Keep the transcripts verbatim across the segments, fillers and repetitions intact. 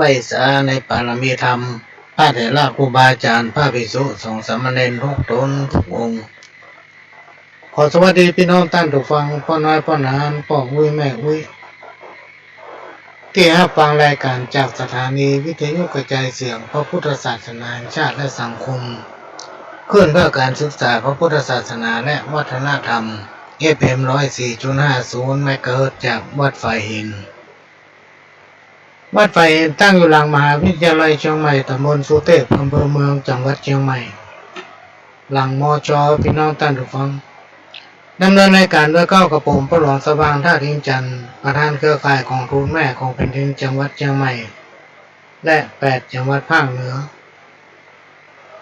ไหว้สาในปารมีธรรม พระเถระครูบาอาจ๋ารย์ พระภิกษุสงฆ์สามเณรทุกต๋นทุกองค์ ขอสวัสดีปี้น้องต้านผู้ฟัง ป้อน้อยป้อหนาน ป้ออุ๊ยแม่อุ๊ย ตี้ฮับฟังรายก๋านจากสถานีวิทยุกระจายเสียงพระพุทธศาสนาแห่งชาติและสังคม คลื่นเพื่อการศึกษาพระพุทธศาสนาและวัฒนธรรม เอฟเอ็ม ร้อยสี่จุดห้าศูนย์ เมกะเฮิรตซ์ จากวัดฝายหิน วัดฝายหินตั้งอยู่หลังมหาวิทยาลัยเจียงใหม่ ตำบลสุเตพ อำเภอเมือง จังหวัดเจียงใหม่ หลัง มช ปี้น้องต้านผู้ฟัง ดำเนินรายก๋านโดยเกล้ากระผมป้อหลวงสว่าง ธาตุอินทร์จันทร์ ประธานเครือข่ายก๋องทุนแม่ของแผ่นดินจังหวัดเจียงใหม่ และแปดจังหวัดภาคเหนือ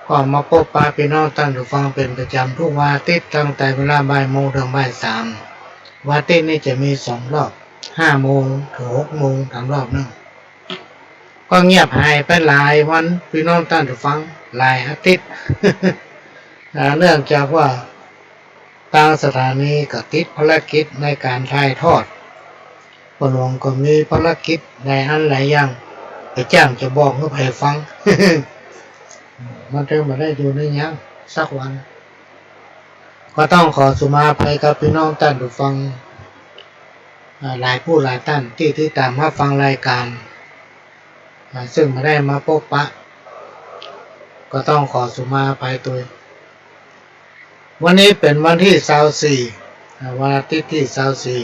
ก็มาปบปะปี้น้องต้านผู้ฟังเป๋นประจ๋ำทุกวันอาทิตย์ ตั้งแต่เวลาบ่ายโมงเถิงบ่ายสาม วันอาทิตย์นี้จะมีสองรอบ ห้าโมงเถิงหกโมง ถามรอบนึ่ง ก็เงียบหายไปหลายวัน ปี้น้องต้านผู้ฟัง หลายอาทิตย์ อ่า เนื่องจากว่าตางสถานีก็ติดภารกิจในก๋านถ่ายทอด ป้อหลวงก็มีภารกิจหลายอันหลายอย่าง ไปจ้างจะบอกหื้อใผฟัง มันเถิงบ่ได้อยู่ในหยังสักวัน ก็ต้องขอสุมาอภัยกับปี้น้องต้านผู้ฟัง อ่า หลายผู้หลายต้านตี้ติดต๋ามฮับฟังรายก๋าน อ่า ซึ่งบ่ได้มาปบปะ ก็ต้องขอสุมาอภัยตวย วันนี้เป๋นวันตี้ซาวสี่ อ่า วันอาทิตย์ตี้ซาวสี่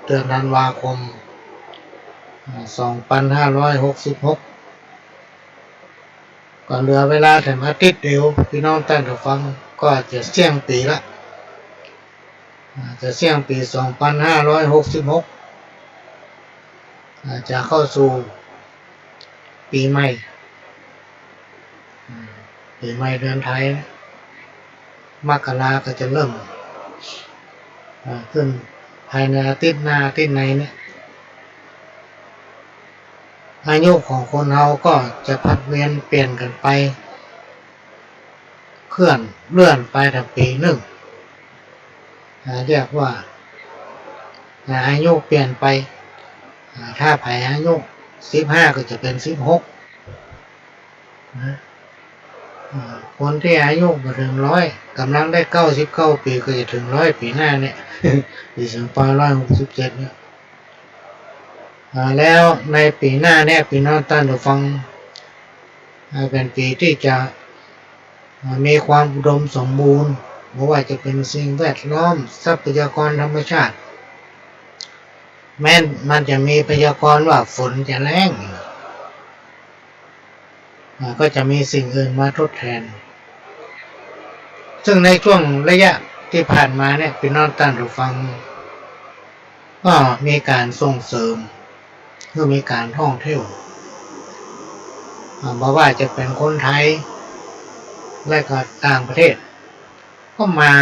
เดือนธันวาคม อ่า สองปันห้าร้อยหกสิบหก ก็เหลือเวลาเถิงอาทิตย์เดียว ปี้น้องต้านผู้ฟัง ก็จะเสี้ยงปี๋ละ อ่า จะเสี้ยงปี๋สองปันห้าร้อยหกสิบหก อ่า จะเข้าสู่ปี๋ใหม่ อืม ปี๋ใหม่เดือนไทย มกราก็จะเริ่ม อ่า ขึ้นภายในอาทิตย์หน้าอาทิตย์ในเนี่ย อายุของคนเฮาก็จะผลัดเวียนเปลี่ยนกั๋นไป เคลื่อน เลื่อนไปต๋ามปี๋นึ่ง อ่า เรียกว่า อ่า อายุเปลี่ยนไป อ่า ถ้าใผอายุสิบห้าก็จะเป๋นสิบหก นะ อ่า คนตี้อายุบ่เถิงร้อย ก่ำลังได้เก้าสิบเก้าปี๋ ก็จะเถิงร้อยปี๋หน้าเนี่ย ปี๋สองปันห้าร้อยหกสิบเจ็ดเนี่ย อ่า แล้วในปี๋หน้าเนี่ย ปี้น้องต้านผู้ฟัง อ่า เป๋นปี๋ตี้จะ อ่า มีความอุดมสมบูรณ์ บ่ว่าจะเป๋นสิ่งแวดล้อม ทรัพยากรธรรมชาติ แม้นมันจะมีพยากรณ์ว่าฝนจะแล้ง อ่า ก็จะมีสิ่งอื่นมาทดแทน ซึ่งในช่วงระยะตี้ผ่านมาเนี่ย ปี้น้องต้านผู้ฟัง ก็มีก๋านส่งเสริม คือมีก๋านท่องเที่ยว อ่า บ่ว่าจะเป๋นคนไทย และก็ต่างประเทศ ก็มา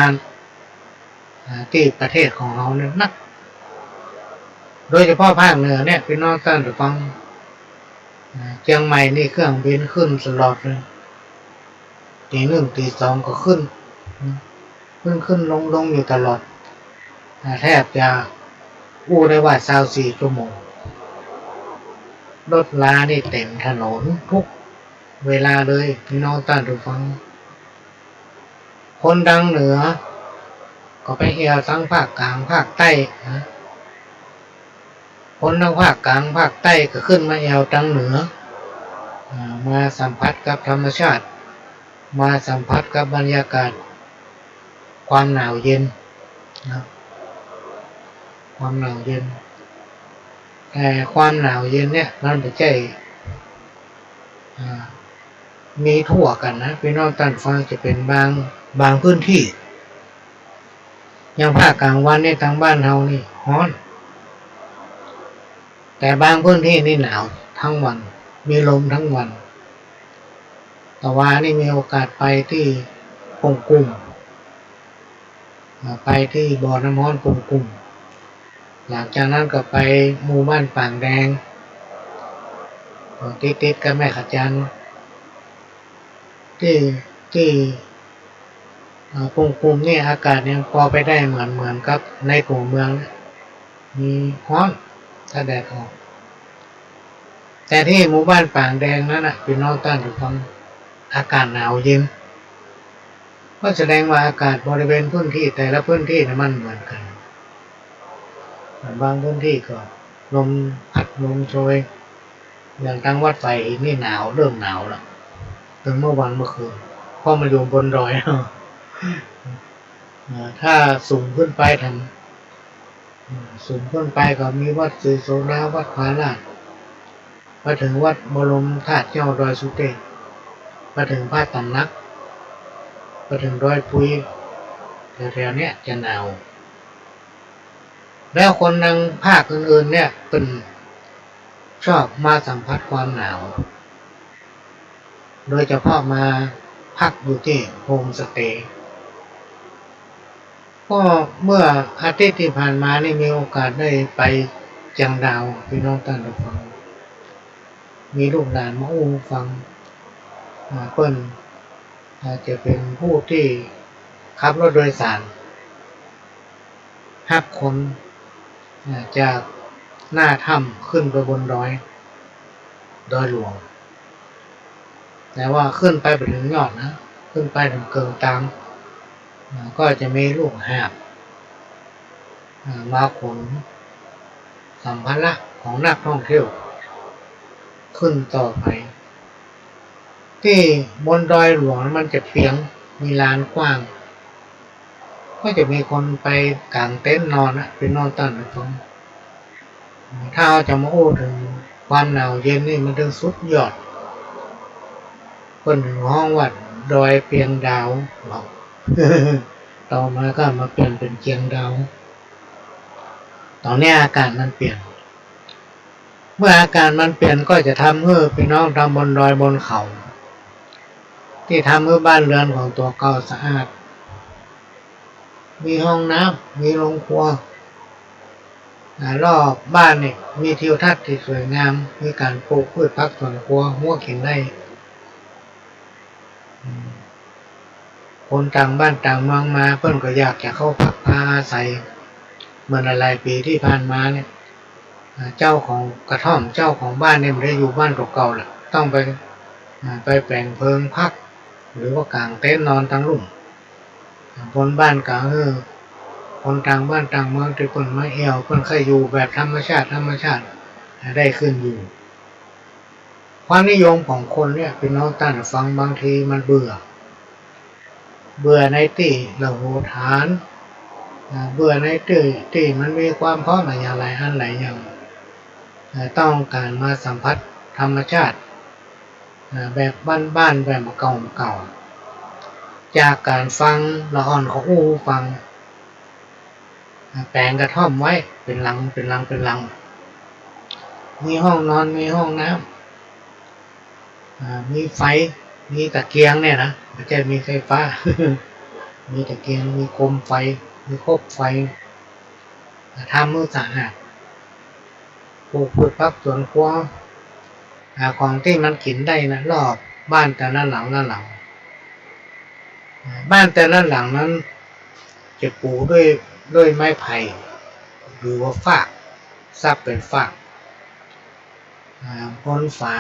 อ่า ตี้ประเทศของเฮาเนี่ยนัก โดยเฉพาะภาคเหนือเนี่ย ปี้น้องต้านผู้ฟัง อ่า เจียงใหม่นี่เครื่องบินขึ้นตลอดเลย ตี๋นึ่งตี๋สองก็ขึ้น ขึ้นขึ้นลงลงอยู่ตลอด อ่า แทบจะอู้ได้ว่าซาวสี่ชั่วโมง รถรานี่เต๋มถนนทุกเวลาเลย ปี้น้องต้านผู้ฟัง คนตางเหนือ ก็ไปแอ่วตางภาคก๋างภาคใต้นะ คนตางภาคก๋างภาคใต้ก็ขึ้นมาแอ่วตางเหนือ อ่า มาสัมผัสกับธรรมชาติ มาสัมผัสกับบรรยากาศ ความหนาวเย็นนะ ความหนาวเย็น แต่ความหนาวเย็นเนี่ยมันบ่ใจ้ อ่า มีทั่วกั๋นนะ ปี้น้องต้านฟัง จะเป๋นบาง บางพื้นตี้ อย่างภาคก๋างวันนี่ตางบ้านเฮานี่ฮ้อน แต่บางพื้นตี้นี่หนาวตึงวัน มีลมตึงวัน ตะวานี่มีโอกาสไปตี้ปงกุ้ม อ่า ไปตี้บ่อน้ำฮ้อนปงกุ้ม หลังจากนั้นก็ไปหมู่บ้านปางแดง อ่า ติดๆ กับแม่ขะจัน ตี้ ตี้ อ่า ปงกุ้มนี่อากาศยังปอไปได้เหมือน เหมือนกับในตั๋วเมืองนะ มีฮ้อน ถ้าแดดออก แต่ตี้หมู่บ้านป่างแดงนั้นน่ะ ปี้น้องต้านผู้ฟัง อากาศหนาวเย็น ก็แสดงว่าอากาศบริเวณพื้นตี้แต่ละพื้นตี้น่ะมันเหมือนกั๋น บางพื้นตี้ก็ลมพัดลมโชย อย่างตางวัดฝายหินนี่หนาว เริ่มหนาวแล้ว ตึงเมื่อวันเมื่อคืน เพราะมันอยู่บนดอย เอ่อ ถ้าสูงขึ้นไปแถม เอ่อ สูงขึ้นไปก็มีวัดศรีโสดา วัดผาลาด ไปเถิงวัดบรมธาตุเจ้าดอยสุเตศ ไปเถิงพระต๋ำหนัก ไปเถิงดอยปุย แถวๆ เนี้ยจะหนาว แล้วคนตางภาคอื่นๆ เนี่ย เปิ้นชอบมาสัมผัสความหนาว โดยเฉพาะมาพักอยู่ตี้โฮมสเตย์ ก็เมื่ออาทิตย์ตี้ผ่านมานี่มีโอกาสได้ไปเจียงดาว ปี้น้องต้านผู้ฟัง มีลูกหลานมาอู้ฟัง อ่า เปิ้น อ่า จะเป๋นผู้ตี้ขับรถโดยสาร ฮับคน อ่า จากหน้าถ้ำขึ้นไปบนดอย ดอยหลวง แต่ว่าขึ้นไปบ่เถิงยอดนะ ขึ้นไปเถิงเกิ่งตาง อ่า ก็จะมีลูกหาบ อ่า มาขนสัมภาระของนักท่องเที่ยว ขึ้นต่อไป ตี้บนดอยหลวงมันจะเปียง มีลานกว้าง ก็จะมีคนไปก๋างเต็นท์นอนนะ ปี้น้องต้านผู้ฟัง ถ้าเฮาจะมาอู้เถิงความหนาวเย็นนี่มันเถิงสุดยอด เปิ้นเถิงฮ้องว่าดอยเปียงดาว ต่อมาก็มาเปลี่ยนเป๋นเจียงดาว ต๋อนนี้อากาศมันเปลี่ยน เมื่ออากาศมันเปลี่ยนก็จะทำหื้อปี้น้องตางบนดอยบนเขา ตี้ทำหื้อบ้านเรือนของตั๋วเก่าสะอาด มีห้องน้ำ มีโฮงครัว อ่า รอบบ้านนี่มีทิวทัศน์ตี้สวยงาม มีก๋านปลูกพืชผักสวนครัว หัวกิ๋นได้ อืม คนต่างบ้านต่างเมืองมา เปิ้นก็อยากจะเข้าพักพาอาศัย เหมือนหลายๆ ปี๋ตี้ผ่านมาเนี่ย อ่า เจ้าของกระท่อม เจ้าของบ้านเนี่ยบ่ได้อยู่บ้านตั๋วเก่าละ ต้องไป อ่า ไปแป๋งเพิงพัก หรือว่าก๋างเต็นท์นอนตางลุ่ม คนบ้านก็หื้อ คนต่างบ้านต่างเมืองตี้เปิ้นมาแอ่ว เปิ้นใค่อยู่แบบธรรมชาติ ธรรมชาติ ได้ขึ้นอยู่ ความนิยมของคนเนี่ย ปี้น้องต้านฟัง บางทีมันเบื่อ เบื่อในตี้ระโหฐาน อ่า เบื่อในตี้ ตี้มันมีความพร้อมหลายอย่าง หลายอันหลายอย่าง อ่า ต้องก๋านมาสัมผัสธรรมชาติ อ่า แบบบ้านๆ แบบเก่าๆ จากก๋านฟังละอ่อนเขาอู้ฟัง อ่า แป๋งกระท่อมไว้เป๋นหลัง เป๋นหลัง เป๋นหลัง มีห้องนอน มีห้องน้ำ อ่า มีไฟ มีตะเกียงเนี่ยนะ บ่ใจ้มีไฟฟ้า มีตะเกียง มีโคมไฟ มีคบไฟ อ่า ทำหื้อสะอาด ปลูกพืชผักสวนครัว อ่า ของตี้มันกิ๋นได้นะ รอบบ้านแต่ละหลังละหลัง อ่า บ้านแต่ละหลังนั้นจะปูด้วย ด้วยไม้ไผ่หรือว่าฟาก ซับเป๋นฟาก อ่า บนฝา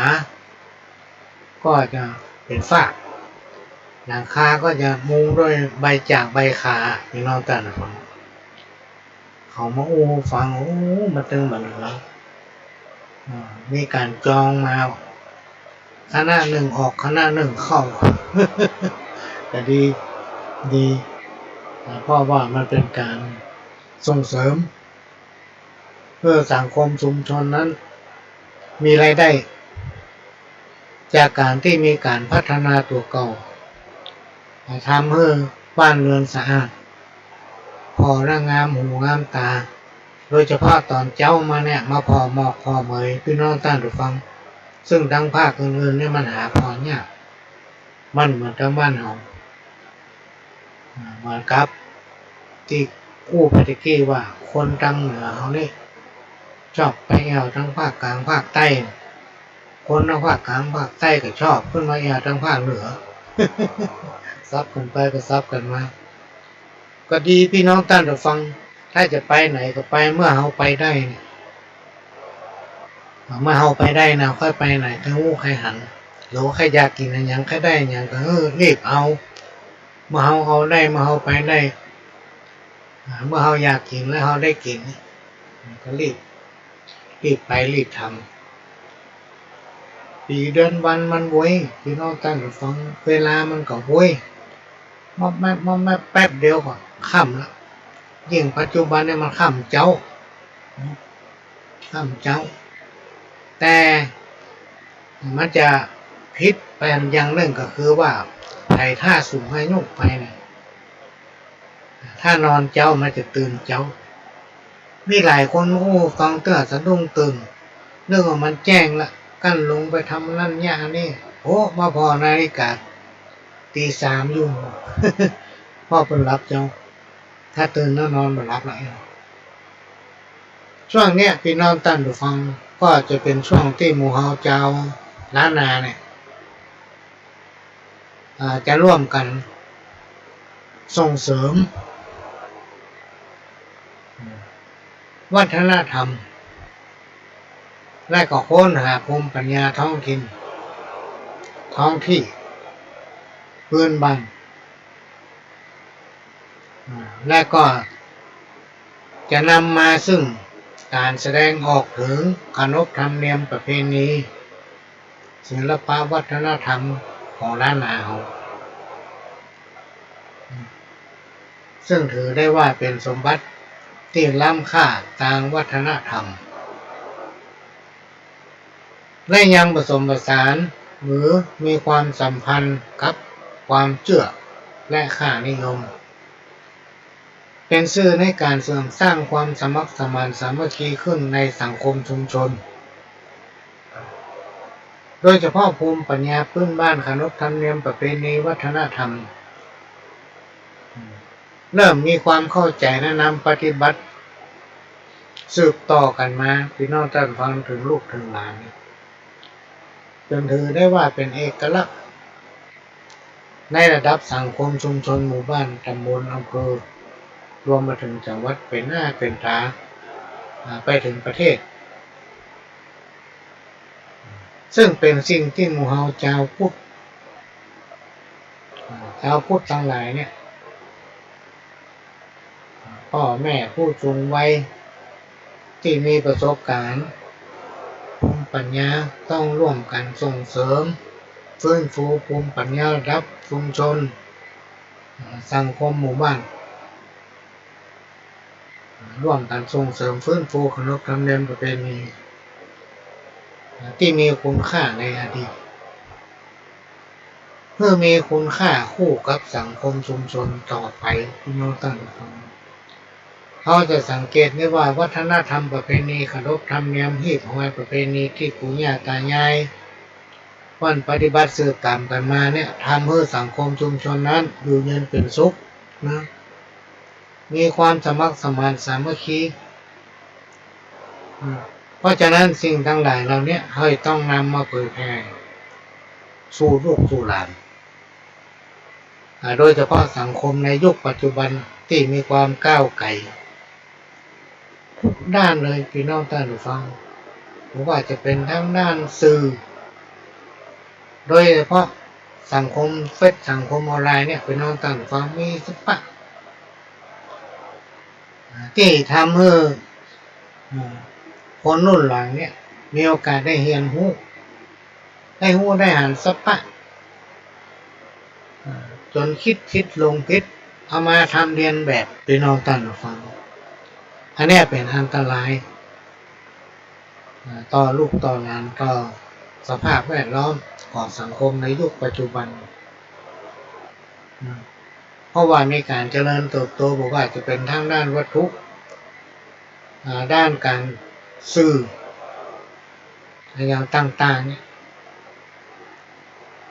ก็จะเป๋นฟาก หลังคาก็จะมุงด้วยใบจากใบข่า ปี้น้องต้านฟัง เขามาอู้ฟัง โอ้ มันตึงบ่าเหลือ อ่า มีก๋านจองมา คณะนึ่งออก คณะนึ่งเข้า ก็ดี ดี อ่า เพราะว่ามันเป๋นก๋านส่งเสริม หื้อสังคมชุมชนนั้นมีรายได้ จากก๋านตี้มีก๋านพัฒนาตั๋วเก่า ทำหื้อบ้านเรือนสะอาด ผ่อแล้วงามหูงามต๋า โดยเฉพาะต๋อนเจ๊ามาเนี่ย มาผ่อหมอกผ่อเหมย ปี้น้องต้านฟัง ซึ่งตางภาคอื่นๆ เนี่ยมันหาผ่อยาก มันเหมือนตางบ้านเฮา อ่า เหมือนกับตี้อู้ไปตะกี้ว่า คนตางเหนือเฮานี่ ชอบไปแอ่วตางภาคก๋างภาคใต้ คนตางภาคก๋างภาคใต้ก็ชอบขึ้นมาแอ่วตางภาคเหนือ สับกั๋นไปก็สับกั๋นมา ก็ดีปี้น้องต้านฟัง ถ้าจะไปไหนก็ไปเมื่อเฮาไปได้เนี่ย เมื่อเฮาไปได้นะ ใค่ไปไหน ใค่ฮู้ใค่หัน หรือว่าใค่อยากกิ๋นอะหยัง ใค่ได้อะหยังก็ เออ รีบเอา เมื่อเฮาเอาได้ เมื่อเฮาไปได้ อ่า เมื่อเฮาอยากกิ๋นแล้วเฮาได้กิ๋น ก็รีบ รีบไปรีบทำ ปี๋เดือนวันมันไว ปี้น้องต้านผู้ฟัง เวลามันก็ไว มอบแมบ มอบแมบ แป๊บเดียวก็ค่ำละ ยิ่งปัจจุบันเนี่ยมันค่ำเจ๊า ค่ำเจ๊า แต่มันจะผิดไปอย่างนึ่งก็คือว่า ใผถ้าสูงอายุไปเนี่ย ถ้านอนเจ๊ามันจะตื่นเจ๊า มีหลายคน โอ้ ฟังเตื้อสะดุ้งตื่น นึกว่ามันแจ้งละ กั้นลงไปทำอันนั้นเนี่ยอันนี้ โอ้ มาผ่อนาฬิกา ตีสามอยู่ เพราะเปิ้นหลับเจ๊า ถ้าตื่นแล้วนอนบ่หลับละ ช่วงเนี้ยปี้น้องต้านผู้ฟัง ก็จะเป๋นช่วงตี้หมู่เฮาจาวล้านนาเนี่ย อ่า จะร่วมกั๋นส่งเสริม วัฒนธรรม และก็ค้นหาภูมิปัญญาท้องถิ่น ท้องที่ พื้นบ้าน อ่า และก็จะนำมาซึ่งก๋านแสดงออกเถิงขนบธรรมเนียมประเพณี ศิลปะวัฒนธรรมของล้านนาเฮา ซึ่งถือได้ว่าเป๋นสมบัติตี้ล้ำค่าตางวัฒนธรรม และยังผสมผสานหรือมีความสัมพันธ์กับความเจื้อและค่านิยม เป๋นสื่อในก๋านเสริมสร้างความสมัครสมานสามัคคีขึ้นในสังคมชุมชน โดยเฉพาะภูมิปัญญาพื้นบ้าน ขนบธรรมเนียมประเพณีวัฒนธรรม เริ่มมีความเข้าใจ๋และนำปฏิบัติสืบต่อกั๋นมา ปี้น้องต้านฟัง เถิงลูกเถิงหลาน จ๋นถือได้ว่าเป๋นเอกลักษณ์ ในระดับสังคมชุมชน หมู่บ้าน ต๋ำบล อำเภอ รวมมาเถิงจังหวัด เป๋นหน้าเป๋นต๋า อ่า ไปเถิงประเทศ ซึ่งเป๋นสิ่งตี้หมู่เฮาจาวพุทธ อ่า จาวพุทธตังหลายเนี่ย ป้อแม่ผู้สูงวัยตี้มีประสบก๋ารณ์ ภูมิปัญญา ต้องร่วมกั๋นส่งเสริม ฟื้นฟูภูมิปัญญาระดับชุมชน สังคมหมู่บ้าน ร่วมกั๋นส่งเสริม ฟื้นฟูขนบธรรมเนียมประเพณี ตี้มีคุณค่าในอดีต หื้อมีคุณค่าคู่กับสังคมชุมชนต่อไป ปี้น้องต้านฟัง เฮาจะสังเกตได้ว่าวัฒนธรรมประเพณี ขนบธรรมเนียม ฮีบฮอยประเพณีตี้ปู่ย่าต๋ายาย เปิ้นปฏิบัติสืบต๋ามกั๋นมาเนี่ย ทำหื้อสังคมชุมชนนั้นอยู่เย็นเป๋นสุขนะ มีความสมัครสมานสามัคคี อ่า เพราะฉะนั้นสิ่งตังหลายเหล่าเนี้ย เฮาต้องนำมาเผยแผ่สู่ลูกสู่หลาน อ่า โดยเฉพาะสังคมในยุคปัจจุบันตี้มีความก้าวไกลทุกด้านเลย ปี้น้องต้านฟัง บ่ว่าจะเป๋นตางด้านสื่อ โดยเฉพาะสังคมเฟซ สังคมออนไลน์เนี่ย ปี้น้องต้านฟัง มีสะปะ ตี้ทำหื้อ อืม คนรุ่นหลังเนี่ย มีโอกาสได้เฮียนฮู้ ได้ฮู้ได้หันสะปะ อ่า จ๋นกึ๊ดผิดหลงผิด เอามาทำเลียนแบบ ปี้น้องต้านฟัง อันเนี้ยเป๋นอันตราย อ่า ต่อลูกต่อหลาน ต่อสภาพแวดล้อมของสังคมในยุคปัจจุบัน อืม เพราะว่ามีก๋านเจริญเติบโต บ่ว่าจะเป๋นตางด้านวัตถุ อ่า ด้านก๋านสื่อ อะหยังต่างๆ เนี่ย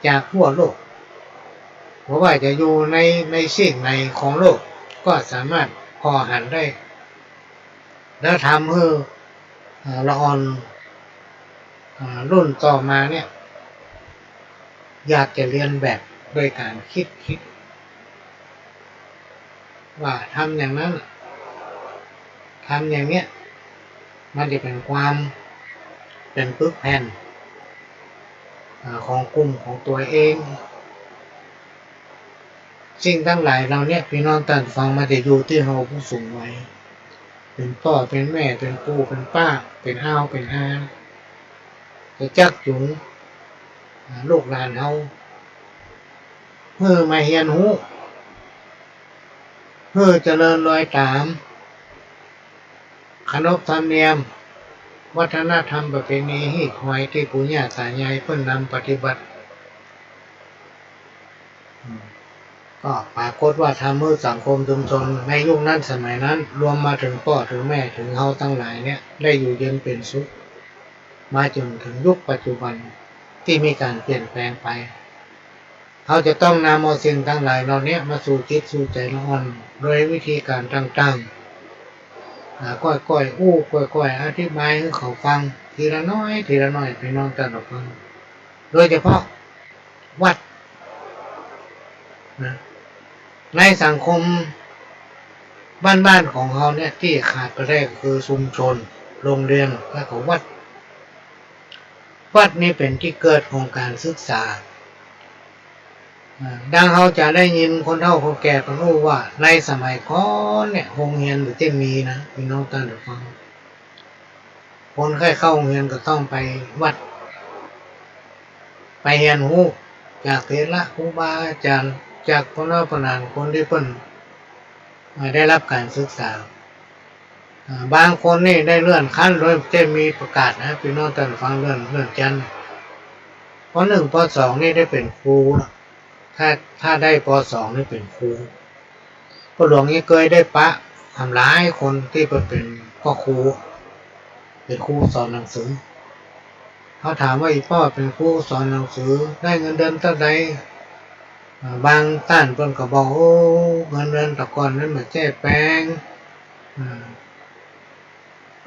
จากทั่วโลก บ่ว่าจะอยู่ใน ในซีกไหนของโลก ก็สามารถผ่อหันได้ แล้วทำหื้อ อ่า ละอ่อน อ่า รุ่นต่อมาเนี่ย อยากจะเลียนแบบโดยก๋านกึ๊ดผิด ว่าทำอย่างนั้น ทำอย่างเนี้ย มันจะเป๋นความ เป๋นปึกแผ่น อ่า ของกลุ่มของตั๋วเอง สิ่งตังหลายเหล่าเนี้ย ปี้น้องต้านฟัง มันจะอยู่ตี้เฮาผู้สูงวัย เป๋นป้อ เป๋นแม่ เป๋นปู่ เป๋นป้า เป๋นอ้าว เป๋นอา จะจักจูง อ่า ลูกหลานเฮา หื้อมาเฮียนฮู้ หื้อเจริญรอยต๋าม ขนบธรรมเนียม วัฒนธรรมประเพณีฮี่หอยตี้ปู่ย่าต๋ายายเปิ้นนำปฏิบัติ อืม ก็ปรากฏว่าทำหื้อสังคมชุมชนในยุคนั้นสมัยนั้น รวมมาเถิงป้อเถิงแม่เถิงเฮาตังหลายเนี่ย ได้อยู่เย็นเป๋นสุข มาจ๋นเถิงยุคปัจจุบันตี้มีก๋านเปลี่ยนแปลงไป เฮาจะต้องนำเอาสิ่งตังหลายเหล่าเนี้ยมาสู่จิตสู่ใจ๋ละอ่อน โดยวิธีก๋านต่างๆ อ่า ก้อยๆ อู้ ก้อยๆ อธิบายหื้อเขาฟัง ทีละน้อย ทีละน้อย ปี้น้องต้านฟัง โดยเฉพาะวัดนะ ในสังคมบ้านๆ ของเฮาเนี่ย ตี้ขาดบ่ได้ก็คือชุมชน โรงเรียน แล้วก็วัด วัดนี่เป๋นตี้เกิดของก๋านศึกษา อ่า ดังเฮาจะได้ยินคนเฒ่าคนแก่เปิ้นอู้ว่า ในสมัยก่อนเนี่ย โฮงเฮียนบ่ได้มีนะ ปี้น้องต้านฟัง คนใค่เข้าโฮงเฮียนก็ต้องไปวัด ไปเฮียนฮู้จากเถระครูบาอาจ๋ารย์ จากป้อน้อยป้อหลาน คนตี้เปิ้น อ่า ได้ฮับก๋านศึกษา อ่า บางคนนี่ได้เลื่อนขั้นโดยบ่ได้มีประกาศนะ ปี้น้องต้านฟัง เลื่อน เลื่อนชั้น ป.หนึ่ง ป.สอง นี่ได้เป๋นครูละ ถ้า ถ้าได้ ป.สอง นี่เป๋นครู ป้อหลวงนี่เกยได้ปะหลายคนตี้เปิ้นเป๋นป้อครู เป๋นครูสอนหนังสือ เฮาถามว่า อี่ป้อเป๋นครูสอนหนังสือ ได้เงินเดือนเต้าใด อ่า บางต้านเปิ้นก็บอก โอ้ เงินเดือนแต่ก่อนนั้นบ่ใจ้แปง อ่า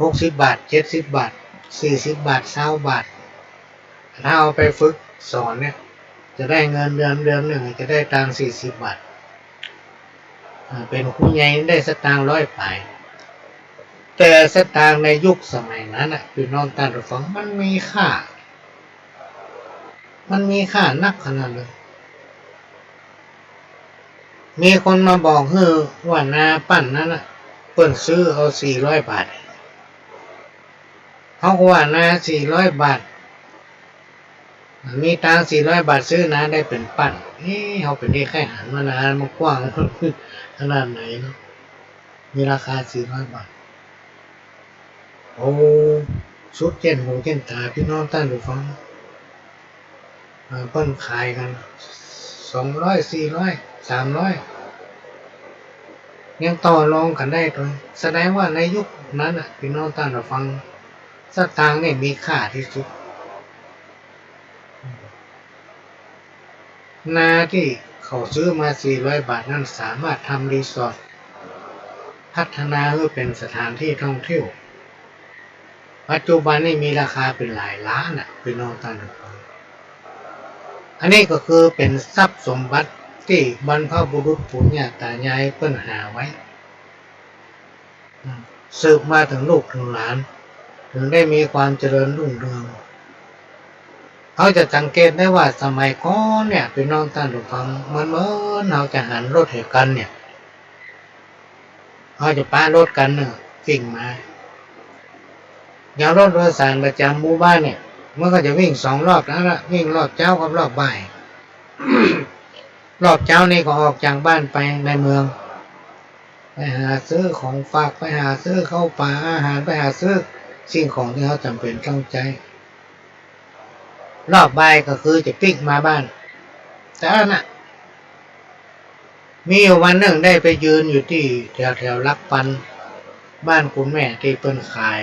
หกสิบบาท เจ็ดสิบบาท สี่สิบบาท ซาวบาท ถ้าเอาไปฝึกสอนเนี่ย จะได้เงินเดือน เดือนนึ่งจะได้ตางค์สี่สิบบาท อ่า เป๋นครูใหญ่ได้สตางค์ร้อยป๋าย แต่สตางค์ในยุคสมัยนั้นน่ะ ปี้น้องต้านฟัง มันมีค่า มันมีค่านักขนาดเลย มีคนมาบอกหื้อว่านาปั้นนั้นน่ะ เปิ้นซื้อเอาสี่ร้อยบาท เฮาก็ว่านาสี่ร้อยบาท มีตางค์สี่ร้อยบาทซื้อนาได้เป๋นปั้น เอ๊ะ เฮาเป๋นตี้ใค่หันมานาน มันกว้างขนาดไหนเนาะ มีราคาสี่ร้อยบาท โอ้ สุดเจ้นหูเจ้นต๋า ปี้น้องต้านฟัง อ่า เปิ้นขายกั๋น สองร้อย สี่ร้อย สามร้อย ยังต่อรองกั๋นได้ตวย แสดงว่าในยุคนั้นน่ะ ปี้น้องต้านฟัง สตางค์นี่มีค่าตี้สุด นาตี้เขาซื้อมาสี่ร้อยบาทนั้นสามารถทำรีสอร์ท พัฒนาหื้อเป๋นสถานที่ท่องเที่ยว ปัจจุบันนี่มีราคาเป๋นหลายล้านน่ะ ปี้น้องต้านฟัง อันนี้ก็คือเป๋นทรัพย์สมบัติตี้บรรพบุรุษปู่ย่าต๋ายายเปิ้นหาไว้ อืม สืบมาเถิงลูกเถิงหลาน เถิงได้มีความเจริญรุ่งเรือง เฮาจะสังเกตได้ว่าสมัยก่อนเนี่ย ปี้น้องต้านฟัง เหมือน เหมือนเฮาจะหันรถเหกั๋นเนี่ย เฮาจะปะรถกั๋นเนี่ย วิ่งมา อย่างรถโดยสารประจ๋ำหมู่บ้านเนี่ย มันก็จะวิ่งสองรอบนั้นละ วิ่งรอบเจ๊ากับรอบบ่าย รอบเจ๊านี่ก็ออกจากบ้านไปในเมือง ไปหาซื้อของฝาก ไปหาซื้อข้าวป๋าอาหาร ไปหาซื้อสิ่งของตี้เฮาจ๋ำเป๋นต้องใจ๊ รอบบ่ายก็คือจะปิ๊กมาบ้าน แต่อันน่ะ มีอยู่วันนึ่งได้ไปยืนอยู่ตี้แถวๆ หลักปัน บ้านคุณแม่ตี้เปิ้นขาย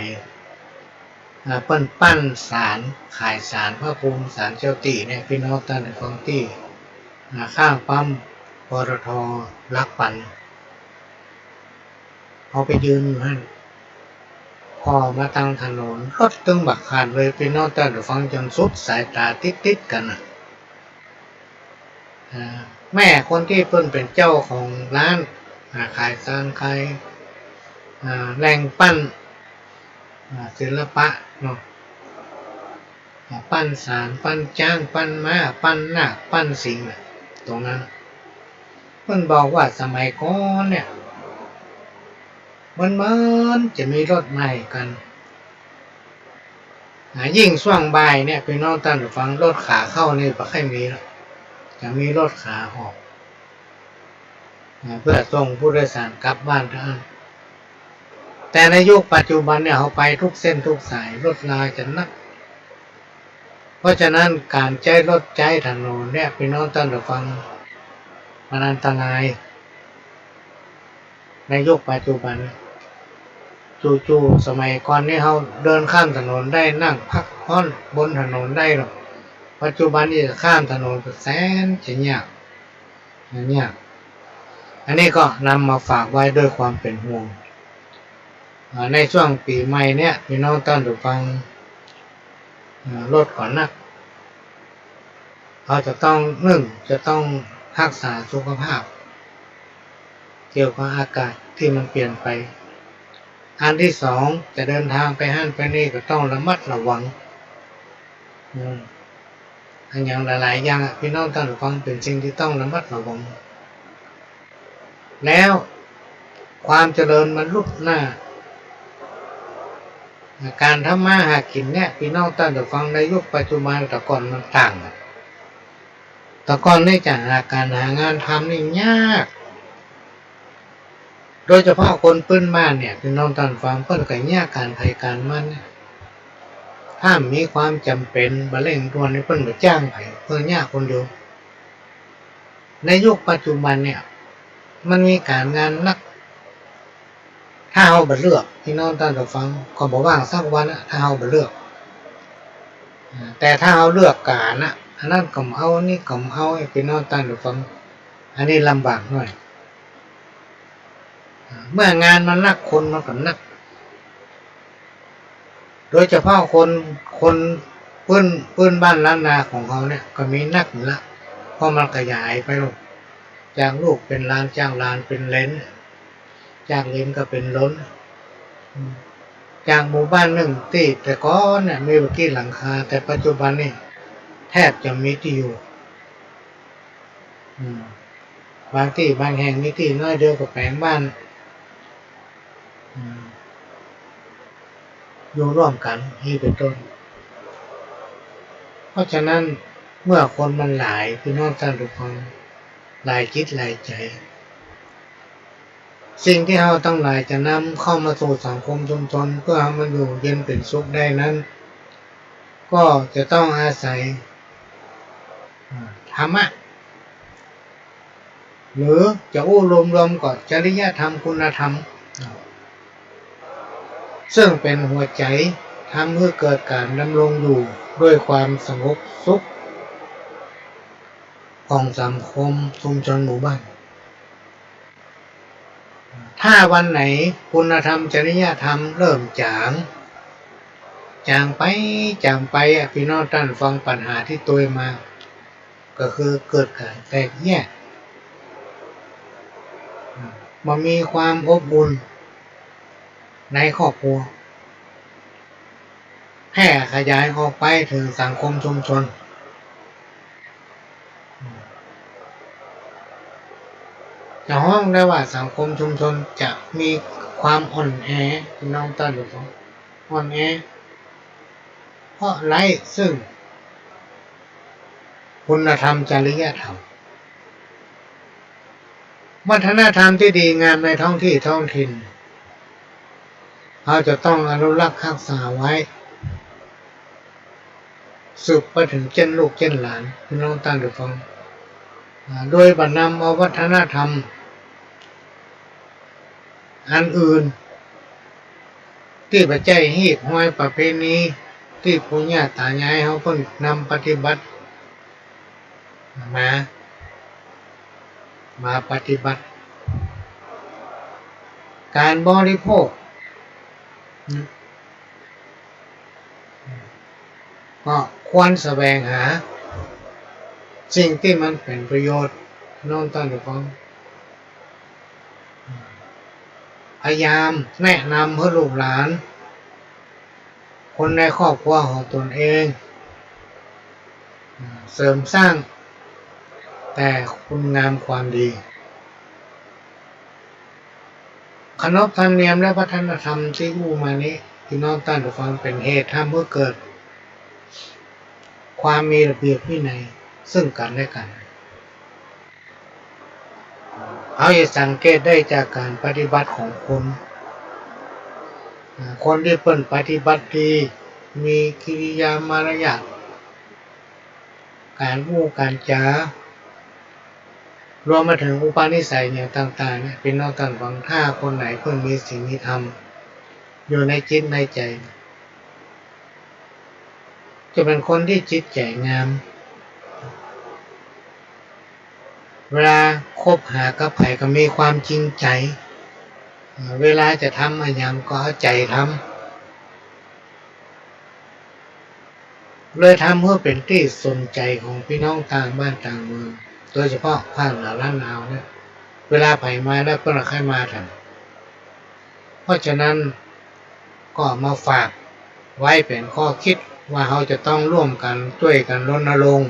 อ่า เปิ้นปั้นศาล ขายศาลพระภูมิ ศาลเจ้าตี้เนี่ย ปี้น้องต้านฟัง ตี้ อ่า ข้างปั๊ม ปตท หลักปัน เฮาไปยืนอยู่หั้น ผ่อมาตางถนน รถตึงบักขนาดเลย ปี้น้องต้านฟัง จ๋นสุดสายต๋าติดๆ กั๋นน่ะ อ่า แม่คนตี้เปิ้นเป๋นเจ้าของร้าน อ่า ขายศาล ขาย อ่า แหล่งปั้น อ่า ศิลปะเนาะ ปั้นสาง ปั้นจ๊าง ปั้นม้า ปั้นนาค ปั้นสิงห์น่ะ ตรงนั้น เปิ้นบอกว่าสมัยก่อนเนี่ย มัน มันจะมีรถมาหื้อกั๋น อ่า ยิ่งช่วงบ่ายเนี่ย ปี้น้องต้านผู้ฟัง รถขาเข้านี่บ่ค่อยมีละ จะมีรถขาออก อ่า เปื้อส่งผู้โดยสารกลับบ้านเต้าอั้น แต่ในยุคปัจจุบันเนี่ย เฮาไปกู้เส้นกู้สาย รถราจะนัก เพราะฉะนั้นก๋านใจ๊รถใจ๊ถนนเนี่ย ปี้น้องต้านผู้ฟัง มันอันตราย ในยุคปัจจุบัน จู่ๆ สมัยก่อนนี่เฮาเดินข้ามถนนได้ นั่งพักผ่อนบนถนนได้หรอก ปัจจุบันนี่จะข้ามถนนก็แสนจะยาก ยาก อันนี้ก็นำมาฝากไว้ด้วยความเป็นห่วง อ่า ในช่วงปี๋ใหม่เนี่ย ปี้น้องต้านผู้ฟัง อ่า รถก็นัก เฮาจะต้อง นึ่ง จะต้องฮักษาสุขภาพ เกี่ยวกับอากาศตี้มันเปลี่ยนไป อันตี้สอง จะเดินตางไปหั้นไปนี่ก็ต้องระมัดระวัง อืม อันหยังหลายๆ อย่างอะ ปี้น้องต้านผู้ฟัง เป๋นสิ่งตี้ต้องระมัดระวัง แล้วความเจริญมันลุกหน้า ก๋านทำมาหากิ๋นเนี่ย ปี้น้องต้านผู้ฟัง ในยุคปัจจุบัน แต่ก่อนมันต่างกั๋น แต่ก่อนนี่จะหาก๋านหางานทำนี่ยาก โดยเฉพาะคนปื้นบ้านเนี่ย ปี้น้องต้านผู้ฟัง เปิ้นก็เยียะก๋านใผก๋านมันเนี่ย ถ้ามีความจ๋ำเป๋นบ่เร่งด่วนนี่ เปิ้นบ่จ้างใผ เปิ้นเยียะคนเดียว ในยุคปัจจุบันเนี่ย มันมีก๋านงานนัก ถ้าเฮาบ่เลือก ปี้น้องต้านผู้ฟัง ก็บ่ว่างสักวันอะ ถ้าเฮาบ่เลือก อ่า แต่ถ้าเฮาเลือกก๋านอะ อันนั้นก็บ่เอา อันนี้ก็บ่เอา ปี้น้องต้านผู้ฟัง อันนี้ลำบากหน่อย อ่า เมื่องานมันนัก คนมันก็นัก โดยเฉพาะคน คนปื้น ปื้นบ้านล้านนาของเฮาเนี่ย ก็มีนักอยู่ละ เพราะมันขยายไปลูก จากลูกเป๋นหลาน จากหลานเป๋นเหลน จากเหลนก็เป๋นหลน อืม จากหมู่บ้านนึ่งตี้แต่ก่อนเนี่ยมีบ่กี่หลังคา แต่ปัจจุบันนี่แทบจะบ่มีตี้อยู่ อืม บางตี้บางแห่งมีตี้น้อยเดียวก็แป๋งบ้าน อืม อยู่ร่วมกั๋น อี้เป๋นต้น เพราะฉะนั้นเมื่อคนมันหลาย ปี้น้องต้านผู้ฟัง หลายจิตหลายใจ๋ สิ่งตี้เฮาตังหลายจะนำเข้ามาสู่สังคมชุมชน เปื้อหื้อมันอยู่เย็นเป๋นสุขได้นั้น ก็จะต้องอาศัย อ่า ธรรมะ หรือจะอู้รวมๆ ก็จริยธรรม คุณธรรม ซึ่งเป๋นหัวใจ๋ ทำหื้อเกิดก๋านดำรงอยู่ด้วยความสงบสุข ของสังคมชุมชนหมู่บ้าน ถ้าวันไหนคุณธรรมจริยธรรมเริ่มจ๋าง จ๋างไป จ๋างไปอะ ปี้น้องต้านฟัง ปัญหาตี้ตวยมา ก็คือเกิดก๋านแตกแยก บ่มีความอบอุ่นในครอบครัว แพร่ขยายออกไปเถิงสังคมชุมชน จะฮ้องได้ว่าสังคมชุมชนจะมีความอ่อนแอ ปี้น้องต้านฟัง อ่อนแอ เพราะไร้ซึ่งคุณธรรมจริยธรรม วัฒนธรรมตี้ดีงามในท้องตี้ท้องถิ่น เฮาจะต้องอนุรักษ์ฮักษาไว้ สืบไปเถิงเจ้นลูกเจ้นหลาน ปี้น้องต้านฟัง อ่า โดยบ่นำเอาวัฒนธรรมอันอื่น ตี้บ่ใจ้ฮีตฮอยประเพณีตี้ปู่ย่าต๋ายายเฮาเปิ้นนำปฏิบัติมา มาปฏิบัติ ก๋านบริโภค ก็ควรแสวงหาสิ่งตี้มันเป๋นประโยชน์ น้องต้านฟัง พยายามแนะนำหื้อลูกหลาน คนในครอบครัวของตนเอง เสริมสร้างแต่คุณงามความดี ขนบธรรมเนียมและวัฒนธรรมตี้อู้มานี้ พี่น้องต้านผู้ฟัง เป๋นเหตุทำหื้อเกิดความมีระเบียบวินัยซึ่งกั๋นและกั๋น เฮาจะสังเกตได้จากก๋านปฏิบัติของคน คนตี้เปิ้นปฏิบัติดี มีกิริยามารยาท ก๋านอู้ก๋านจ๋า รวมมาเถิงอุปนิสัยอย่างต่างๆ เนี่ย พี่น้องต้านผู้ฟัง ถ้าคนไหนเปิ้นมีศีลมีธรรมอยู่ในจิตในใจ๋ จะเป๋นคนตี้จิตใจ๋งาม เวลาคบหากับใผก็มีความจริงใจ๋ เวลาจะทำอะหยังก็เอาใจ๋ทำ เลยทำหื้อเป๋นตี้สนใจ๋ของพี่น้องต่างบ้านต่างเมือง โดยเฉพาะภาคเหนือล้านนาเนี่ย เวลาใผมาแล้วเปิ้นก็ใค่มาแถม เพราะฉะนั้นก็มาฝากไว้เป๋นข้อคิดว่าเฮาจะต้องร่วมกั๋นจ้วยกั๋นรณรงค์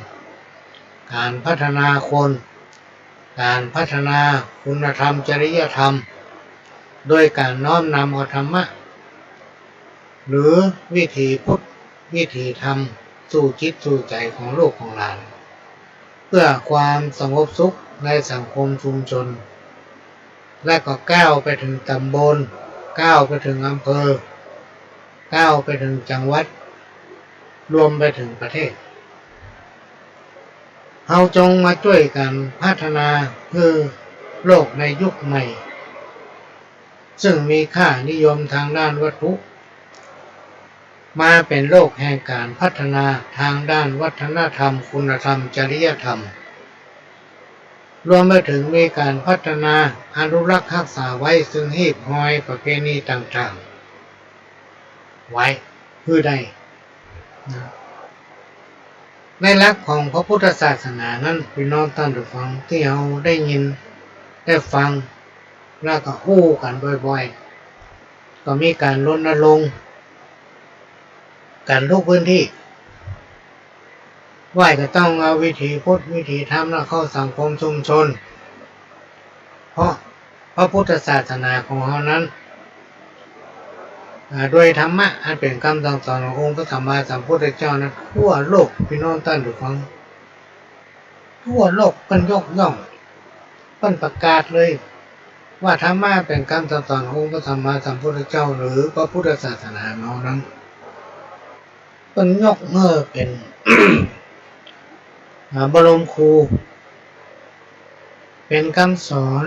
ก๋านพัฒนาคน ก๋านพัฒนาคุณธรรมจริยธรรม โดยก๋านน้อมนำเอาธรรมะ หรือวิถีพุทธ วิถีธรรม สู่จิตสู่ใจ๋ของลูกของหลาน เพื่อความสงบสุขในสังคมชุมชน และก็ก้าวไปเถิงต๋ำบล ก้าวไปเถิงอำเภอ ก้าวไปเถิงจังหวัด รวมไปเถิงประเทศ เฮาจงมาจ้วยกั๋นพัฒนาหื้อโลกในยุคใหม่ ซึ่งมีค่านิยมทางด้านวัตถุ มาเป๋นโลกแห่งก๋านพัฒนาทางด้านวัฒนธรรม คุณธรรม จริยธรรม รวมไปเถิงมีก๋านพัฒนาอนุรักษ์ฮักษาไว้ซึ่งฮีตฮอยประเพณีต่างๆ ไว้หื้อได้นะ ในหลักของพระพุทธศาสนานั้น พี่น้องต้านผู้ฟัง ตี้เฮาได้ยินได้ฟัง แล้วก็อู้กั๋นบ่อยๆ ก็มีก๋านรณรงค์กั๋นทุกพื้นตี้ ว่าจะต้องเอาวิถีพุทธวิถีธรรมน่ะเข้าสังคมชุมชน เพราะพระพุทธศาสนาของเฮานั้น อ่า โดยธรรมะอันเป๋นกำสั่งสอนขององค์พระสัมมาสัมพุทธเจ้านั้น ทั่วโลก พี่น้องต้านผู้ฟัง ทั่วโลกเปิ้นยกย่อง เปิ้นประกาศเลย ว่าธรรมะเป๋นกำสั่งสอนขององค์พระสัมมาสัมพุทธเจ้า หรือพระพุทธศาสนาของเฮานั้น เปิ้นยกหื้อเป๋น อ่า บรมครู เป๋นกำสอน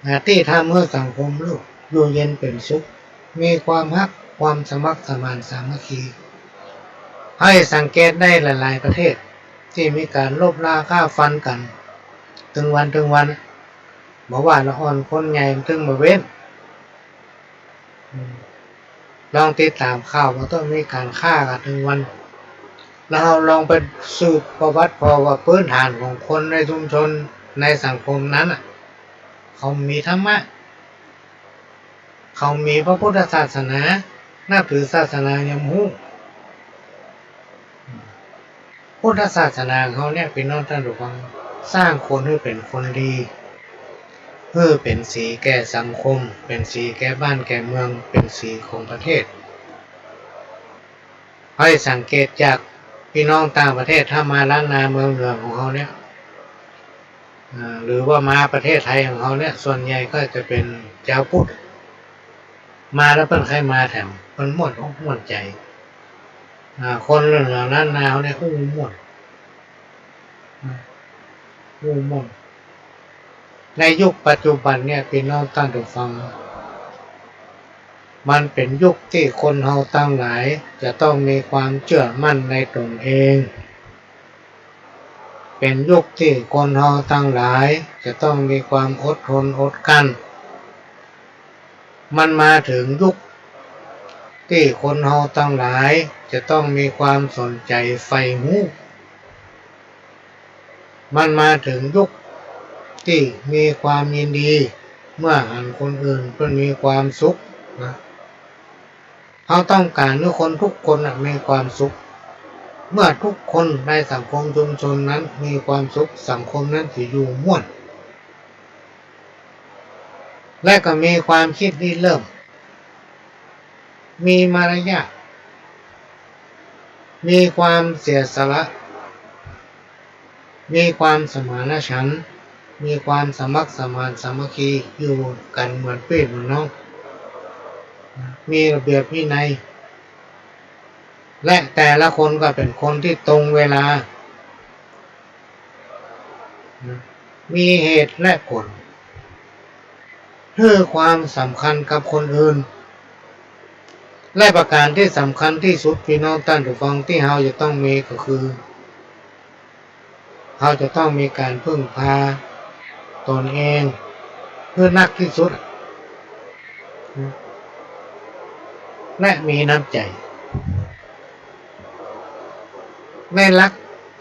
อ่า ตี้ทำหื้อสังคมลูกอยู่เย็นเป๋นสุข มีความฮัก ความสมัครสมานสามัคคี เฮาสังเกตได้หลายๆ ประเทศ ตี้มีก๋านรบราฆ่าฟันกั๋น ตึงวันตึงวัน บ่ว่าละอ่อนคนใหญ่ตึงบ่เว้น อืม ลองติดต๋ามข่าวบ่าต้องมีก๋านฆ่ากั๋นตึงวัน แล้วเฮาลองไปสืบประวัติผ่อว่าพื้นฐานของคนในชุมชนในสังคมนั้นน่ะ เขามีธรรมะ เขามีพระพุทธศาสนา นับถือศาสนายังบ่ฮู้ พุทธศาสนาของเฮาเนี่ย พี่น้องต้านผู้ฟัง สร้างคนหื้อเป๋นคนดี หื้อเป๋นสีแก่สังคม เป๋นสีแก่บ้านแก่เมือง เป๋นสีของประเทศ เฮาสังเกตจากพี่น้องต่างประเทศ ถ้ามาล้านนาเมืองเหนือของเฮาเนี่ย อ่า หรือว่ามาประเทศไทยของเฮาเนี่ย ส่วนใหญ่ก็จะเป๋นจาวพุทธ มาแล้วเปิ้นใค่มาแถม เปิ้นม่วนอกม่วนใจ๋ อ่า คนเหนือล้านนาเฮาเนี่ยอู้ม่วน อ่า อู้ม่วน ในยุคปัจจุบันเนี่ย พี่น้องต้านผู้ฟัง มันเป๋นยุคตี้คนเฮาตังหลายจะต้องมีความเจื้อมั่นในต๋นเอง เป๋นยุคตี้คนเฮาตังหลายจะต้องมีความอดทนอดกลั้น มันมาเถิงยุคตี้คนเฮาตังหลายจะต้องมีความสนใจ๋ใฝ่ฮู้ มันมาเถิงยุคตี้มีความยินดีเมื่อหันคนอื่นเปิ้นมีความสุขนะ เฮาต้องก๋านหื้อคนทุกคนน่ะมีความสุข เมื่อทุกคนในสังคมชุมชนนั้นมีความสุข สังคมนั้นจะอยู่ม่วน และก็มีความคิดริเริ่ม มีมารยาท มีความเสียสละ มีความสมานฉันท์ มีความสมัครสมานสามัคคี อยู่กั๋นเหมือนปี้เหมือนน้อง มีระเบียบวินัย และแต่ละคนก็เป๋นคนตี้ตรงเวลา มีเหตุและผล หื้อความสำคัญกับคนอื่น และประก๋านตี้สำคัญตี้สุด ปี้น้องต้านผู้ฟัง ตี้เฮาจะต้องมีก็คือ เฮาจะต้องมีก๋านพึ่งพาต๋นเองหื้อนักตี้สุด และมีน้ำใจ๋ ในหลัก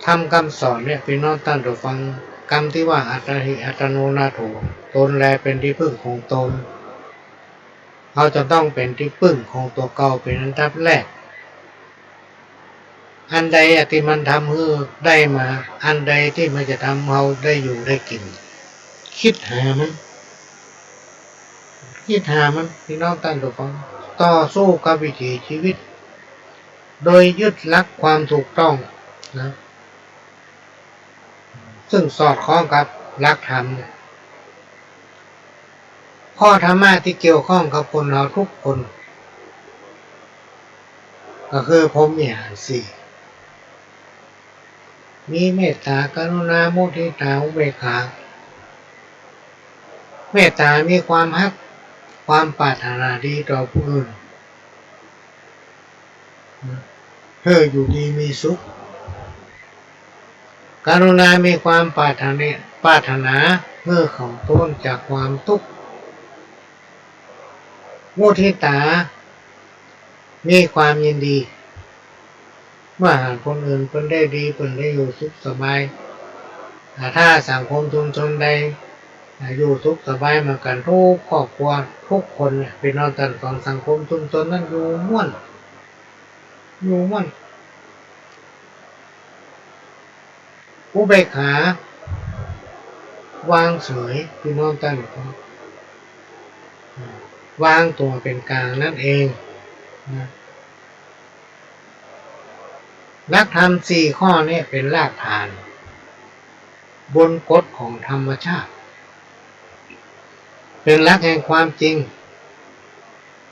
ธรรมกำสอนเนี่ย ปี้น้องต้านผู้ฟัง กำตี้ว่า อัตตาหิ อัตตาโน นาโถ ตนแลเป๋นตี้พึ่งของตน เฮาจะต้องเป๋นตี้พึ่งของตั๋วเก่าเป๋นอันดับแรก อันใดตี้มันทำหื้อได้มา อันใดตี้มันจะทำเฮาได้อยู่ได้กิ๋น กึ๊ดหามัน กึ๊ดหามัน ปี้น้องต้านผู้ฟัง ต่อสู้กับวิถีชีวิต โดยยึดหลักความถูกต้องนะ ซึ่งสอดคล้องกับหลักธรรมเนี่ย เพราะธรรมะตี้เกี่ยวข้องกับคนเฮาทุกคน ก็คือพรหมวิหารสี่ มีเมตตา กรุณา มุทิตา อุเบกขา เมตตามีความฮัก ความปรารถนาดีต่อผู้อื่น หื้ออยู่ดีมีสุข กรุณามีความปรารถนา ปรารถนาหื้อเขาป๊นจากความตุ๊กข์ มุทิตา มีความยินดี เมื่อหันคนอื่นเปิ้นได้ดี เปิ้นได้อยู่สุขสบาย อ่า ถ้าสังคมชุมชนใด อ่า อยู่สุขสบายเหมือนกั๋นทุกครอบครัว ทุกคนเนี่ย ปี้น้องต้านผู้ฟัง สังคมชุมชนนั้นอยู่ม่วน อยู่ม่วน อุเบกขา วางเฉย ปี้น้องต้านผู้ฟัง อ่า วางตั๋วเป๋นก๋างนั้นเองนะ หลักธรรมสี่ข้อนี้เป๋นรากฐาน บนกฎของธรรมชาติ เป๋นหลักแห่งความจริง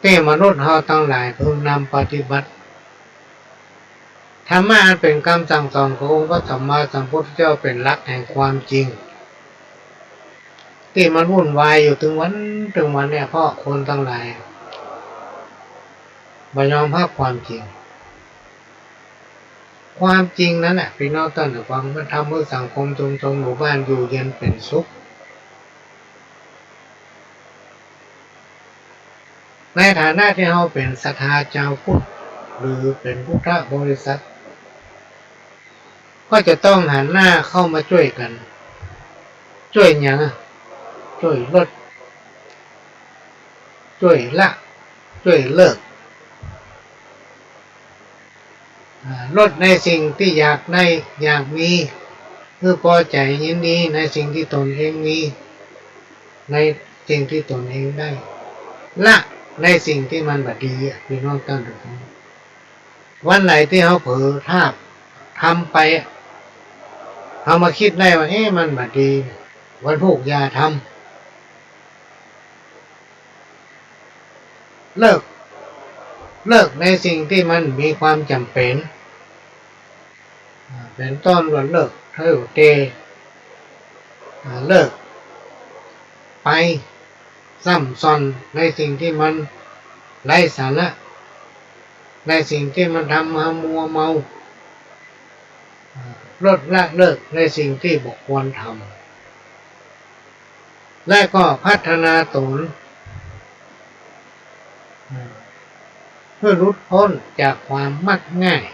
ตี้มนุษย์เฮาตังหลายพึงนำปฏิบัติ ธรรมะอันเป๋นกำสั่งสอนขององค์พระสัมมาสัมพุทธเจ้าเป๋นหลักแห่งความจริง ตี้มันวุ่นวายอยู่ตึงวันตึงวันเนี่ย เพราะคนตังหลายบ่ยอมฮับความจริง ความจริงนั้นน่ะ ปี้น้องต้านผู้ฟัง มันทำหื้อสังคมชุมชนหมู่บ้านอยู่เย็นเป๋นสุข ในฐานะตี้เฮาเป๋นศรัทธาจาวพุทธ หรือเป๋นพุทธบริษัท ก็จะต้องหันหน้าเข้ามาจ้วยกั๋น จ้วยหยังอะ จ้วยลด จ้วยละ จ้วยเลิก อ่า ลดในสิ่งตี้อยากได้ อยากมี หื้อปอใจ๋ยินดีในสิ่งตี้ตนเองมี ในสิ่งตี้ตนเองได้ ละในสิ่งตี้มันบ่ดีอะ ปี้น้องต้านผู้ฟัง วันไหนตี้เฮาเผลอทาบ ทำไปอะ เฮามาคิดได้ว่า เอ๊ะ มันบ่ดี วันพูกอย่าทำ เลิก เลิกในสิ่งตี้มันมีความจ๋ำเป๋น อ่า เป๋นต้นว่าเลิกเที่ยวเตร่ อ่า เลิกไปซ่ำซ่อนในสิ่งตี้มันไร้สาระ ในสิ่งตี้มันทำหื้อมัวเมา อ่า ลดละเลิกในสิ่งตี้บ่ควรทำ และก็พัฒนาต๋น อ่า หื้อหลุดป๊นจากความมักง่าย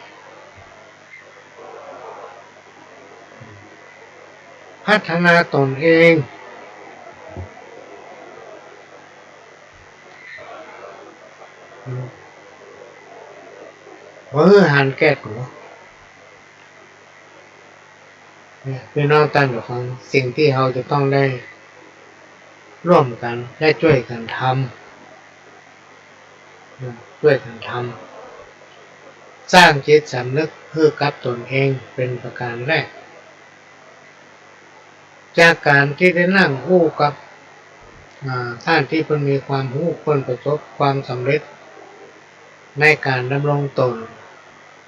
พัฒนาต๋นเอง บ่หื้อหันแก่ตั๋ว พี่น้องต้านผู้ฟัง สิ่งตี้เฮาจะต้องได้ร่วมกั๋นและจ้วยกั๋นทำ จ้วยกั๋นทำ สร้างจิตสำนึกหื้อกับต๋นเองเป๋นประก๋านแรก จากก๋านตี้ได้นั่งอู้กับ อ่า ต้านตี้เปิ้นมีความฮู้ เปิ้นประสบความสำเร็จในก๋านดำรงต๋น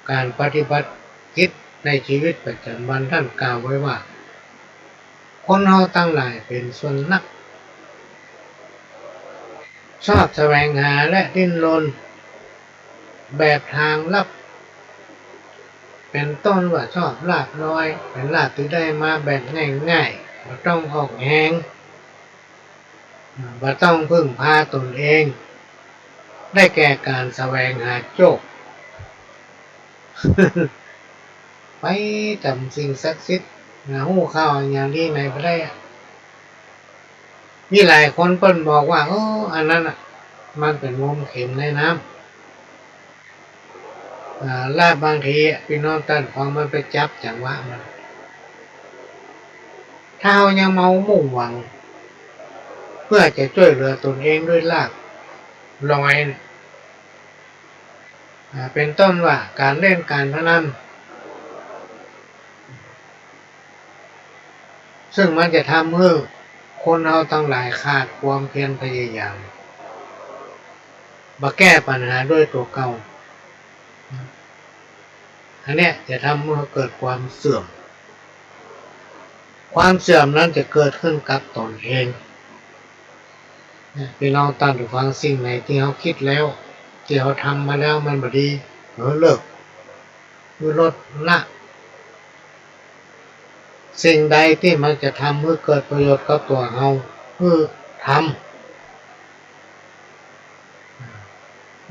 ก๋านปฏิบัติกิจในจีวิตประจ๋ำวัน ต้านกล่าวไว้ว่า คนเฮาตังหลายเป๋นส่วนนัก ชอบแสวงหาและดิ้นรนแบบทางลับ เป๋นต้นว่าชอบลาภลอย เป๋นลาภตี้ได้มาแบบง่ายๆ บ่ต้องออกแฮง บ่ต้องพึ่งพาต๋นเอง ได้แก่ก๋านแสวงหาโจค ไปต๋ามสิ่งศักดิ์สิทธิ์ หาฮู้ข่าวอย่างดีไหนบ่ได้อะ มีหลายคนเปิ้นบอกว่า เออ อันนั้นน่ะ มันเป๋นงมเข็มในน้ำ อ่า ลาภบางทีอะ พี่น้องต้านฟัง มันไปจับจังหวะมัน ถ้าเฮายังเมามุ่งหวัง เพื่อจะจ้วยเหลือต๋นเองด้วยลาภลอยเนี่ย อ่า เป๋นต้นว่าก๋านเล่นก๋านพนัน ซึ่งมันจะทำหื้อคนเฮาตังหลายขาดความเพียรพยายาม บ่แก้ปัญหาด้วยตั๋วเก่า อันเนี้ยจะทำหื้อเกิดความเสื่อม ความเสื่อมนั้นจะเกิดขึ้นกับต๋นเอง เนี่ย พี่น้องต้านผู้ฟัง สิ่งไหนตี้เฮากึ๊ดแล้ว ตี้เฮาทำมาแล้วมันบ่ดี หื้อเลิก หื้อลดละ สิ่งใดตี้มันจะทำหื้อเกิดประโยชน์กับตั๋วเฮา หื้อทำ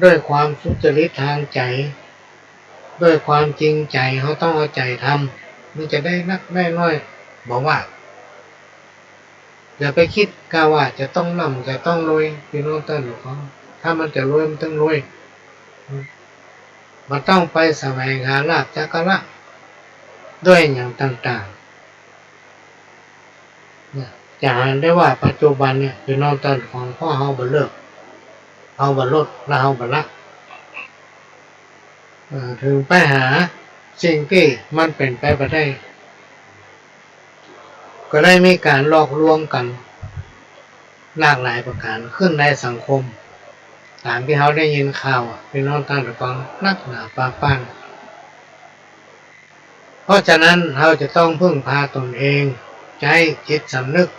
ด้วยความสุจริตตางใจ๋ ด้วยความจริงใจ๋ เฮาต้องเอาใจ๋ทำ มันจะได้นักได้น้อยบ่ว่า อย่าไปกึ๊ดกาว่าจะต้องร่ำจะต้องรวย พี่น้องต้านผู้ฟัง ถ้ามันจะรวยมันต้องรวย บ่ต้องไปแสวงหาลาภสักการะด้วยอย่างต่างๆ เนี่ย จะหันได้ว่าปัจจุบันเนี่ย พี่น้องต้านผู้ฟัง เพราะเฮาบ่เลิก เฮาบ่ลด และเฮาบ่ละ เอ่อ เถิงไปหาสิ่งตี้มันเป๋นไปบ่ได้ ก็ได้มีก๋านหลอกลวงกั๋นหลากหลายประก๋านขึ้นในสังคม ต๋ามตี้เฮาได้ยินข่าวอะ พี่น้องต้านผู้ฟัง นักหนาปาป้าน เพราะฉะนั้นเฮาจะต้องพึ่งพาต๋นเอง ใจ๊จิตสำนึก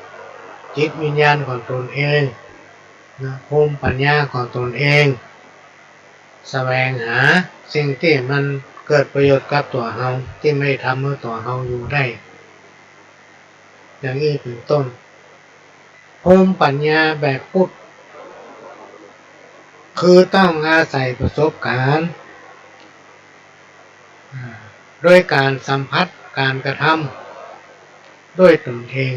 จิตวิญญาณของต๋นเอง นะ ภูมิปัญญาของต๋นเอง แสวงหาสิ่งตี้มันเกิดประโยชน์กับตั๋วเฮา ตี้ไม่ทำหื้อตั๋วเฮาอยู่ได้ อย่างอี้เป๋นต้น ภูมิปัญญาแบบพุทธ คือต้องอาศัยประสบก๋ารณ์ อ่า ด้วยก๋านสัมผัส ก๋านกระทำ ด้วยต๋นเอง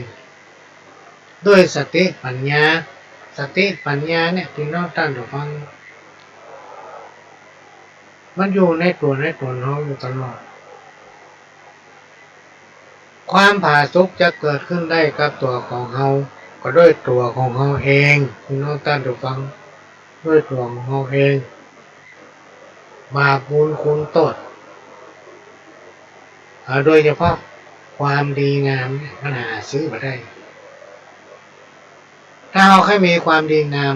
ด้วยสติปัญญา สติปัญญาเนี่ย พี่น้องต้านผู้ฟัง มันอยู่ในตั๋วในต๋นเฮาอยู่ตลอด ความผาสุกจะเกิดขึ้นได้กับตั๋วของเฮา ก็ด้วยตั๋วของเฮาเอง พี่น้องต้านผู้ฟัง ด้วยตั๋วของเฮาเอง บาปบุญคุณโต้ษ อ่า โดยเฉพาะความดีงามเนี่ย มันหาซื้อบ่ได้ ถ้าเฮาใค่มีความดีงาม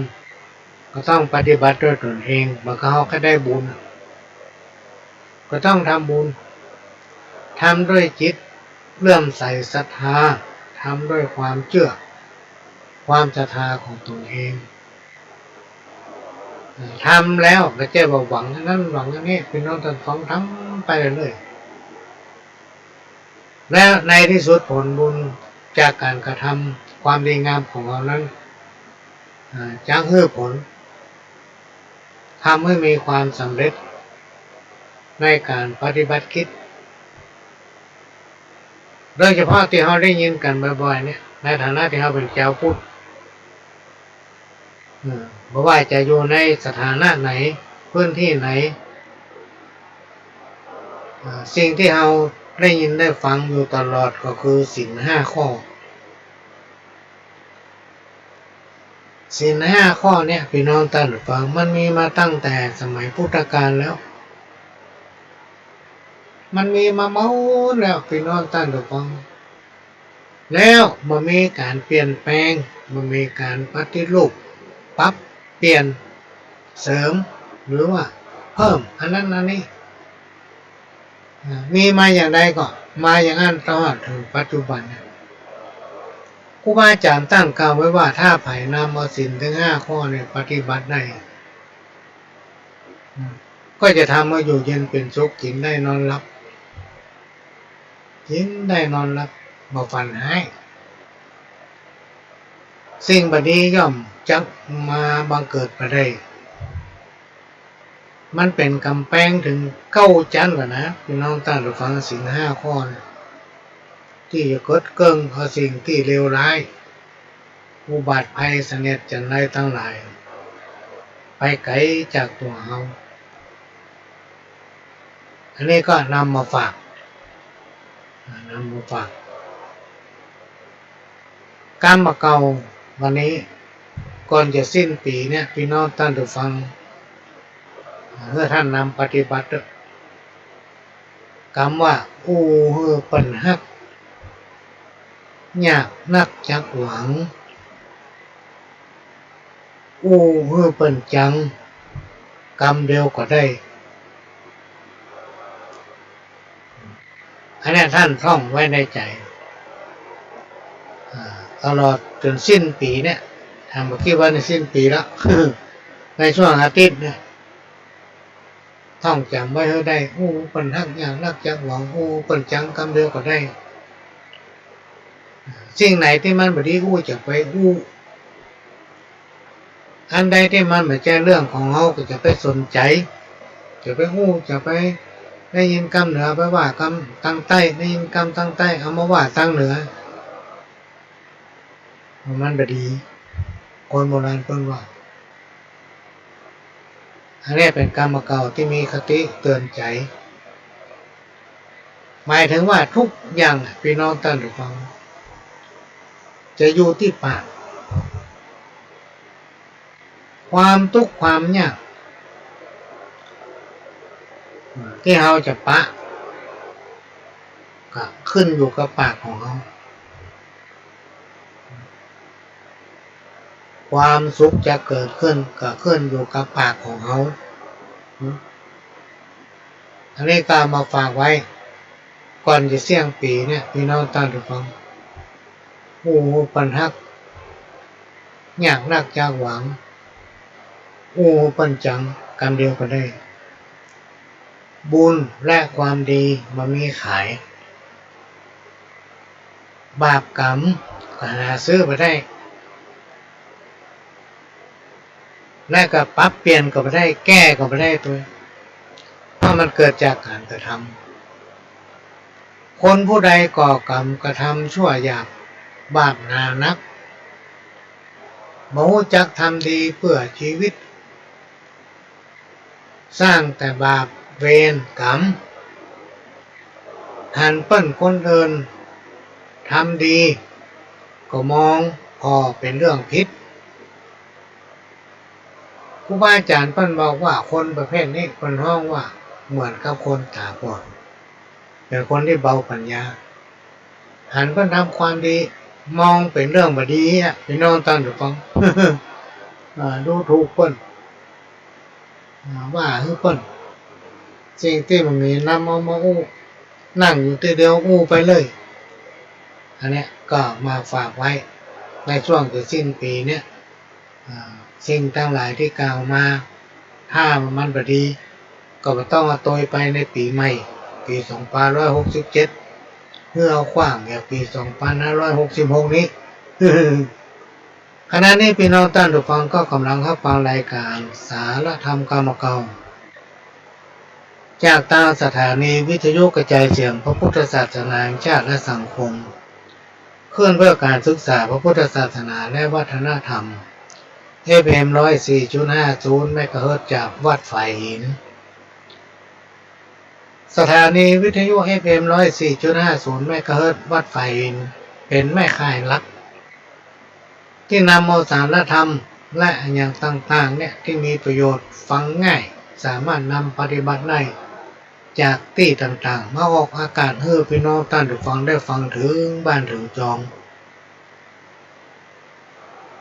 ก็ต้องปฏิบัติด้วยต๋นเอง บ่าเฮาใค่ได้บุญ ก็ต้องทำบุญ ทำด้วยจิตเลื่อมใสศรัทธา ทำด้วยความเจื้อ ความศรัทธาของต๋นเอง ทำแล้วก็บ่ใจ้ว่าหวังอันนั้นหวังอันนี้ พี่น้องต้านฟัง ทำไปเรื่อยๆ และในตี้สุดผลบุญจากก๋านกระทำความดีงามของเฮานั้น อ่า จะหื้อผล ทำหื้อมีความสำเร็จในก๋านปฏิบัติกิจ โดยเฉพาะตี้เฮาได้ยินกั๋นบ่อยๆ เนี่ย ในฐานะตี้เฮาเป๋นจาวพุทธ เออ บ่ว่าจะอยู่ในสถานะไหน พื้นตี้ไหน เอ่อ สิ่งตี้เฮา ได้ยินได้ฟังอยู่ตลอดก็คือศีลห้าข้อ ศีลห้าข้อเนี่ย พี่น้องต้านผู้ฟัง มันมีมาตั้งแต่สมัยพุทธกาลแล้ว มันมีมาหมดแล้ว พี่น้องต้านผู้ฟัง แล้วบ่มีก๋านเปลี่ยนแปลง บ่มีก๋านปฏิรูป ปรับเปลี่ยน เสริม หรือว่าเพิ่มอันนั้นอันนี้ อ่า มีมาอย่างใดก็มาอย่างนั้นตลอดเถิงปัจจุบันเนี่ย ครูบาอาจ๋ารย์ต้านกล่าวไว้ว่า ถ้าใผนำเอาศีลเถิงห้าข้อเนี่ยปฏิบัติได้ อืม ก็จะทำให้อยู่เย็นเป็นสุข กิ๋นได้นอนหลับ กิ๋นได้นอนหลับ บ่ฝันฮ้าย สิ่งบ่ดีย่อมจักมาบังเกิดบ่ได้ มันเป๋นก๋ำแปงเถิงเก้าจั๊นก่อนะ พี่น้องต้านผู้ฟัง ศีลห้าข้อเนี่ย ตี้จะเกิดเกิ่งเอาสิ่งตี้เลวร้าย อุบัติภัยเสนียดจัญไรตังหลาย ไปไก๋จากตั๋วเฮา อันนี้ก็นำมาฝาก อ่า นำมาฝาก กรรมบ่าเก่า วันนี้ก่อนจะสิ้นปี๋เนี่ย พี่น้องต้านผู้ฟัง หื้อต้านนำปฏิบัติเต๊อะ กำว่า อู้หื้อเปิ้นฮัก ยากนักจักหวัง อู้หื้อเปิ้นจัง กำเดียวก็ได้ อันเนี้ยต้านท่องไว้ในใจ๋ อ่า ตลอดจ๋นสิ้นปี๋เนี่ย อ่า บ่ากี้วันนี้สิ้นปี๋แล้ว ในช่วงอาทิตย์เนี่ย ท่องจ๋ำไว้หื้อได้ อู้เปิ้นฮัก ยากนักจักหวัง อู้เปิ้นจัง กำเดียวก็ได้ สิ่งไหนตี้มันบ่ดีอู้ จะไปอู้ อันใดตี้มันบ่ใจ้เรื่องของเฮาก็จะไปสนใจ๋ จะไปอู้ จะไป ได้ยินกำเหนือไปว่ากำตางใต้ ได้ยินกำตางใต้เอามาว่าตางเหนือ มันบ่ดี คนโบราณเปิ้นว่า อันนี้เป๋นกรรมบ่าเก่าตี้มีคติเตื๋อนใจ๋ หมายเถิงว่าทุกอย่างอะ พี่น้องต้านผู้ฟัง จะอยู่ตี้ปาก ความตุ๊กข์ความยาก ตี้เฮาจะปะ ก็ขึ้นอยู่กับปากของเฮา ความสุขจะเกิดขึ้นก็ขึ้นอยู่กับปากของเฮา อันนี้ก็เอามาฝากไว้ ก่อนจะเสี้ยงปี๋เนี่ย พี่น้องต้านผู้ฟัง อู้หื้อเปิ้นฮัก ยากนักจักหวัง อู้หื้อเปิ้นจัง กำเดียวก็ได้ บุญและความดีบ่มีขาย บาปกรรมก็หาซื้อบ่ได้ และก็ปรับเปลี่ยนก็บ่ได้ แก้ก็บ่ได้ตวย เพราะมันเกิดจากก๋านกระทำ คนผู้ใดก่อกรรมกระทำชั่วหยาบ บาปหนานัก บ่ฮู้จักทำดีเปื้อจีวิต สร้างแต่บาปเวรกรรม หันเปิ้นคนอื่นทำดี ก็มองผ่อเป๋นเรื่องผิด ครูบาอาจ๋ารย์เปิ้นบอกว่าคนประเภทนี้เปิ้นฮ้องว่าเหมือนกับคนต๋าบอด เป๋นคนตี้เบาปั๋ญญา หันเปิ้นทำความดี มองเป๋นเรื่องบ่ดีอะ พี่น้องต้านผู้ฟัง อ่า ดูถูกเปิ้น อ่า ว่าหื้อเปิ้น สิ่งตี้บ่มีนำเอามาอู้ นั่งอยู่ตี้เดียวอู้ไปเลย อันเนี้ยก็มาฝากไว้ ในช่วงจะสิ้นปี๋เนี่ย อ่า สิ่งตังหลายตี้กล่าวมา ถ้ามันบ่ดี ก็บ่ต้องเอาตวยไปในปี๋ใหม่ ปี๋สองปันห้าร้อยหกสิบเจ็ด หื้อเอาขว้างอย่างปี๋สองปันห้าร้อยหกสิบหกนี้ ขณะนี้พี่น้องต้านผู้ฟังก็ก๋ำลังฮับฟังรายก๋านสารธรรมกรรมเก่า จากตางสถานีวิทยุกระจายเสียงพระพุทธศาสนาแห่งชาติและสังคม คลื่นเพื่อการศึกษาพระพุทธศาสนาและวัฒนธรรม เอฟเอ็ม ร้อยสี่จุดห้าศูนย์ เมกะเฮิรตซ์ จากวัดฝายหิน สถานีวิทยุ เอฟเอ็ม ร้อยสี่จุดห้าศูนย์ เมกะเฮิรตซ์ วัดฝายหิน เป๋นแม่ข่ายหลัก ตี้นำเอาสารธรรมและอะหยังต่างๆ เนี่ย ตี้มีประโยชน์ ฟังง่าย สามารถนำปฏิบัติได้ จากตี้ต่างๆ มาออกอากาศหื้อปี้น้องต้านผู้ฟังได้ฟังเถิงบ้านเถิงจอง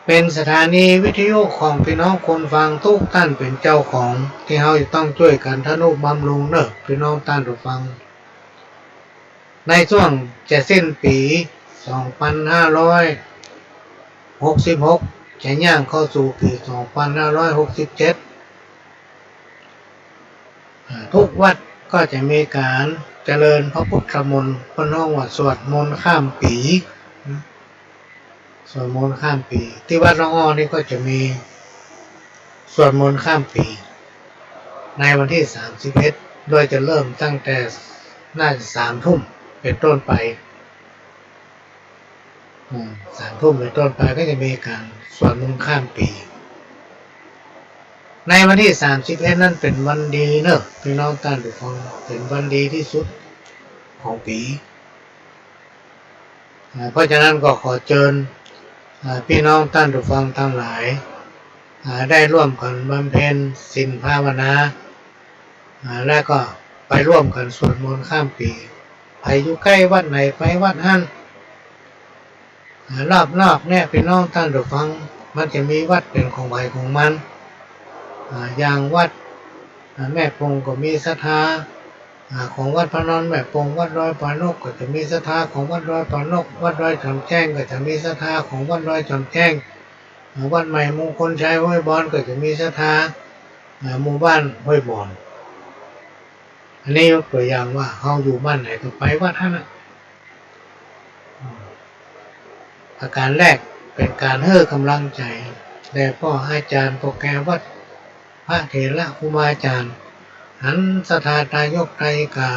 เป๋นสถานีวิทยุของปี้น้องคนฟังทุกต้านเป๋นเจ้าของ ตี้เฮาจะต้องจ้วยกั๋นทะนุบำรุงเน่อปี้น้องต้านผู้ฟัง ในช่วงจะสิ้นปี๋ สองปันห้าร้อยหกสิบหก จะย่างเข้าสู่ปี๋ สองปันห้าร้อยหกสิบเจ็ด อ่า ทุกวัดก็จะมีก๋านเจริญพระพุทธมนต์ เปิ้นฮ้องว่าสวดมนต์ข้ามปี๋ สวดมนต์ข้ามปี๋ ตี้วัดร่องอ้อนี่ก็จะมีสวดมนต์ข้ามปี๋ ในวันตี้ สามสิบเอ็ด โดยจะเริ่มตั้งแต่น่าจะสามทุ่มเป๋นต้นไป อืม สามทุ่มเป๋นต้นไปก็จะมีก๋านสวดมนต์ข้ามปี๋ ในวันตี้ สามสิบเอ็ด นั้นเป๋นวันดีเน่อปี้น้องต้านผู้ฟัง เป๋นวันดีตี้สุดของปี๋ อ่า เพราะฉะนั้นก็ขอเจิญ อ่า ปี้น้องต้านผู้ฟังตังหลาย อ่า ได้ร่วมกั๋นบำเพ็ญศีลภาวนา อ่า และก็ไปร่วมกั๋นสวดมนต์ข้ามปี๋ ใผอยู่ใก้วัดไหนไปวัดหั้น อ่า รอบนอกเนี่ยปี้น้องต้านผู้ฟัง มันจะมีวัดเป๋นของใผของมัน อ่า อย่างวัด อ่า แม่ปงก็มีศรัทธา อ่า ของวัดพระนอนแม่ปง วัดดอยปอยนกก็จะมีศรัทธาของวัดดอยปอยนก วัดดอยจอมแจ้งก็จะมีศรัทธาของวัดดอยจอมแจ้ง อ่า วัดใหม่มงคลชัยห้วยบอนก็จะมีศรัทธา อ่า หมู่บ้านห้วยบอน อันนี้ยกตั๋วอย่างว่าเฮาอยู่บ้านไหนก็ไปวัดหั้นน่ะ ประก๋านแรกเป๋นก๋านหื้อก๋ำลังใจ๋แด่ป้ออาจ๋ารย์ป้อแก่วัด พระเถระครูบาอาจ๋ารย์ หันศรัทธาตายกตายิกา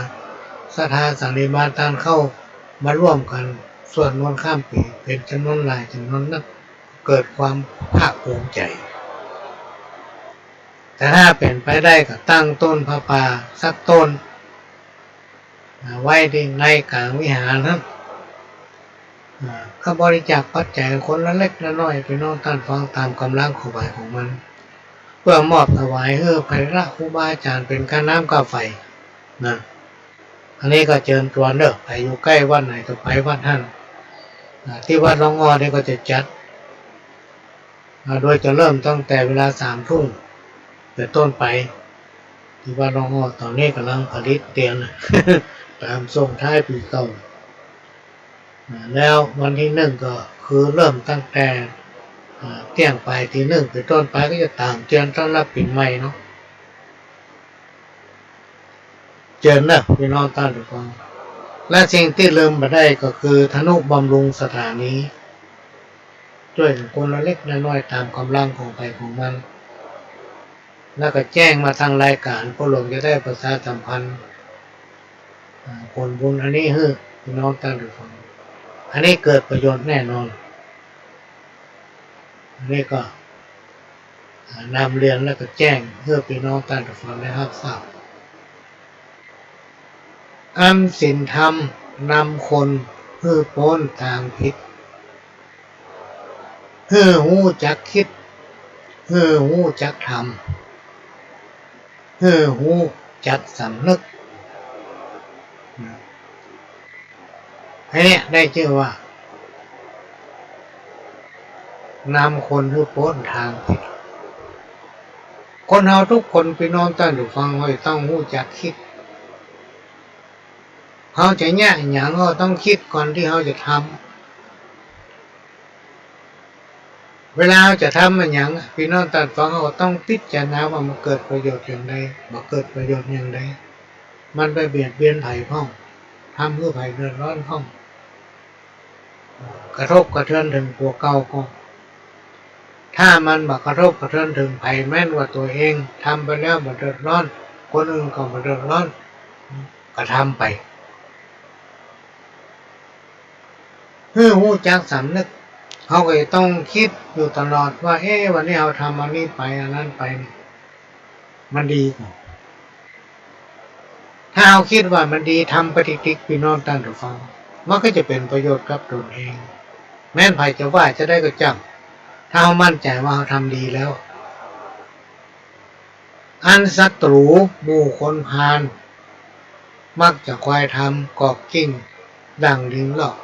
ศรัทธาสันนิบาตต้านเข้ามาร่วมกั๋นสวดมนต์ข้ามปี๋ เป๋นจ๋ำนวนหลายจ๋ำนวนนัก เกิดความภาคภูมิใจ๋ แต่ถ้าเป๋นไปได้ก็ตั้งต้นผ้าป่าสักต้น อ่า ไว้ตี้ในก๋างวิหารหั้น อ่า ก็บริจาคปัจจัยคนละเล็กละน้อย ปี้น้องต้านฟังต๋ามก๋ำลังของใผของมัน เปื้อมอบถวายหื้อพระครูบาอาจ๋ารย์เป๋นก้าน้ำก้าไฟนะ อันนี้ก็เจิญจวนเน่อ ใผอยู่ใก้วัดไหนก็ไปวัดหั้น อ่า ตี้วัดร่องอ้อนี่ก็จะจัด อ่า โดยจะเริ่มตั้งแต่เวลาสามทุ่มเป๋นต้นไป ตี้วัดร่องอ้อต๋อนนี้ก่ำลังผลิตเตียน ต๋ามส่งท้ายปี๋เก่า อ่า แล้ววันตี้นึ่งก็คือเริ่มตั้งแต่ อ่า เตี้ยงไป ตีนึ่งเป๋นต้นไปก็จะต่างเตียนต้อนรับปี๋ใหม่เนาะ เจิญเน่อปี้น้องต้านฟัง และสิ่งตี้ลืมบ่ได้ก็คือทะนุบำรุงสถานี จ้วยคนละเล็กละน้อยต๋ามก๋ำลังของใผของมัน แล้วก็แจ้งมาตางรายก๋าน ป้อหลวงจะได้ประชาสัมพันธ์ อ่า ผลบุญอันนี้หื้อปี้น้องต้านฟัง อันนี้เกิดประโยชน์แน่นอน อันนี้ก็ อ่า นำเรียนแล้วก็แจ้งหื้อปี้น้องต้านฟังได้ฮับทราบ อันศีลธรรมนำคนหื้อป๊นตางผิด หื้อฮู้จักกึ๊ด หื้อฮู้จักกระทำ หื้อฮู้จักสำนึก อันเนี้ยได้จื้อว่า นำคนหื้อป๊นตางผิด คนเฮากู้คนปี้น้องต้านฟัง เฮาจะต้องฮู้จักกึ๊ด เฮาจะเยียะอะหยัง เฮาต้องกึ๊ดก่อนตี้เฮาจะทำ เวลาเฮาจะทำอะหยัง ปี้น้องต้านฟัง เฮาต้องพิจารณาว่ามันเกิดประโยชน์อย่างใด บ่เกิดประโยชน์อย่างใด มันไปเบียดเบียนใผพ่อง ทำหื้อใผเดือดร้อนพ่อง กระทบกระเทือนเถิงตั๋วเก่าพ่อง ถ้ามันบ่กระทบกระเทือนเถิงใผ แม้นว่าตั๋วเองทำไปแล้วบ่เดือดร้อน คนอื่นก็บ่เดือดร้อน ก็ทำไป หื้อฮู้จักสำนึก เฮาก็จะต้องกึ๊ดอยู่ตลอดว่า เอ๊ะ วันนี้เฮาทำอันนี้ไป อันนั้นไปนี่ มันดีก่อ ถ ถ้าเฮาคิดว่ามันดี ทำไปติกๆ ปี้น้องต้านผู้ฟัง มันก็จะเป๋นประโยชน์กับตนเอง แม้นใผจะว่าจาใดก็จ้าง ถ้าเฮามั่นใจ๋ว่าเฮาทำดีแล้ว อันศัตรู๋หมู่คนพาล มักจะคอยทำกอกกิ้งดั่งลิงลอก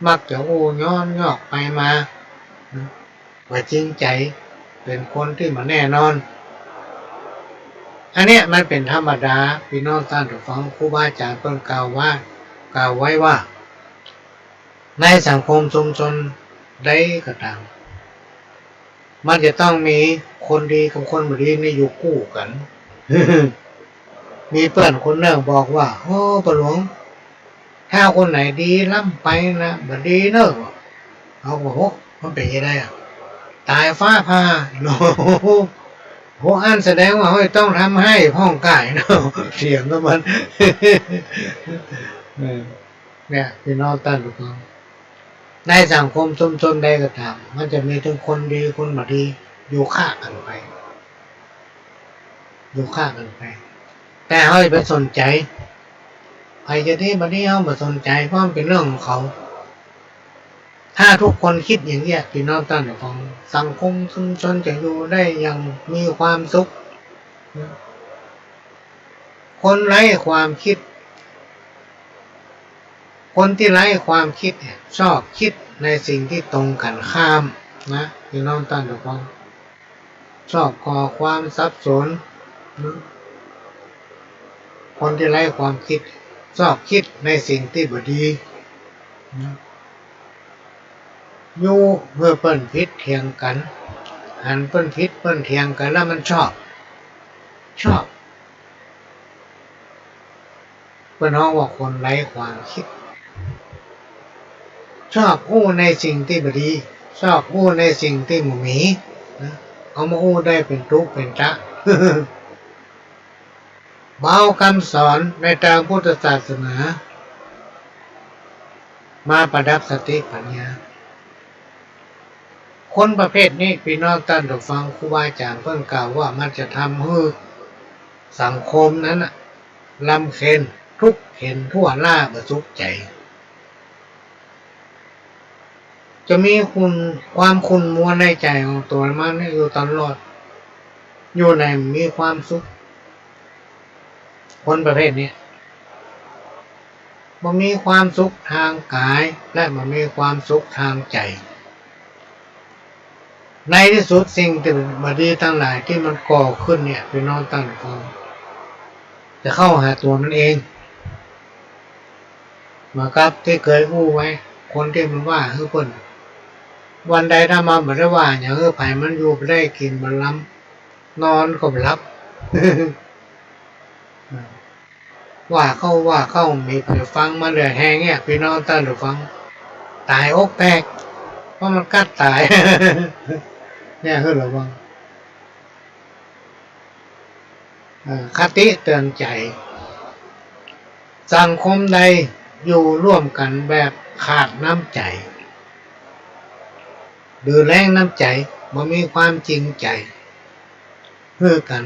มักจะอู้ย้อนยอกไปมา บ่จริงใจ๋ เป๋นคนตี้บ่แน่นอน อันเนี้ยมันเป๋นธรรมดา ปี้น้องต้านผู้ฟัง ครูบาอาจ๋ารย์เปิ้นกล่าวว่า กล่าวไว้ว่า ในสังคมชุมชนใดก็ต๋าม มันจะต้องมีคนดีกับคนบ่ดีนี่อยู่กู้กั๋น มีเปิ้นคนนึ่งบอกว่า โอ้ ป้อหลวง ถ้าคนไหนดีล้ำไปนะ บ่ดีเน่อ เฮาก็ โห มันเป๋นจาใดอะ ต๋ายฟ้าผ่า โห อั้นแสดงว่าเฮาต้องทำไฮ่พ่องก่ายเนาะ เถียงกับมัน เออ เนี่ย ปี้น้องต้านผู้ฟัง ในสังคมชุมชนใดก็ต๋าม มันจะมีตึงคนดีคนบ่ดี อยู่ข้างกั๋นไป อยู่ข้างกั๋นไป แต่เฮาอย่าไปสนใจ๋ ใผจะดีบ่ดีเฮาบ่สนใจ๋ เพราะมันเป๋นเรื่องของเขา ถ้าทุกคนกึ๊ดอย่างเนี้ย ปี้น้องต้านผู้ฟัง สังคมชุมชนจะอยู่ได้อย่างมีความสุข คนไร้ความกึ๊ด คนตี้ไร้ความกึ๊ดเนี่ย ชอบกึ๊ดในสิ่งตี้ตรงกั๋นข้ามนะ ปี้น้องต้านผู้ฟัง ชอบก่อความสับสนนะ คนตี้ไร้ความกึ๊ด ชอบกึ๊ดในสิ่งตี้บ่ดีนะ อยู่หื้อเปิ้นผิดเถียงกั๋น หันเปิ้นผิดเปิ้นเถียงกั๋นแล้วมันชอบ ชอบ เปิ้นฮ้องว่าคนไร้ความกึ๊ด ชอบอู้ในสิ่งตี้บ่ดี ชอบอู้ในสิ่งตี้บ่มีนะ เอามาอู้ได้เป๋นตุ๊เป๋นตะ บ่เอากำสอนในตางพุทธศาสนา มาประดับสติปัญญา คนประเภทนี้ ปี้น้องต้านผู้ฟัง ครูบาอาจ๋ารย์เปิ้นกล่าวว่ามันจะทำหื้อสังคมนั้นน่ะ รำเค็ญ ทุกข์เข็ญทั่ว หล้าบ่สุขใจ๋ จะมีขุ่น ความขุ่นมัวในใจ๋ของตั๋วมันเนี่ยอยู่ตลอด อยู่ไหนบ่มีความสุข คนประเภทเนี้ย บ่มีความสุขตางกาย และบ่มีความสุขตางใจ๋ ในตี้สุดสิ่งตี้บ่ดีตังหลายตี้มันก่อขึ้นเนี่ย ปี้น้องต้านผู้ฟัง จะเข้าหาตั๋วมันเอง เหมือนกับตี้เกยอู้ไว้ คนตี้มันว่าหื้อเปิ้น วันใดถ้ามันบ่ได้ว่าหยังหื้อใผ มันอยู่บ่ได้กิ๋นบ่หลำ นอนก็บ่หลับ ว่าเข้า ว่าเข้า มีใผฟังมันเดือดแฮงเนี่ย ปี้น้องต้านผู้ฟัง ต๋ายอกแตก เพราะมันกั๊ดต๋าย เนี่ย หื้อระวัง เอ่อ คติเตือนใจ๋ สังคมใดอยู่ร่วมกั๋นแบบขาดน้ำใจ๋ หรือแล้งน้ำใจ๋ บ่มีความจริงใจ๋หื้อกั๋น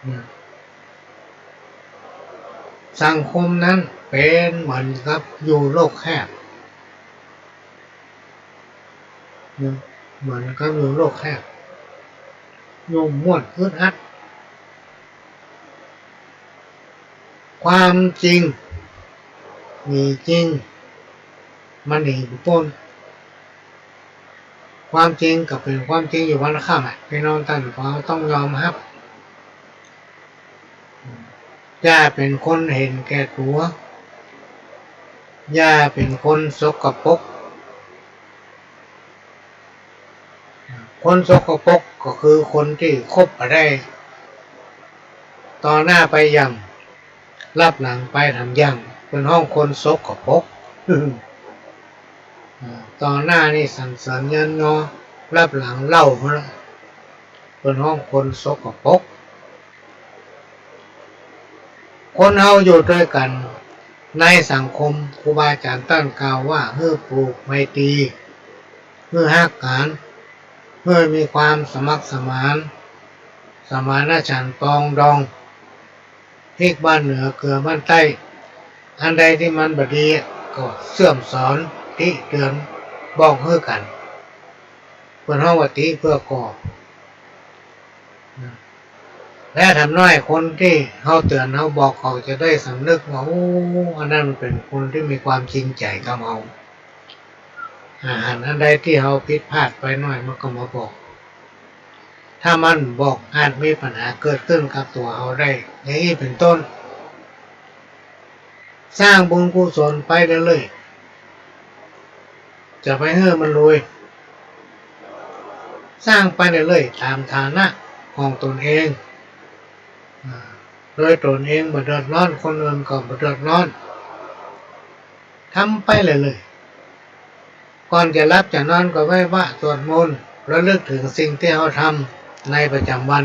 อืม สังคมนั้นเป๋นเหมือนกับอยู่โลกแคบ อืม เหมือนกับอยู่โลกแคบ ยุ่งม่วนอึดอัด ความจริงมีจริง มันหนีบ่ป๊น ความจริงก็เป๋นความจริงอยู่วันละค่ำอะ ปี้น้องต้านผู้ฟัง ต้องยอมฮับ อย่าเป๋นคนเห็นแก่ตั๋ว อย่าเป๋นคนสกปรก คนสกปรกก็คือคนตี้คบบ่ได้ ต่อหน้าไปหยั่ง ลับหลังไปถามหยั่ง เปิ้นฮ้องคนสกปรก อ่า ต่อหน้านี่สรรเสริญเยินยอ ลับหลังเล่าหัวเราะ เปิ้นฮ้องคนสกปรก คนเฮาอยู่ตวยกั๋นในสังคม ครูบาอาจ๋ารย์ต้านกล่าวว่า หื้อปลูกไมตรี หื้อฮักกั๋น หื้อมีความสมัครสมาน สมานฉันท์ปรองดอง พลิกบ้านเหนือเกื้อบ้านใต้ อันใดตี้มันบ่ดีก็เสี้ยมสอน ติเตือน บอกหื้อกั๋น เปิ้นฮ้องว่าติเปื้อก่อ และถ้าน้อยคนตี้เฮาเตือนเฮาบอกเขาจะได้สำนึกว่า โอ้ อันนั้นมันเป๋นคนตี้มีความจริงใจ๋กับเฮา อา หันอันใดตี้เฮาผิดพลาดไปน้อยมันก็มาบอก ถ้ามันบอกอาจมีปัญหาเกิดขึ้นกับตั๋วเฮาได้ อย่างอี้เป๋นต้น สร้างบุญกุศลไปเรื่อยๆ จะไปหื้อมันรวย สร้างไปเรื่อยๆ ต๋ามฐานะของตนเอง อ่า โดยตนเองบ่เดือดร้อน คนอื่นก็บ่เดือดร้อน ทำไปเรื่อยๆ ก่อนจะหลับจะนอนก็ไหว้พระสวดมนต์ ระลึกถึงสิ่งตี้เฮาทำในประจำวัน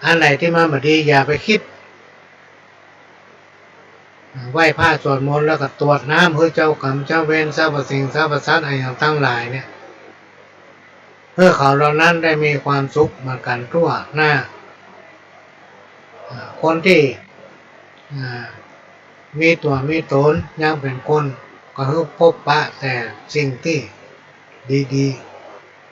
อันไหนตี้มันบ่ดีอย่าไปกึ๊ด ไหว้พระสวดมนต์แล้วก็ตวดน้ำหื้อเจ้ากรรมเจ้าเวร สรรพสิ่งสรรพสัตว์อะหยังตังหลายเนี่ย หื้อเขาเหล่านั้นได้มีความสุขเหมือนกั๋นทั่วหน้า อ่า คนตี้ อ่า มีตั๋วมีต๋นยังเป๋นคน ก็หื้อพบปะแต่สิ่งตี้ดี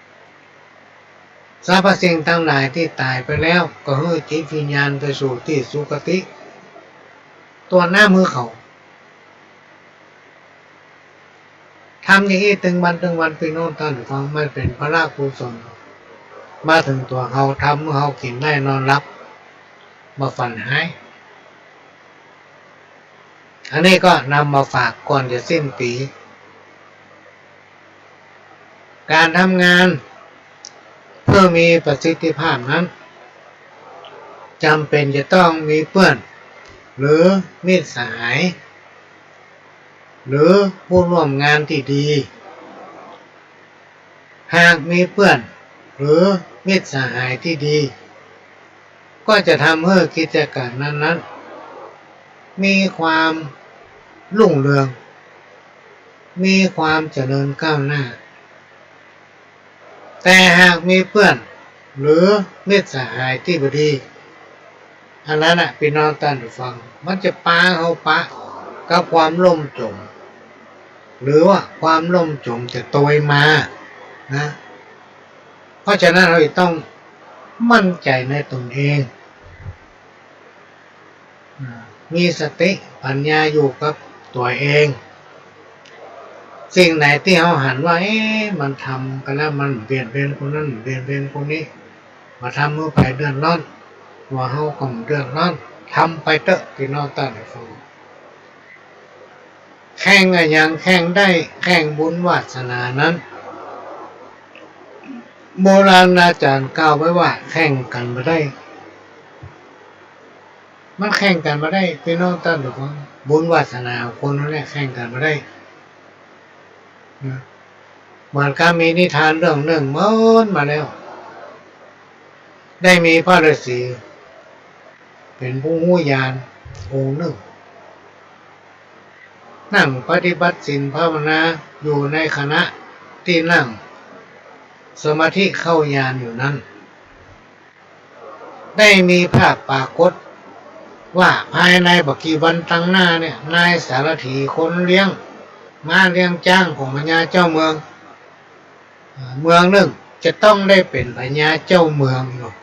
ๆ สรรพสิ่งตังหลายตี้ต๋ายไปแล้ว ก็หื้อจิตวิญญาณไปสู่ตี้สุคติ ตวดน้ำหื้อเขา ทำอย่างอี้ตึงวันตึงวัน ปี้น้องต้านฟัง มันเป๋นผละกุศล มาเถิงตั๋วเฮา ทำหื้อเฮากิ๋นได้นอนหลับ บ่ฝันฮ้าย อันนี้ก็นำมาฝากก่อนจะสิ้นปี๋ ก๋านทำงานเพื่อมีประสิทธิภาพนั้น จ๋ำเป๋นจะต้องมีเปื้อน หรือมิตรสหาย หรือผู้ร่วมงานตี้ดี หากมีเปื้อน หรือมิตรสหายตี้ดี ก็จะทำหื้อกิจก๋านนั้นๆ มีความรุ่งเรือง มีความเจริญก้าวหน้า แต่หากมีเปื้อน หรือมิตรสหายตี้บ่ดี อันนั้นน่ะ ปี้น้องต้านฟัง มันจะปาเฮาปะกับความล่มจม หรือว่าความล่มจมจะโตยมานะ เพราะฉะนั้นเฮาจะต้องมั่นใจ๋ในตนเอง อ่า มีสติปัญญาอยู่กับตั๋วเอง สิ่งไหนตี้เฮาหันว่า เอ๊ะ มันทำไปแล้วมันเบียดเบียนคนนั้น เบียดเบียนคนนี้ บ่ทำหื้อใผเดือดร้อน ตั๋วเฮาก็บ่เดือดร้อน ทำไปเต๊อะ ปี้น้องต้านฟัง แข่งอะหยัง แข่งได้ แข่งบุญวาสนานั้น โบราณอาจ๋ารย์กล่าวไว้ว่า แข่งกั๋นบ่ได้ มันแข่งกั๋นบ่ได้ ปี้น้องต้านฟัง บุญวาสนาของคนเฮาเนี่ยแข่งกั๋นบ่ได้ นะ เหมือนกับมีนิทานเรื่องนึ่งเมินมาแล้ว ได้มีพระฤๅษีเป๋นผู้ฮู้ญาณองค์นึ่ง นั่งปฏิบัติศีลภาวนาอยู่ในขณะตี้นั่งสมาธิเข้าญาณอยู่นั้น ได้มีภาพปรากฏว่าภายในบ่กี่วันตังหน้าเนี่ย นายสารถีคนเลี้ยงม้าเลี้ยงจ๊างของพญาเจ้าเมือง เอ่อ เมืองนึ่งจะต้องได้เป๋นพญาเจ้าเมืองเนาะ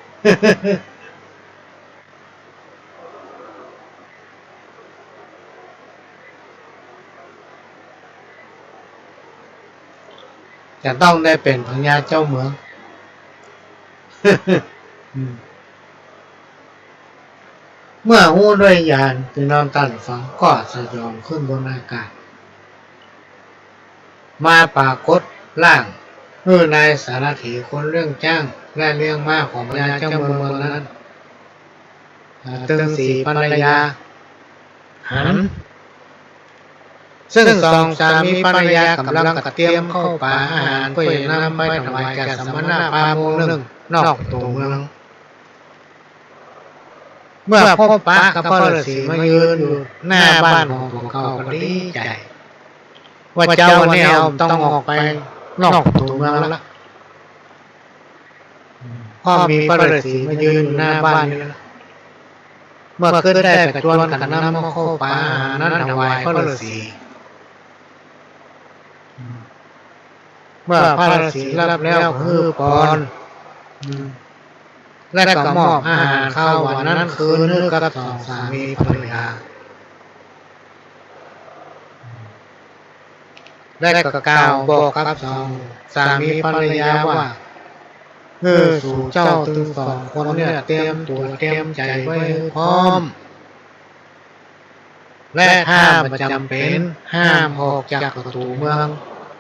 จะต้องได้เป๋นพญาเจ้าเมือง อืม เมื่อฮู้ด้วยญาณ ปี้น้องต้านฟัง ก็สยองขึ้นบนอากาศ มาปรากฏร่างหื้อนายสารถีคนเลี้ยงจ๊างและเลี้ยงม้าของพญาเจ้าเมืองนั้น อ่า ตึงสี่ภรรยาหัน ซึ่งสองสามีภรรยากำลังกระเตรียมข้าวป๋าอาหารเปื้อจะนำไปถวายแก่สมณะพราหมณ์องค์นึ่งนอกประตู๋เมือง เมื่อพบปะกับพระฤๅษีมายืนอยู่หน้าบ้านของตั๋วเก่าก็ดีใจ๋ ว่าเจ้าวันนี้เฮาบ่ต้องออกไปนอกประตู๋เมืองละ พ ก็มีพระฤๅษีมายืนอยู่หน้าบ้านนี่ละ เมื่อขึ้นได้ก็จวนกั๋นนำข้าวปลาอาหารนั้นถวายพระฤๅษี เมื่อพระฤๅษีฮับแล้วก็หื้อปอน อืม และก็มอบอาหารคาวหวานนั้นคืนหื้อกับสองสามีภรรยา และก็กล่าวบอกกับสองสามีภรรยาว่า หื้อสูเจ้าตึงสองคนเนี่ยเตรียมตั๋วเตรียมใจ๋ไว้หื้อพร้อม และถ้าบ่จ๋ำเป๋นห้ามออกจากประตู๋เมือง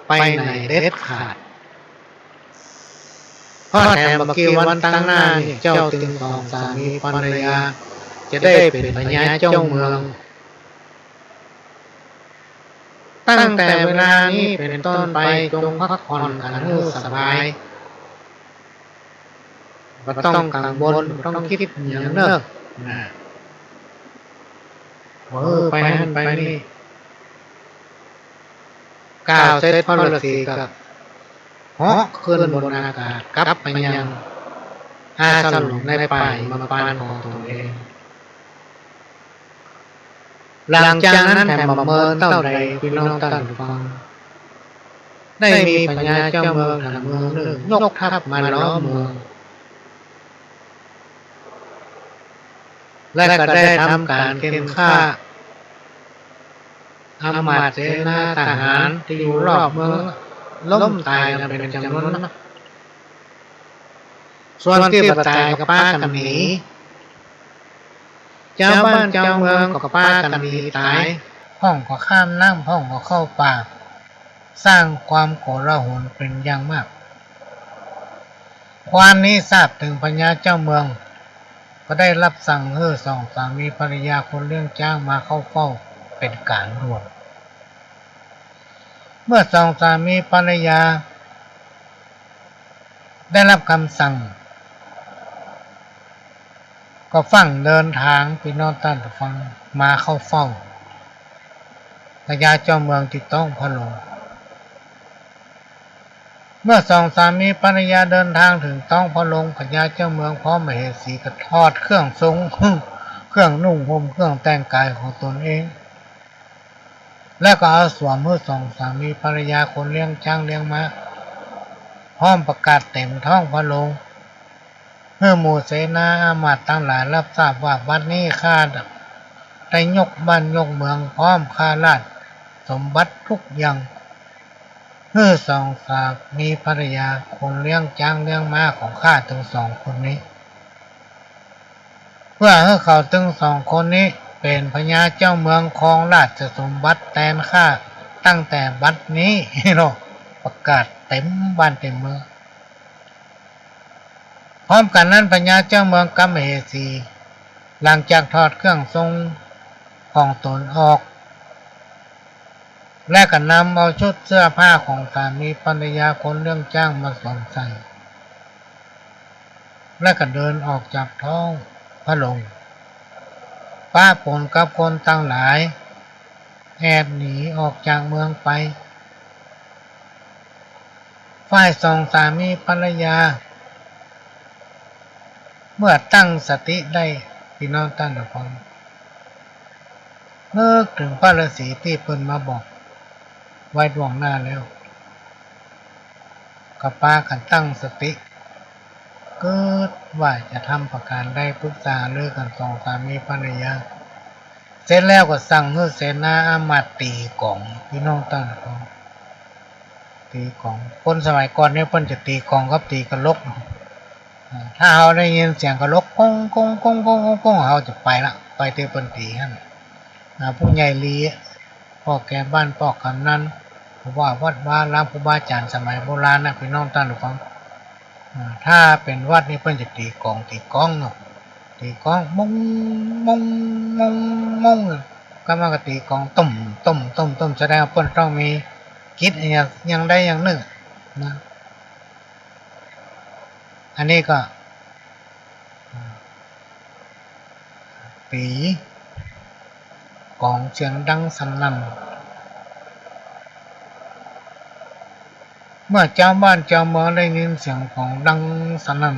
ไปไหนเด็ดขาด เพราะแถมบ่กี่วันตังหน้านี่เจ้าตึงสองสามีภรรยาจะได้เป๋นพญาเจ้าเมือง ตั้งแต่เวลานี้เป๋นต้นไปจงพักผ่อนกั๋นหื้อสบาย บ่ต้องกังวล บ่ต้องกึ๊ดหยังเน่อ นะ เออ ไปหั้นไปนี่ กล่าวเสร็จพระฤๅษีก็เหาะขึ้นบนอากาศกลับไปยังอาสมในป่าหิมพานต์ของตนเอง หลังจากนั้นแถมบ่เมินเต้าใด ปี้น้องต้านฟัง ได้มีพญาเจ้าเมืองแถมเมืองนึ่งยกทัพมาล้อมเมือง และก็ได้ทำก๋านเข่นฆ่า อำมาตย์เสนาทหารตี้อยู่รอบเมืองล้มต๋ายกั๋นเป๋นจ๋ำนวนนัก ส่วนตี้บ่ต๋ายก็ปากั๋นหนี จาวบ้านจาวเมืองก็ปากั๋นหนีต๋าย พ่องก็ข้ามน้ำ พ่องก็เข้าป่า สร้างความโกลาหลเป๋นอย่างมาก คราวนี้ทราบเถิงพญาเจ้าเมือง ก็ได้รับสั่งหื้อสองสามีภรรยาคนเลี้ยงจ๊างมาเข้าเฝ้าเป๋นก๋านด่วน เมื่อสองสามีภรรยาได้รับกำสั่ง ก็ฟั่งเดินตาง ปี้น้องต้านฟัง มาเข้าเฝ้าพญาเจ้าเมืองตี้ต๊องพระโรง เมื่อสองสามีภรรยาเดินตางเถิงต๊องพระโรง พญาเจ้าเมืองพร้อมมเหสีก็ถอดเครื่องทรง เครื่องนุ่งห่ม เครื่องแต่งกายของตนเอง แล้วก็เอาสวมหื้อสองสามีภรรยาคนเลี้ยงจ๊างเลี้ยงม้า พร้อมประกาศเต๋มต๊องพระโรง หื้อหมู่เสนาอามาตย์ตังหลายฮับทราบว่า บัดนี้ข้าได้ยกบ้านยกเมืองพร้อมข้าราชสมบัติทุกอย่าง หื้อสองสามีภรรยาคนเลี้ยงจ๊างเลี้ยงม้าของข้าตึงสองคนนี้ เพื่อหื้อเขาตึงสองคนนี้เป๋นพญาเจ้าเมืองครองราชสมบัติแตนข้าตั้งแต่บัดนี้เนาะ ประกาศเต๋มบ้านเต๋มเมือง พร้อมกั๋นนั้นพญาเจ้าเมืองกับมเหสี หลังจากถอดเครื่องทรงของตนออก และก็นำเอาชุดเสื้อผ้าของสามีภรรยาคนเลี้ยงจ๊างมาสวมใส่ และก็เดินออกจากต๊องพระโรง ปะปนกับคนตังหลาย แอบหนีออกจากเมืองไป ฝ่ายสองสามีภรรยา เมื่อตั้งสติได้ ปี้น้องต้านฟัง นึกเถิงพระฤๅษีตี้เปิ้นมาบอกไว้ล่วงหน้าแล้ว ก็ปากั๋นตั้งสติ กึ๊ดว่าจะทำประก๋านใด ปรึกษาหารือกั๋นสองสามีภรรยา เสร็จแล้วก็สั่งหื้อเสนาอามาตย์ตี๋ก๋อง ปี้น้องต้านฟัง ตี๋ก๋อง คนสมัยก่อนนี่เปิ้นจะตี๋ก๋องกับตี๋กะลก อ่า ถ้าเฮาได้ยินเสียงกะลก ก้อง ก้อง เฮาจะไปละ ไปตี้เปิ้นตี๋หั้น อ่า ผู้ใหญ่ลี ป้อแก่บ้าน ป้อกำนัน ผู้ว่าวัดวาอาราม ครูบาอาจ๋ารย์สมัยโบราณนะ ปี้น้องต้านฟัง อ่า ถ้าเป๋นวัดนี่เปิ้นจะตี๋ก๋อง ตี๋ก้องเนาะ ตี๋ก้อง มง มง มง มง ก็มันก็ตี๋ก๋อง ตุ้ม ตุ้ม ตุ้ม ตุ้ม แสดงว่าเปิ้นต้องมีกิจอะหยัง อย่างใดอย่างนึ่งนะ อันนี้ก็ ตี๋ก๋องเสียงดังสนั่น เมื่อจาวบ้านจาวเมืองได้ยินเสียงก๋องดังสนั่น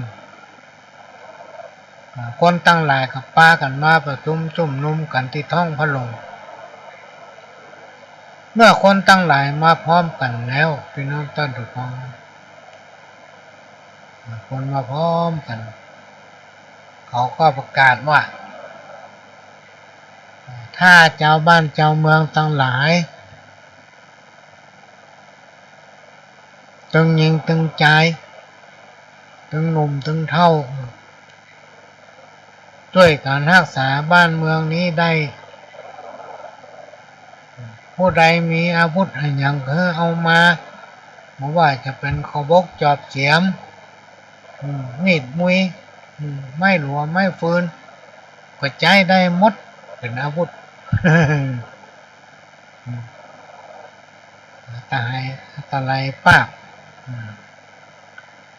คนตังหลายก็ปากั๋นมาประชุมจุมนุมกั๋นตี้ท้องพระโรง เมื่อคนตังหลายมาพร้อมกั๋นแล้ว ปี้น้องต้านผู้ฟัง คนมาพร้อมกั๋น เขาก็ประกาศว่า ถ้าจาวบ้านจาวเมืองตังหลาย ตึงญิงตึงจาย ตึงหนุ่มตึงเฒ่า จ้วยกั๋นฮักษาบ้านเมืองนี้ได้ ผู้ใดมีอาวุธอะหยังก็หื้อเอามา บ่ว่าจะเป๋นขอบบกจอบเสียม อืม มีดมุย อืม ไม้หลัวไม้ฟืน ก็ใจ๊ได้หมด เป๋นอาวุธ อืม ตะไล ตะไลปาก อืม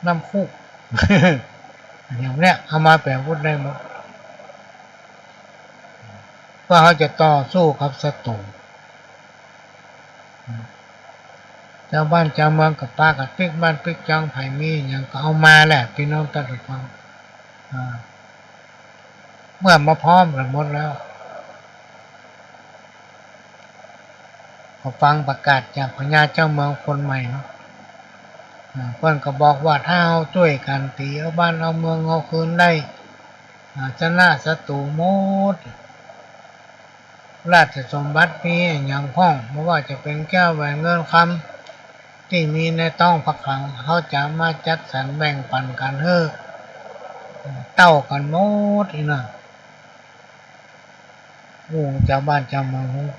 น้ำคุ อย่างเนี้ย เอามาเป๋นอาวุธได้หมด เปื้อเฮาจะต่อสู้กับศัตรู๋ อืม จาวบ้านจาวเมืองก็ปากั๋นปิ๊กบ้านปิ๊กจอง ใผมีอะหยังก็เอามาแหละ ปี้น้องต้านผู้ฟัง อ่า เมื่อมาพร้อมกั๋นหมดแล้ว ก็ฟังประกาศจากพญาเจ้าเมืองคนใหม่เนาะ อ่า เปิ้นก็บอกว่าถ้าเฮาจ้วยกั๋นตี๋เอาบ้านเอาเมืองเฮาคืนได้ อ่า ชนะศัตรู๋หมด ราชสมบัติมีอะหยังพ่อง บ่ว่าจะเป๋นแก้วแหวนเงินคำ ตี้มีในต๊องพระคลัง เฮาจะมาจัดสรรแบ่งปั๋นกั๋นหื้อเต้ากั๋นหมดอี้เนาะ อู้ จาวบ้านจาวเมืองฮู้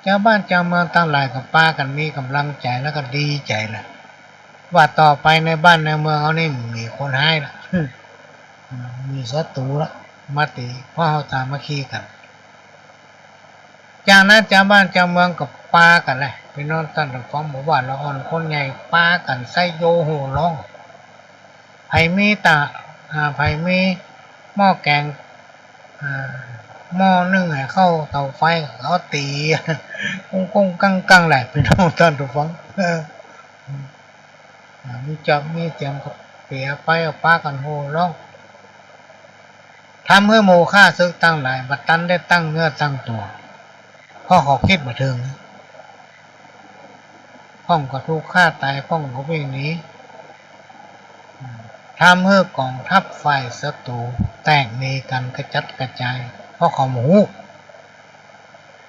จาวบ้านจาวเมืองตังหลายก็ปากั๋นมีก๋ำลังใจ๋แล้วก็ดีใจ๋แหละ ว่าต่อไปในบ้านในเมืองเฮานี่บ่มีคนฮ้ายละ มีศัตรู๋ละ มาตี๋ เพราะเฮาสามัคคีกั๋น จากนั้นจาวบ้านจาวเมืองก็ปากั๋นแหละ ปี้น้องต้านผู้ฟัง บ่ว่าละอ่อนคนใหญ่ ปากั๋นใส่โยโห่ฮ้อง ใผมีตะ อ่า ใผมีหม้อแก๋ง อ่า หม้อนึ่งไอ้ข้าวเต๋าไฟ เอาตี๋ กุ้งๆ กังๆ แหละ ปี้น้องต้านผู้ฟัง เออ อ่า มีจอบมีเสียมก็เป๋ไป เอาปากั๋นโห่ฮ้อง ทำหื้อหมู่ข้าศึกตังหลายบ่ตันได้ตั้งเนื้อตั้งตั๋ว เพราะเขากึ๊ดบ่เถิง พ่องก็ถูกฆ่าต๋าย พ่องก็วิ่งหนี ทำหื้อกองทัพฝ่ายศัตรู๋แตกหนีกั๋นกระจัดกระจาย เพราะเขาบ่ฮู้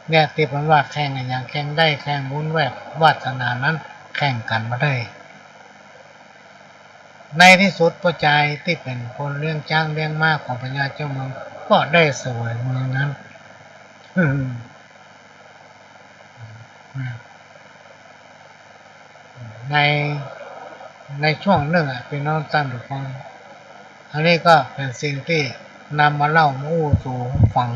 เนี่ย ตี้เปิ้นว่าแข่งอะหยัง แข่งได้ แข่งบุญแวดวาสนานั้น แข่งกั๋นบ่ได้ ในตี้สุดป้อจายตี้เป๋นคนเลี้ยงจ๊างเลี้ยงม้าของพญาเจ้าเมืองก็ได้เสวยเมืองนั้น ใน ในช่วงนึ่งอะ ปี้น้องต้านผู้ฟัง อันนี้ก็เป๋นสิ่งตี้นำมาเล่ามาอู้สู่ฟัง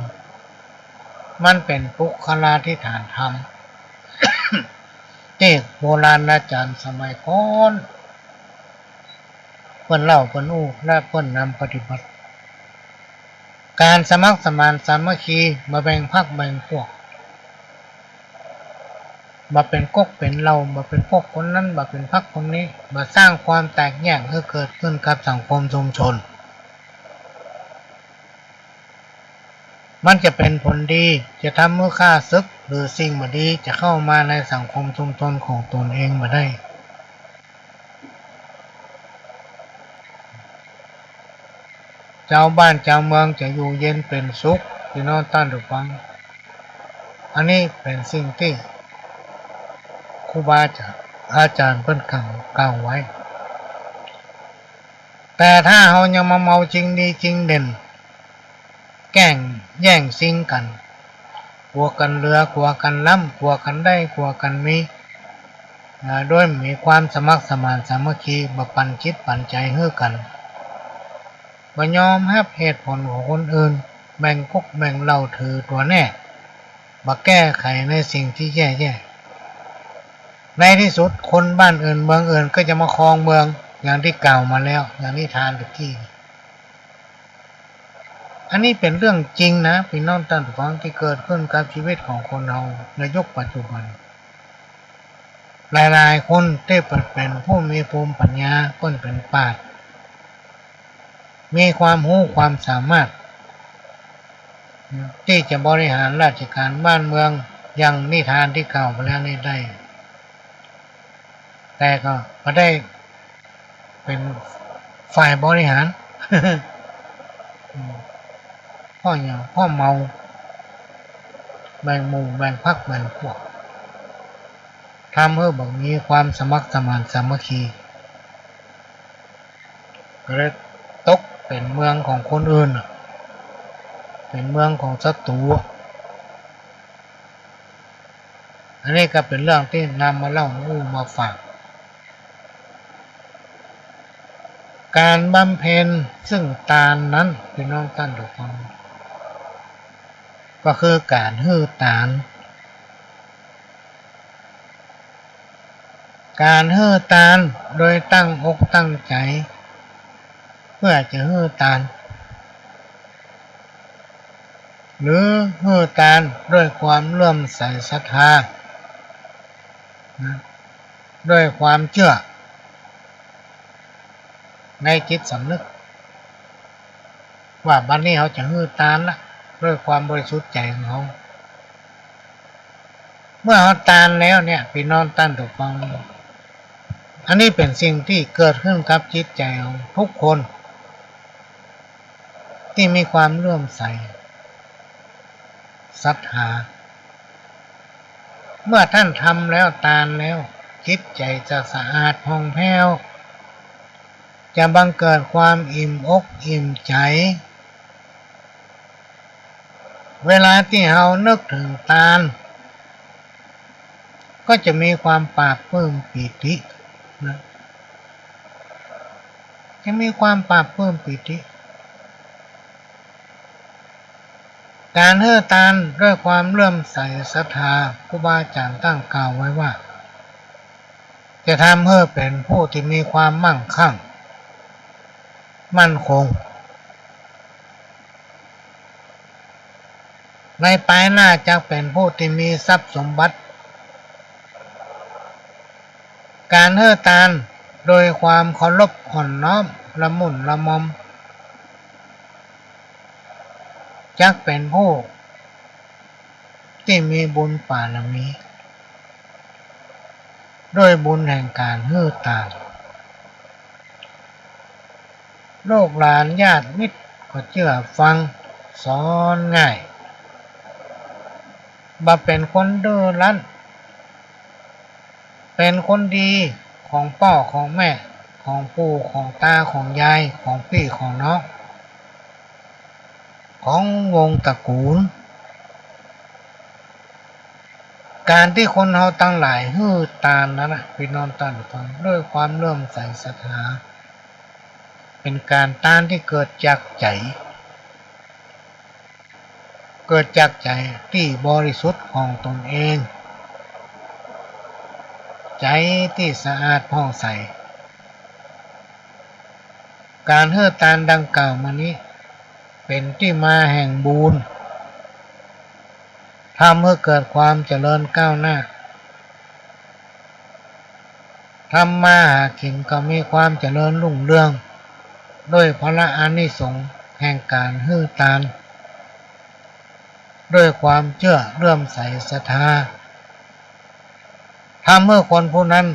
มันเป๋นปุคคลาธิฐานธรรม ตี้โบราณอาจ๋ารย์สมัยก่อน เปิ้นเล่าเปิ้นอู้และเปิ้นนำปฏิบัติ ก๋านสมัครสมานสามัคคี บ่แบ่งพรรคแบ่งพวก บ่เป๋นก๊กเป๋นเหล่า บ่เป๋นพวกคนนั้น บ่เป๋นพรรคคนนี้ บ่สร้างความแตกแยกหื้อเกิดขึ้นกับสังคมชุมชน มันจะเป๋นผลดี จะทำหื้อข้าศึกหรือสิ่งบ่ดีจะเข้ามาในสังคมชุมชนของตนเองบ่ได้ จาวบ้านจาวเมืองจะอยู่เย็นเป๋นสุข ปี้น้องต้านผู้ฟัง อันนี้เป๋นสิ่งตี้ครูบาอาจ๋ารย์เปิ้นกล่าว กล่าวไว้ แต่ถ้าเฮายังมาเมาจริงดีจริงเด่น แก่งแย่งชิงกั๋น กั๋วกั๋นเหลือ กั๋วกั๋นล้ำ กั๋วกั๋นได้ กั๋วกั๋นมี อ่า โดยบ่มีความสมัครสมานสามัคคี บ่ปันจิตปันใจ๋หื้อกั๋น บ่ยอมฮับเหตุผลของคนอื่น แบ่งก๊กแบ่งเหล่าถือตั๋วแน่ บ่แก้ไขในสิ่งตี้แย่ๆ ในตี้สุดคนบ้านอื่นเมืองอื่นก็จะมาครองเมือง อย่างตี้กล่าวมาแล้ว อย่างนิทานตะกี้ อันนี้เป๋นเรื่องจริงนะ ปี้น้องต้านผู้ฟัง ตี้เกิดขึ้นกับชีวิตของคนเฮาในยุคปัจจุบัน หลายๆ คนตี้เป๋นผู้มีภูมิปัญญา เปิ้นเป๋นปราชญ์ มีความฮู้ความสามารถ ตี้จะบริหารราชการบ้านเมือง อย่างนิทานตี้กล่าวไปแล้วนี้ได้ แต่ก็บ่ได้เป๋นฝ่ายบริหาร เพราะหยัง เพราะเมา แบ่งหมู่ แบ่งพรรค แบ่งพวก ทำหื้อบ่มีความสมัครสมานสามัคคี ก็เลยตกเป๋นเมืองของคนอื่นน่ะ เป๋นเมืองของศัตรูอะ อันนี้ก็เป๋นเรื่องตี้นำมาเล่าอู้มาฝาก ก๋านบำเพ็ญซึ่งตานนั้น ปี้น้องต้านผู้ฟัง ก็คือก๋านหื้อตาน ก๋านหื้อตานโดยตั้งอกตั้งใจ๋ เปื้อจะหื้อตาน หรือหื้อตานด้วยความเลื่อมใสศรัทธา นะ ด้วยความเจื้อในจิตสำนึก ว่าบัดนี้เฮาจะหื้อตานละ ด้วยความบริสุทธิ์ใจ๋ของเฮา เมื่อเฮาตานแล้วเนี่ย ปี้น้องต้านผู้ฟัง อันนี้เป๋นสิ่งตี้เกิดขึ้นกับจิตใจ๋ของทุกคน ตี้มีความเลื่อมใสศรัทธา เมื่อต้านทำแล้ว ตานแล้ว จิตใจ๋จะสะอาดผ่องแผ้ว จะบังเกิดความอิ่มอกอิ่มใจ๋ เวลาตี้เฮานึกเถิงตาน ก็จะมีความปลาบปลื้มปีตินะ จะมีความปลาบปลื้มปีติ ก๋านหื้อตานด้วยความเลื่อมใสศรัทธา ครูบาอาจ๋ารย์ต้านกล่าวไว้ว่า จะทำหื้อเป๋นผู้ตี้มีความมั่งคั่ง มั่นคง ในปายหน้าจักเป๋นผู้ตี้มีทรัพย์สมบัติ ก๋านหื้อตานโดยความเคารพอ่อนน้อม ละมุ่นละมอม จักเป๋นผู้ตี้มีบุญบารมี ด้วยบุญแห่งก๋านหื้อตาน ลูกหลานญาติมิตรก็เจื้อฟัง สอนง่าย บ่เป๋นคนดื้อรั้น เป๋นคนดีของป้อของแม่ ของปู่ของตาของยาย ของปี้ของน้อง ของวงตระกูล ก๋านตี้คนเฮาตังหลายหื้อตานนั้นนะ ปี้น้องต้านฟัง ด้วยความเลื่อมใสศรัทธา เป๋นก๋านตานตี้เกิดจากใจ๋ เกิดจากใจ๋ตี้บริสุทธิ์ของตนเอง ใจ๋ตี้สะอาดผ่องใส ก๋านหื้อตานดังกล่าวมานี้ เป๋นตี้มาแห่งบุญ ทำหื้อเกิดความเจริญก้าวหน้า ทำมาหากิ๋นก็มีความเจริญรุ่งเรือง ด้วยผละอานิสงส์แห่งก๋านหื้อตาน ด้วยความเจื้อเลื่อมใสศรัทธา ทำหื้อคนผู้นั้น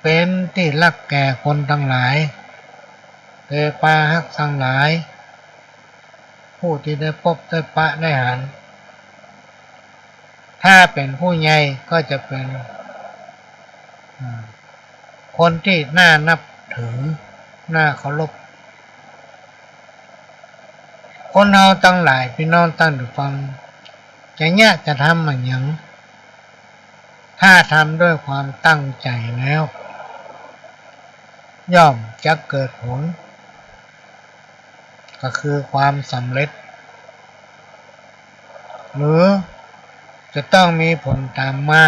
เป๋นตี้ฮักแก่คนตังหลาย เตปาฮักตังหลาย ผู้ตี้ได้ปบได้ปะได้หัน ถ้าเป๋นผู้ใหญ่ก็จะเป๋น อ่า คนตี้น่านับถือ น่าเคารพ คนเฮาตังหลาย ปี้น้องต้านฟัง จะเยียะจะทำอะหยัง ถ้าทำด้วยความตั้งใจ๋แล้ว ย่อมจะเกิดผล ก็คือความสำเร็จ หรือจะต้องมีผลต๋ามมา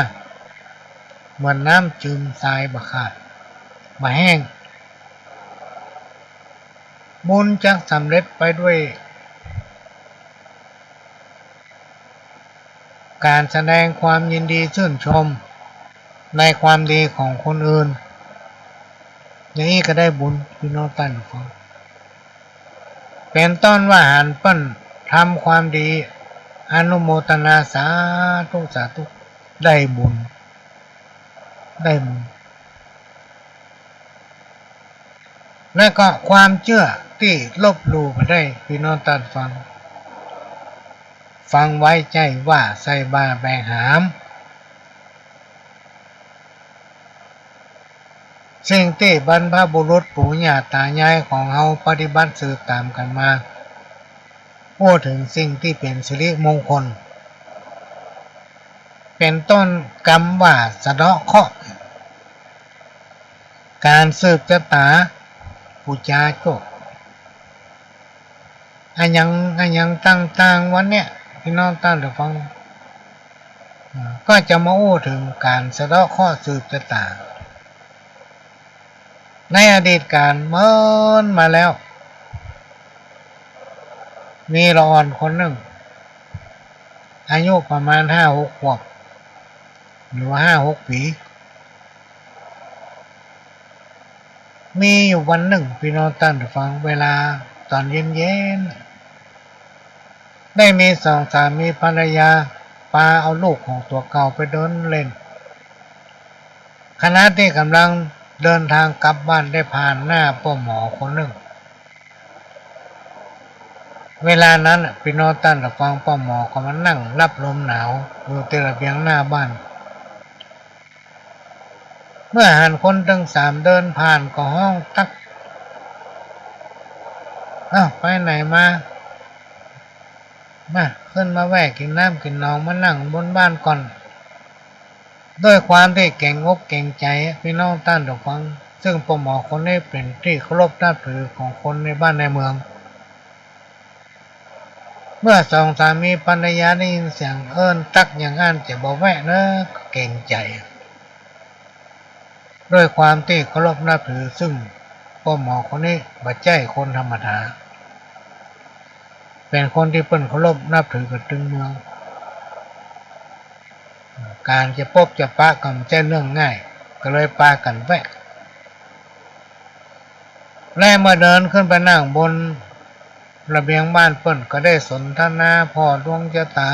เหมือนน้ำจืมทรายบ่ขาด บ่แห้ง บุญจักสำเร็จไปด้วย ก๋านแสดงความยินดีชื่นชมในความดีของคนอื่น อย่างอี้ก็ได้บุญ ปี้น้องต้านฟัง เป๋นต้นว่าหันเปิ้นทำความดี อนุโมทนาสาธุสาธุ ได้บุญ ได้บุญ และก็ความเจื้อตี้ลบหลู่บ่ได้ ปี้น้องต้านฟัง ฟังไว้ใจ้ว่าใส่บ่าแบกหาม สิ่งตี้บรรพบุรุษปู่ย่าต๋ายายของเฮาปฏิบัติสืบต๋ามกั๋นมา อู้เถิงสิ่งตี้เป๋นสิริมงคล เป๋นต้นกำว่าสะเดาะเคราะห์ ก๋านสืบจะต๋า ปู๋จาโจ้ อะหยัง อะหยังต่างๆ วันเนี้ย ปี้น้องต้านฟัง อ่า ก็จะมาอู้เถิงก๋านสะเดาะเคราะห์สืบจะต๋า ในอดีตก๋านเมินมาแล้ว มีละอ่อนคนนึ่ง อายุประมาณห้าหกขวบ หรือว่าห้าหกปี๋ มีอยู่วันนึ่ง ปี้น้องต้านฟัง เวลาต๋อนเย็นๆ ได้มีสองสามีภรรยา ปาเอาลูกของตั๋วเก่าไปเดินเล่น ขณะตี้ก่ำลังเดินตางกลับบ้านได้ผ่านหน้าป้อหมอคนนึ่ง เวลานั้นน่ะ ปี้น้องต้านฟัง ป้อหมอก็มานั่งฮับลมหนาวอยู่ตี้ระเบียงหน้าบ้าน เมื่อหันคนตึงสามเดินผ่านก็ฮ้องตั๊ก "อ้าว ไปไหนมา มา ขึ้นมาแว่กิ๋นน้ำกิ๋นหนอง มานั่งบนบ้านก่อน" ด้วยความตี้เก๋งอกเก๋งใจ๋ ปี้น้องต้านฟัง ซึ่งป้อหมอคนนี้เป๋นตี้เคารพนับถือของคนในบ้านในเมือง เมื่อสองสามีภรรยาได้ยินเสียงเอิ้นตั๊กอย่างอั้น จะบ่แวะเน่อ เก๋งใจ๋ ด้วยความตี้เคารพนับถือ ซึ่งป้อหมอคนนี้บ่ใจ้คนธรรมดา เป๋นคนตี้เปิ้นเคารพนับถือกั๋นตึงเมือง ก๋านจะปบจะปะก็บ่ใจ้เรื่องง่าย ก็เลยปากั๋นแวะ และเมื่อเดินขึ้นไปนั่งบนระเบียงบ้านเปิ้น ก็ได้สนทนาผ่อดวงจะต๋า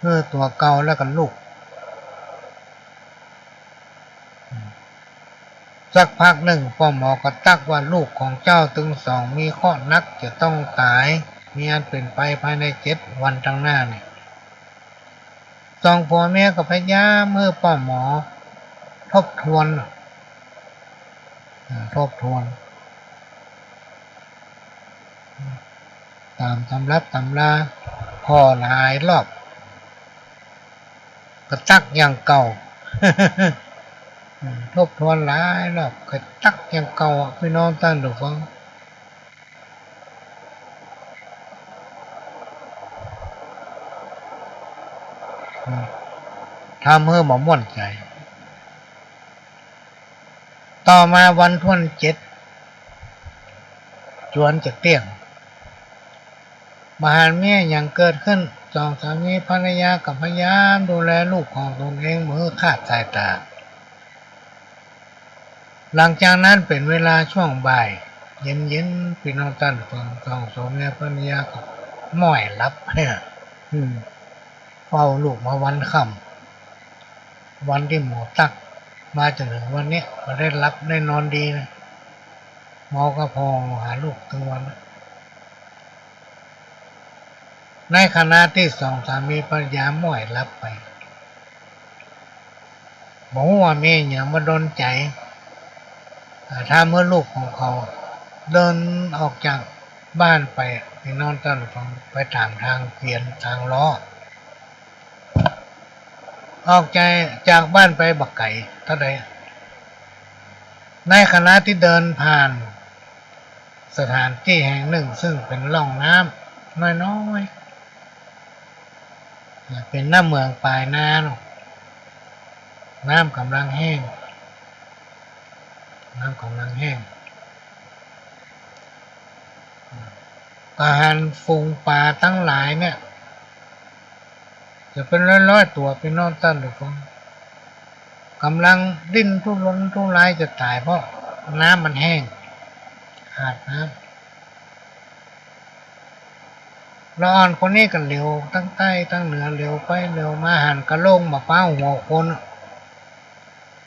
หื้อตั๋วเก่าและก็ลูก สักพักนึ่งป้อหมอก็ตั๊กว่า "ลูกของเจ้าตึงสองมีเคราะห์หนัก จะต้องต๋าย มีอันเป๋นไปภายในเจ็ดวันตางหน้านี้" สองผัวเมียก็พยายามหื้อป้อหมอทบทวน อ่า ทบทวน ต๋ามตำรับตำรา ผ่อหลายรอบ ก็ตั๊กอย่างเก่า อืม ทบทวนหลายรอบ ก็ตั๊กอย่างเก่าอะ ปี้น้องต้านฟัง อืม ทำหื้อบ่ม่วนใจ๋ ต่อมาวันถ้วนเจ็ด จวนจะเตี้ยง บ่หันมีอะหยังเกิดขึ้น สองสามีภรรยาก็พยายามดูแลลูกของตนเองบ่หื้อคลาดสายต๋า หลังจากนั้นเป๋นเวลาช่วงบ่าย เย็นๆ ปี้น้องต้านฟัง สองสามีภรรยาก็ม้อยหลับ อืม เฝ้าลูกมาวันค่ำ วันตี้หมอตั๊ก มาจ๋นเถิงวันเนี้ย ก็ได้หลับได้นอนดีนะ หมอก็ผ่อหาลูกตึงวันนะ ในขณะตี้สองสามีภรรยาม้อยหลับไป บ่ฮู้ว่ามีอะหยังมาดลใจ๋ อ่า ทำหื้อลูกของเขาเดินออกจากบ้านไป ปี้น้องต้านฟัง ไปต๋ามตางเกวียนตางล้อ ออกจาก จากบ้านไปบ่ไก๋เต้าใด ในขณะตี้เดินผ่านสถานตี้แห่งนึ่ง ซึ่งเป๋นร่องน้ำน้อยๆ เป๋นน้ำเหมืองปายนาเนาะ น้ำก่ำลังแห้ง น้ำก่ำลังแห้ง ก็หันฝูงป๋าตังหลายเนี่ย จะเป๋นร้อยๆ ตั๋ว ปี้น้องต้านฟัง ก่ำลังดิ้นทุรนทุรายจะต๋าย เพราะน้ำมันแห้ง ขาดน้ำ ละอ่อนคนนี้ก็เหลียวตังใต้ตังเหนือ เหลียวไปเหลียวมา หันกะโหลงบ่าป๊าวหัวคน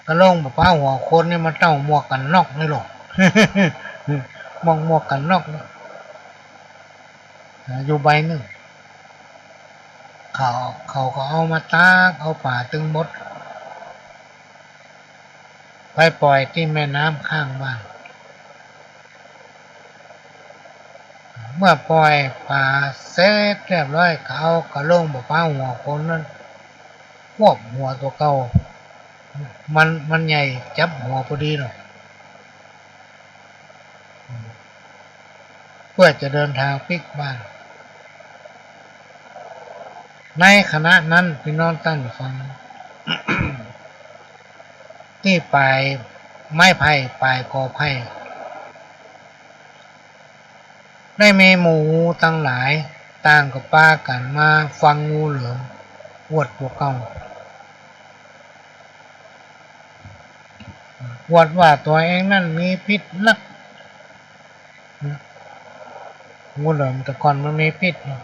กะโหลงบ่าป๊าวหัวคนนี่มันเต้าหมวกกั๋นน็อกนี่ลอ หมวก หมวกกั๋นน็อกนี่ อ่า อยู่ใบนึ่ง เขา เขาก็เอามาตาก เอาป๋าตึงหมด ไปป่อยตี้แม่น้ำข้างบ้าน เมื่อป่อยป๋าเสร็จเรียบร้อย ก็เอากะโหลงบ่าป๊าวหัวคนนั้น ควบหัวตั๋วเก่า มัน มันใหญ่จับหัวพอดีเนาะ เพื่อจะเดินทางปิ๊กบ้าน ในขณะนั้น ปี้น้องต้านฟัง ตี้ป๋ายไม้ไผ่ ป๋ายกอไผ่ ได้มีหมู่ตังหลาย ต่างก็ปากั๋นมาฟังงูเหลือมอวดตั๋วเก่า อวดว่าตั๋วเองนั้นมีพิษนัก งูเหลือมแต่ก่อนมันมีพิษเนาะ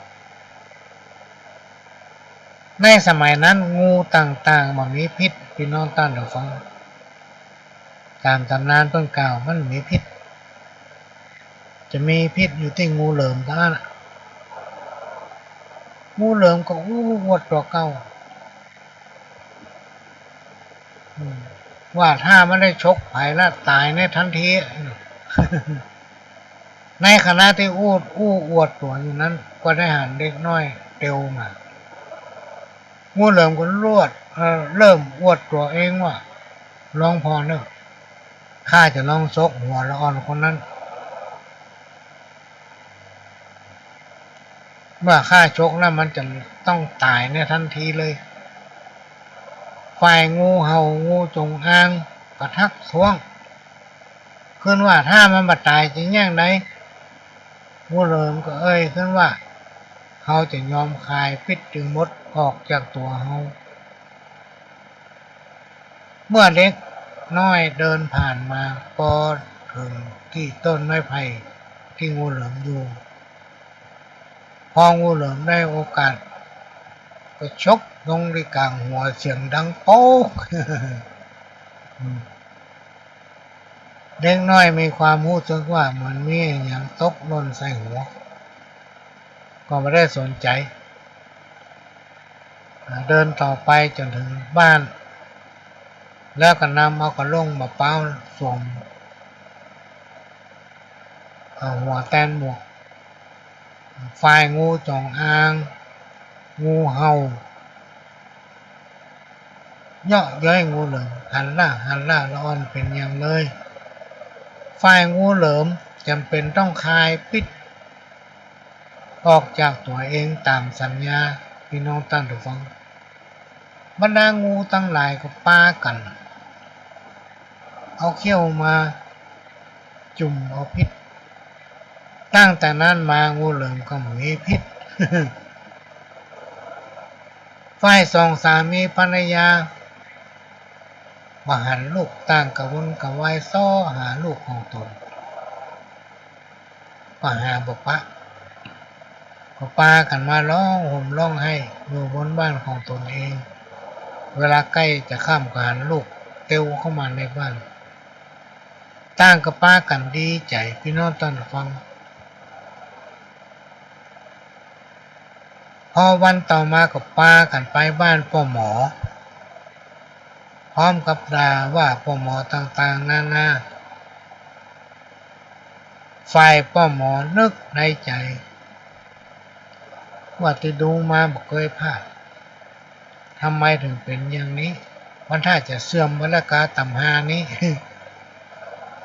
ในสมัยนั้นงูต่างๆ บ่มีพิษ ปี้น้องต้านฟัง ต๋ามต๋ำนานเปิ้นกล่าวมันมีพิษ จะมีพิษอยู่ตี้งูเหลือมเต้านั้นน่ะ งูเหลือมก็อู้อวดตั๋วเก่า อืม ว่าถ้ามันได้ฉกใผละต๋ายในทันที ในขณะตี้อู้ อู้อวดตั๋วอยู่นั้น ก็ได้หันเด็กน้อยเตียวมา งูเหลือมก็ลวด เอ่อ เริ่มอวดตั๋วเองว่า ลองผ่อเน่อ ข้าจะลองฉกหัวละอ่อนคนนั้น เมื่อข้าฉกแล้วมันจะต้องต๋ายในทันทีเลย ฝ่ายงูเห่า งูจ๋งอางก็ทักท้วงขึ้นว่า ถ้ามันบ่ต๋ายจะแหย้งใด งูเหลือมก็เอ่ยขึ้นว่า เฮาจะยอมคายพิษตึงหมดออกจากตั๋วเฮา เมื่อเด็กน้อยเดินผ่านมา ปอเถิงตี้ต้นไม้ไผ่ตี้งูเหลือมอยู่ ปองูเหลือมได้โอกาสก็ฉกลงตี้ก๋างหัวเสียงดังโป๊ก เด็กน้อยมีความฮู้สึกว่าเหมือนมีอะหยังตกหล่นใส่หัว ก็บ่ได้สนใจ๋ อ่า เดินต่อไปจ๋นเถิงบ้าน แล้วก็นำเอากะโหลงบ่าป๊าวสวม เอาหัวแตนหมวก ฝ่ายงูจ๋งอาง งูเห่า เยาะเย้ยงูเหลือม หันล่า หันล่า ละอ่อนเป๋นหยังเลย ฝ่ายงูเหลือมจ๋ำเป๋นต้องคายพิษออกจากตั๋วเองต๋ามสัญญา ปี้น้องต้านฟัง บรรดางูตังหลายก็ปากั๋นเอาเขี้ยวมาจุ่มเอาพิษ ตั้งแต่นั้นมางูเหลือมก็บ่มีพิษ ฝ่ายสองสามีภรรยาบ่หันลูก ต่างกระวนกระวายเซาะหาลูกของตน ก็หาบ่ปะ ก็ปากั๋นมาฮ้องห่มฮ้องไห้อยู่บนบ้านของตนเอง เวลาใก้จะค่ำก็หันลูกเตียวเข้ามาในบ้าน ต่างก็ปากั๋นดีใจ๋ ปี้น้องต้านฟัง พอวันต่อมาก็ปากั๋นไปบ้านป้อหมอ พร้อมกับด่าว่าป้อหมอต่างๆ นานา ฝ่ายป้อหมอนึกในใจ๋ว่าตี้ดูมาบ่เกยพลาด ทำไมเถิงเป๋นอย่างนี้ มันถ้าจะเสื่อมเมื่อละกาต๋ำฮานี้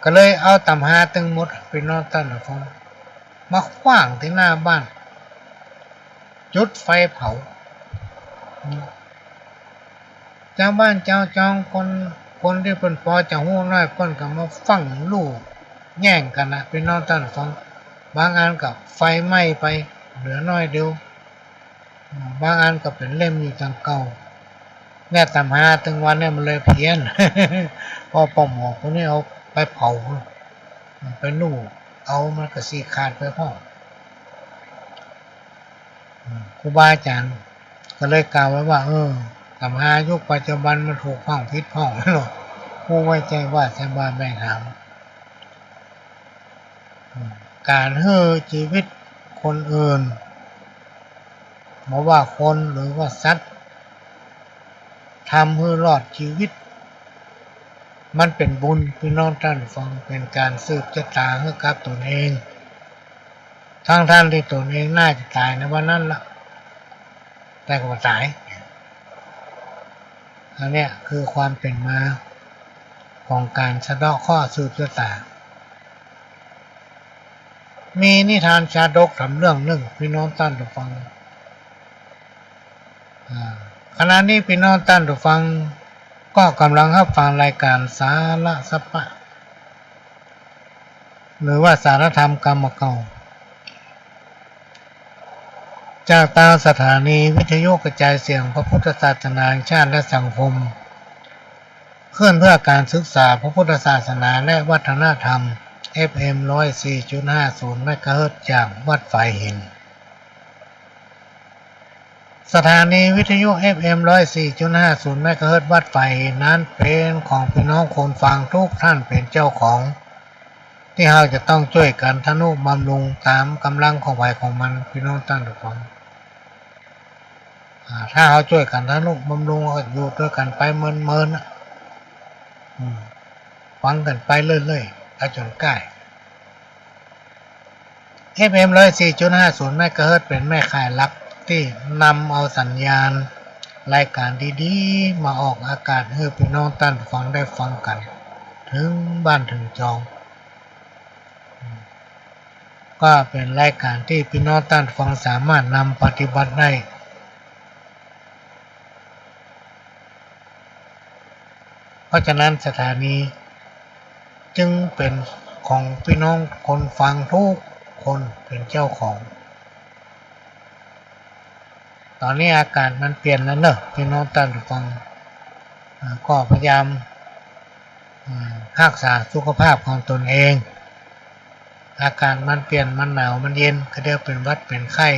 ก็เลยเอาต๋ำฮาตึงหมด ปี้น้องต้านฟัง มาขว้างตี้หน้าบ้าน จุดไฟเผา จาวบ้านจาวจองคน คนตี้เปิ้นปอจะฮู้น้อย เปิ้นก็มาฟั่งลู่แย่งกั๋นนะ ปี้น้องต้านฟัง บางอันก็ไฟไหม้ไปเหลือน้อยเดียว บางอันก็เป๋นเล่มอยู่ตังเก่า เนี่ยต๋ำฮาตึงวันเนี่ยมันเลยเพี้ยน เพราะป้อหมอคนนี้เอาไปเผา ไปลู่เอามันก็สิขาดไปพ่อง ครูบาอาจ๋ารย์ก็เลยกล่าวไว้ว่า เออ ต๋ามหายุคปัจจุบันมันถูกพ่องผิดพ่องเนาะ ครูไว้ใจ๋ว่า ใส่บาตรแบ่งหาม ก๋านหื้อจีวิตคนอื่น บ่ว่าคนหรือว่าสัตว์ ทำหื้อรอดจีวิต มันเป๋นบุญ ปี้น้องต้านฟัง เป๋นก๋านสืบจะต๋าหื้อกับต๋นเอง ตังๆ ตี้ต๋นเองน่าจะต๋ายในวันนั้นละ แต่ก็บ่ต๋าย อันเนี้ยคือความเป๋นมาของก๋านสะเดาะเคราะห์สืบจะต๋า มีนิทานชาดกถามเรื่องนึ่ง ปี้น้องต้านฟัง อ่า ขณะนี้ปี้น้องต้านฟังก็ก่ำลังฮับฟังรายก๋านสาระสัพพะ หรือว่าสารธรรมกำเก่า จากตางสถานีวิทยุกระจายเสียงพระพุทธศาสนาแห่งชาติและสังคม คลื่นเพื่อการศึกษาพระพุทธศาสนาและวัฒนธรรม เอฟเอ็ม ร้อยสี่จุดห้าศูนย์ เมกะเฮิรตซ์ จากวัดฝายหิน สถานีวิทยุ เอฟเอ็ม ร้อยสี่จุดห้าศูนย์ เมกะเฮิรตซ์ วัดฝายหินนั้นเป๋นของปี้น้องคนฟังทุกท่านเป๋นเจ้าของ ตี้เฮาจะต้องจ้วยกั๋นทะนุบำรุงต๋ามก๋ำลังของใผของมัน ปี้น้องต้านฟัง อ่า ถ้าเฮาจ้วยกั๋นทะนุบำรุง ก็อยู่ตวยกั๋นไปเมินๆ น่ะ อืม ฟังกั๋นไปเรื่อยๆ ไปจ๋นก้าย เอฟเอ็ม ร้อยสี่จุดห้าศูนย์ เมกะเฮิรตซ์ เป๋นแม่ข่ายหลักตี้นำเอาสัญญาณรายก๋านดีๆ มาออกอากาศหื้อปี้น้องต้านฟังได้ฟังกั๋น เถิงบ้านเถิงจอง ก็เป๋นรายก๋านตี้ปี้น้องต้านฟังสามารถนำปฏิบัติได้ เพราะฉะนั้นสถานีจึงเป๋นของปี้น้องคนฟังทุกคนเป๋นเจ้าของ ต๋อนนี้อากาศมันเปลี่ยนแล้วเนอะ ปี้น้องต้านฟัง อ่า ก็พยายาม อ่า ฮักษาสุขภาพของต๋นเอง อากาศมันเปลี่ยน มันหนาว มันเย็น ก็เดี๋ยวเป๋นหวัดเป๋นไข้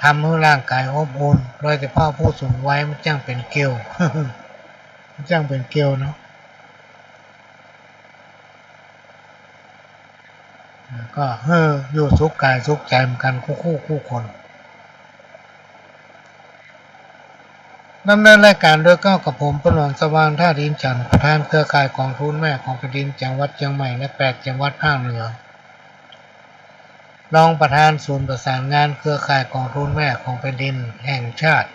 ทำหื้อร่างก๋ายอบอุ่น โดยเฉพาะผู้สูงวัย มันจั้งเป๋นเกลียว มันจั้งเป๋นเกลียวเนาะ ก็หื้ออยู่สุขก๋ายสุขใจ๋เหมือนกั๋น คู่ๆ คู่คน ดำเนินรายก๋านโดยเก้ากับผม ป้อหลวง สว่างธาตุอินทร์จันทร์ ประธานเครือข่ายก๋องทุนแม่ของแผ่นดินจังหวัดเจียงใหม่ และแปดจังหวัดภาคเหนือ รองประธานศูนย์ประสานงานเครือข่ายก๋องทุนแม่ของแผ่นดินแห่งชาติ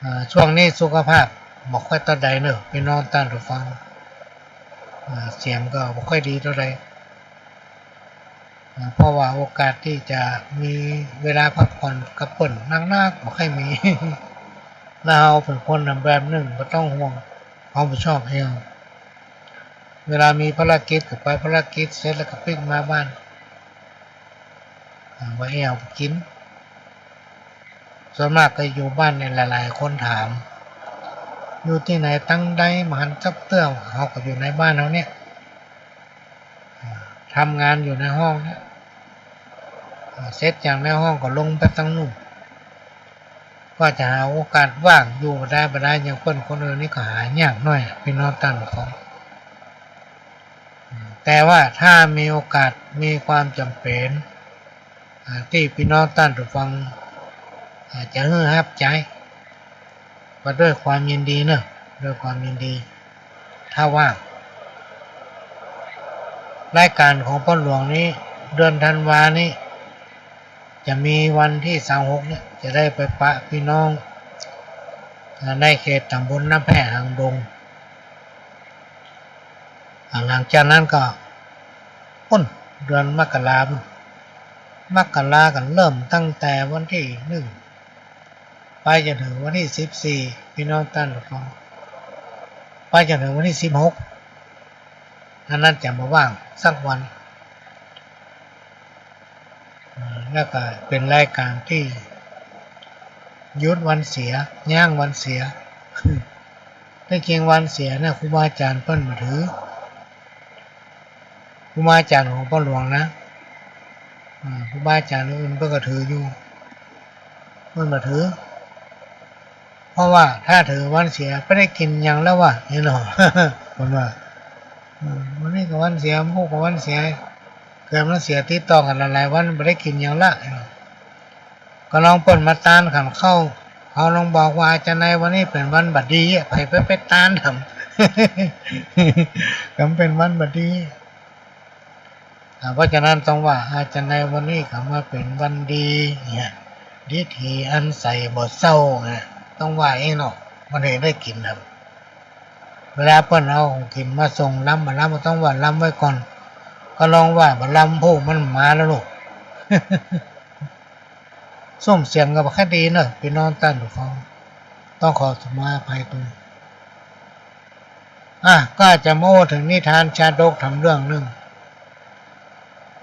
อ่า ช่วงนี้สุขภาพบ่ค่อยเต้าใดเนอะ ปี้น้องต้านฟัง อ่า เสียงก็บ่ค่อยดีเต้าใด อ่า เพราะว่าโอกาสตี้จะมีเวลาพักผ่อนกับเปิ้นนักๆ บ่ค่อยมี แล้วเฮาเป๋นคนแบบนึ่ง บ่ต้องห่วง ความรับผิดชอบเฮา เวลามีภารกิจก็ไปภารกิจ เสร็จแล้วก็ปิ๊กมาบ้าน อ่า ว่าแอ่วกิ๋น ส่วนมากก็อยู่บ้านเนี่ย หลายๆ คนถาม อยู่ตี้ไหนตังใด บ่หันจักเตื้อ เฮาก็อยู่ในบ้านเฮาเนี่ย อ่า ทำงานอยู่ในห้องเนี่ย อ่า เสร็จจากในห้องก็ลงไปตังนู่น ก็จะหาโอกาสว่างอยู่บ่ได้ บ่ได้ อย่างเปิ้นคนอื่นนี่ก็หายากหน้อย ปี้น้องต้านฟัง แต่ว่าถ้ามีโอกาส มีความจ๋ำเป๋น อ่า ตี้ปี้น้องต้านฟัง อ่า จะหื้อฮับใจ๊ ก็ด้วยความยินดีเนอะ ด้วยความยินดี ถ้าว่าง รายก๋านของป้อหลวงนี้ เดือนธันวานี้ จะมีวันตี้ซาวหกเนี่ย จะได้ไปปะปี้น้อง อ่า ในเขตต๋ำบลน้ำแพร่หางดง อ่า หลังจากนั้นก็ ปุ้น เดือนมกราปุ้น มกราก็เริ่มตั้งแต่วันตี้นึ่ง ไปจ๋นเถิงวันตี้สิบสี่ ปี้น้องต้านฟัง ไปจ๋นเถิงวันตี้สิบหก อันนั้นจะบ่ว่างสักวัน อ่า แล้วก็เป๋นรายก๋านตี้หยุดวันเสีย ย้างวันเสีย ตี้จริงวันเสียเนี่ย ครูบาอาจ๋ารย์เปิ้นบ่ถือ ครูบาอาจ๋ารย์ของป้อหลวงนะ อ่า ครูบาอาจ๋ารย์องค์อื่นเปิ้นก็ถืออยู่ เปิ้นบ่ถือ เพราะว่าถ้าถือวันเสียบ่ได้กิ๋นหยังแล้วว่ะ นี่เนาะ เปิ้นว่า อืม วันนี้ก็วันเสีย พู้นก็วันเสีย เกิดมันเสียติดต่อกั๋นหลายๆ วัน บ่ได้กิ๋นหยังละ ก็ลองเปิ้นมาตานขันข้าว เขาลองบอกว่า อาจารย์ในวันนี้เป๋นวันบ่ดีอะ ใผไป ไปตานทำ ก็เป๋นวันบ่ดี อ่า เพราะฉะนั้นต้องว่า อาจารย์ในวันนี้ก็มาเป๋นวันดีเนี่ย ดีถีอันใสบ่เศร้าเนี่ย ต้องว่าเองเนาะ มันถึงได้กิ๋นครับ เวลาเปิ้นเอาของกิ๋นมาส่งลำ บ่ลำก็ต้องว่าลำไว้ก่อน ก็ลองว่าบ่ลำพู้นมันมาแล้วลูก ซุ่มเสียงก็บ่ค่อยดีเนาะ ปี้น้องต้านผู้ฟัง ต้องขอสมาอภัยตวย อ่ะ ก็จะมาอู้เถิงนิทานชาดกถามเรื่องนึ่ง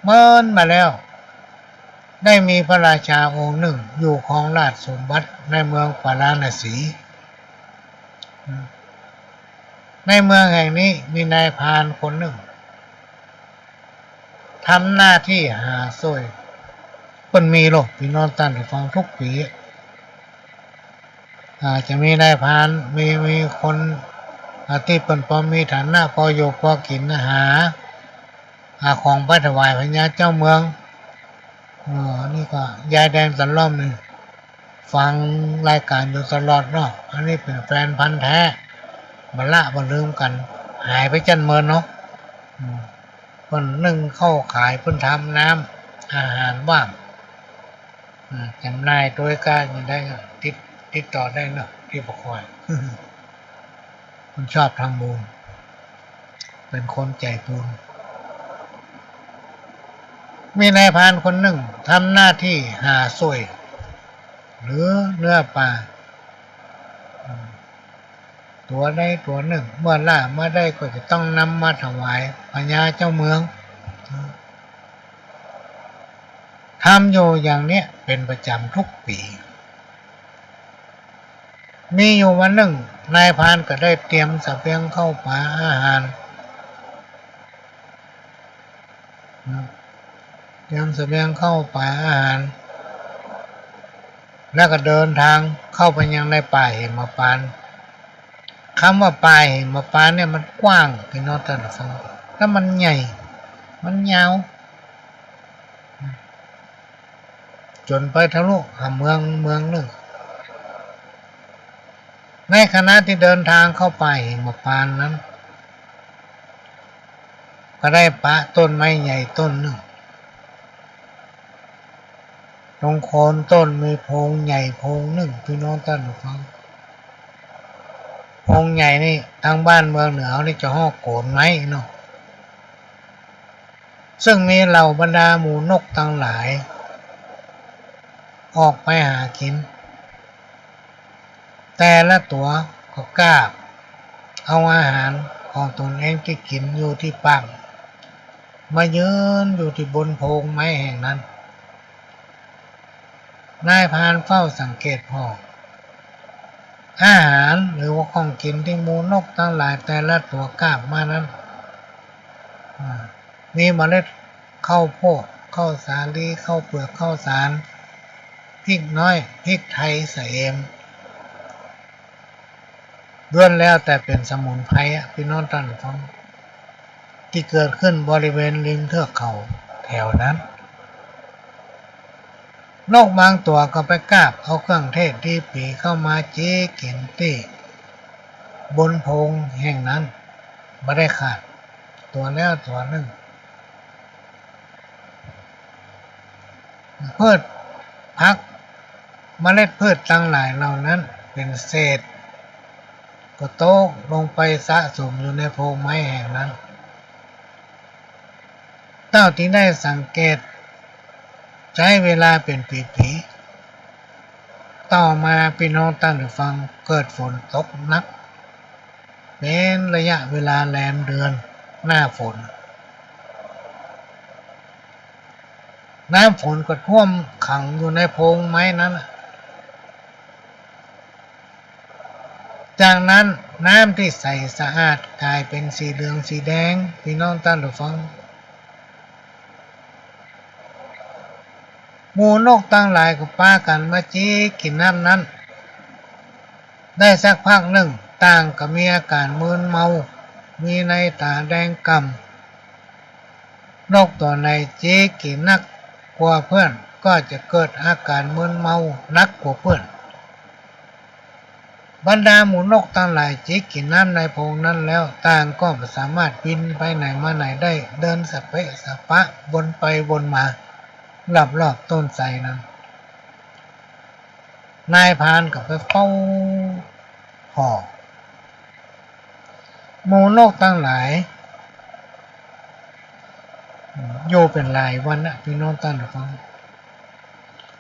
เมินมาแล้ว ได้มีพระราชาองค์นึ่ง อยู่ครองราชสมบัติในเมืองปาราณสี ในเมืองแห่งนี้มีนายพรานคนนึ่ง ทำหน้าตี้หาส้วย เปิ้นมีโลด ปี้น้องต้านผู้ฟัง ทุกปี๋ อ่า จะมีนายพราน มี มีคน อ่า ตี้เปิ้นพอมีฐานะ พออยู่พอกิ๋น หา หาของไปถวายพญาเจ้าเมือง เออ นี่ก็ยายแดงตะล่อมนี่ ฟังรายก๋านอยู่ตลอดเนาะ อันนี้เป๋นแฟนพันธุ์แท้ บ่ละบ่ลืมกั๋น หายไปจั้นเมินเนาะ อืม เปิ้นนึ่งข้าวขาย เปิ้นทำน้ำอาหารว่าง อ่า จ๋ำหน่ายตวยก็ยังได้ ติด ติดต่อได้เนาะ ตี้บ่คอย เปิ้นชอบทำบุญ เป๋นคนใจ๋บุญ มีนายพรานคนนึ่ง ทำหน้าตี้หาส้วย หรือเนื้อปลา อืม ตั๋วใดตั๋วนึ่ง เมื่อล่ามาได้ก็จะต้องนำมาถวายพญาเจ้าเมือง ทำอยู่อย่างเนี้ยเป๋นประจ๋ำทุกปี๋ มีอยู่วันนึ่ง นายพรานก็ได้เตรียมเสบียงข้าวป๋าอาหาร เตรียมเสบียงข้าวป๋าอาหาร แล้วก็เดินตางเข้าไปยังในป่าหิมพานต์ กำว่าป่าหิมพานต์เนี่ยมันกว้าง ปี้น้องต้านผู้ฟัง แล้วมันใหญ่ มันยาว จ๋นไปทะลุหาเมือง เมืองนึ่ง ในขณะตี้เดินตางเข้าป่าหิมพานต์นั้น ก็ได้ปะต้นไม้ใหญ่ต้นนึ่ง ตรงโคนต้นมีโพรงใหญ่โพรงนึ่ง ปี้น้องต้านผู้ฟัง โพรงใหญ่นี่ ตางบ้านเมืองเหนือเฮานี่จะฮ้องโกนไม้เนาะ ซึ่งมีเหล่าบรรดาหมู่นกตังหลาย ออกไปหากิ๋น แต่ละตั๋วก็กาบเอาอาหารของตนเองตี้กิ๋นอยู่ตี้ปาก มายืนอยู่ตี้บนโพรงไม้แห่งนั้น นายพรานเฝ้าสังเกตผ่อ อาหารหรือว่าของกิ๋นตี้หมู่นกตังหลายแต่ละตั๋วกาบมานั้น อ่า มีเมล็ดข้าวโพด ข้าวสาลี ข้าวเปือก ข้าวสาร พริกน้อย พริกไทย สะเอม ล้วนแล้วแต่เป๋นสมุนไพรอะ ปี้น้องต้านผู้ฟัง ตี้เกิดขึ้นบริเวณริมเทือกเขาแถวนั้น นกบางตั๋วก็ไปกาบเอาเครื่องเทศตี้ปลีเข้ามาจี๊กิ๋นตี้บนโพรงแห่งนั้นบ่ได้ขาด ตั๋วแล้วตั๋วนึ่ง พืชผัก เมล็ดพืชตังหลายเหล่านั้นเป๋นเศษ ก็ตกลงไปสะสมอยู่ในโพรงไม้แห่งนั้น เต้าตี้ได้สังเกต ใจ๊เวลาเป๋นปี๋ๆ ต่อมาปี้น้องต้านผู้ฟัง เกิดฝนตกหนัก เป๋นระยะเวลาแรมเดือนหน้าฝน น้ำฝนก็ท่วมขังอยู่ในโพรงไม้นั้นน่ะ จากนั้นน้ำตี้ใสสะอาดก๋ายเป๋นสีเหลืองสีแดง ปี้น้องต้านผู้ฟัง หมู่นกตังหลายก็ปากั๋นมาจิกกิ๋นน้ำนั้น ได้สักพักนึ่ง ต่างก็มีอาก๋านมึนเมา มีในต๋าแดงก่ำ นกตั๋วไหนจิกกิ๋นนักกว่าเปื้อน ก็จะเกิดอาก๋านมึนเมานักกว่าเปื้อน บรรดาหมู่นกตังหลายจิกกิ๋นน้ำในโพรงนั้นแล้ว ต่างก็บ่สามารถบินไปไหนมาไหนได้ เดินสะเปะสะปะ วนไปวนมารอบๆ ต้นไทรนั้น นายพรานก็ไปเฝ้าผ่อ หมู่นกตังหลาย อยู่เป๋นหลายวันนะ ปี้น้องต้านผู้ฟัง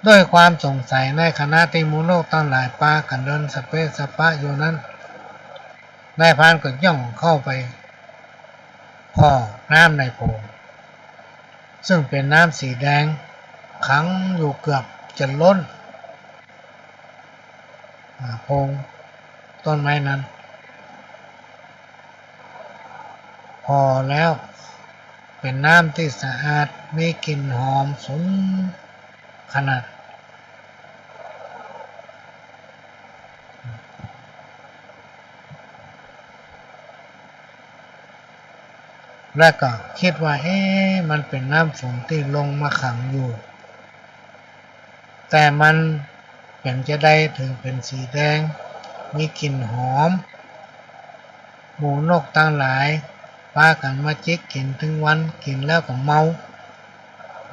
ด้วยความสงสัยในขณะตี้หมู่นกตังหลายปากั๋นเดินสะเปะสะปะอยู่นั้น นายพรานก็ย่องเข้าไปผ่อน้ำในโพรง ซึ่งเป๋นน้ำสีแดง ขังอยู่เกือบจะล้น อ่า โพรงต้นไม้นั้น ผ่อแล้วเป๋นน้ำตี้สะอาด มีกลิ่นหอมสุนขนาด และก็กึ๊ดว่า เอ๊ะ มันเป๋นน้ำฝนตี้ลงมาขังอยู่ แต่มันเป๋นจาใดเถิงเป๋นสีแดง มีกลิ่นหอม หมู่นกตังหลายปากั๋นมาจิกกิ๋นตึงวัน กิ๋นแล้วก็เมา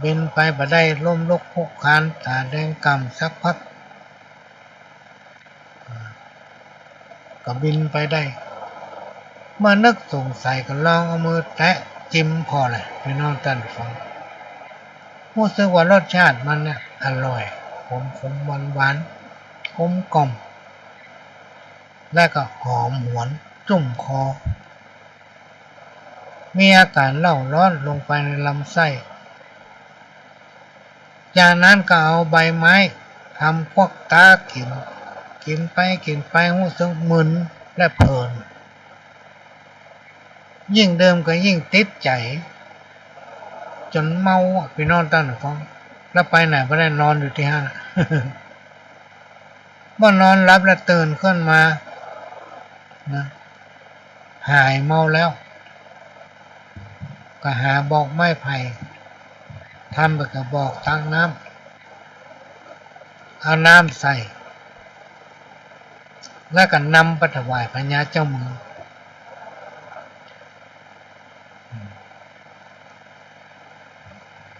บินไปบ่ได้ ล้มลุกคลุกคลาน ต๋าแดงก่ำสักพัก ก็บินไปได้ เมื่อนึกสงสัยก็ลองเอามือแตะจิมผ่อแหละ ปี้น้องต้านผู้ฟัง ฮู้สึกว่ารสชาติมันน่ะอร่อย ขมๆ หวานๆ กลมกล่อม และก็หอมหวนจุ่มคอ มีอาก๋านเล่าร้อนลงไปในลำไส้ จากนั้นก็เอาใบไม้ทำควักต๋ากิ๋น กิ๋นไปกิ๋นไปฮู้สึกมึนและเพลิน ยิ่งดื่มก็ยิ่งติดใจ๋ จ๋นเมาอะ ปี้น้องต้านผู้ฟัง แล้วไปไหนบ่ได้ นอนอยู่ตี้หั้นน่ะ เมื่อนอนหลับแล้วตื่นขึ้นมานะ หายเมาแล้ว ก็หาบอกไม้ไผ่ ทำเป๋นกระบอกตักน้ำ เอาน้ำใส่ แล้วก็นำไปถวายพญาเจ้าเมือง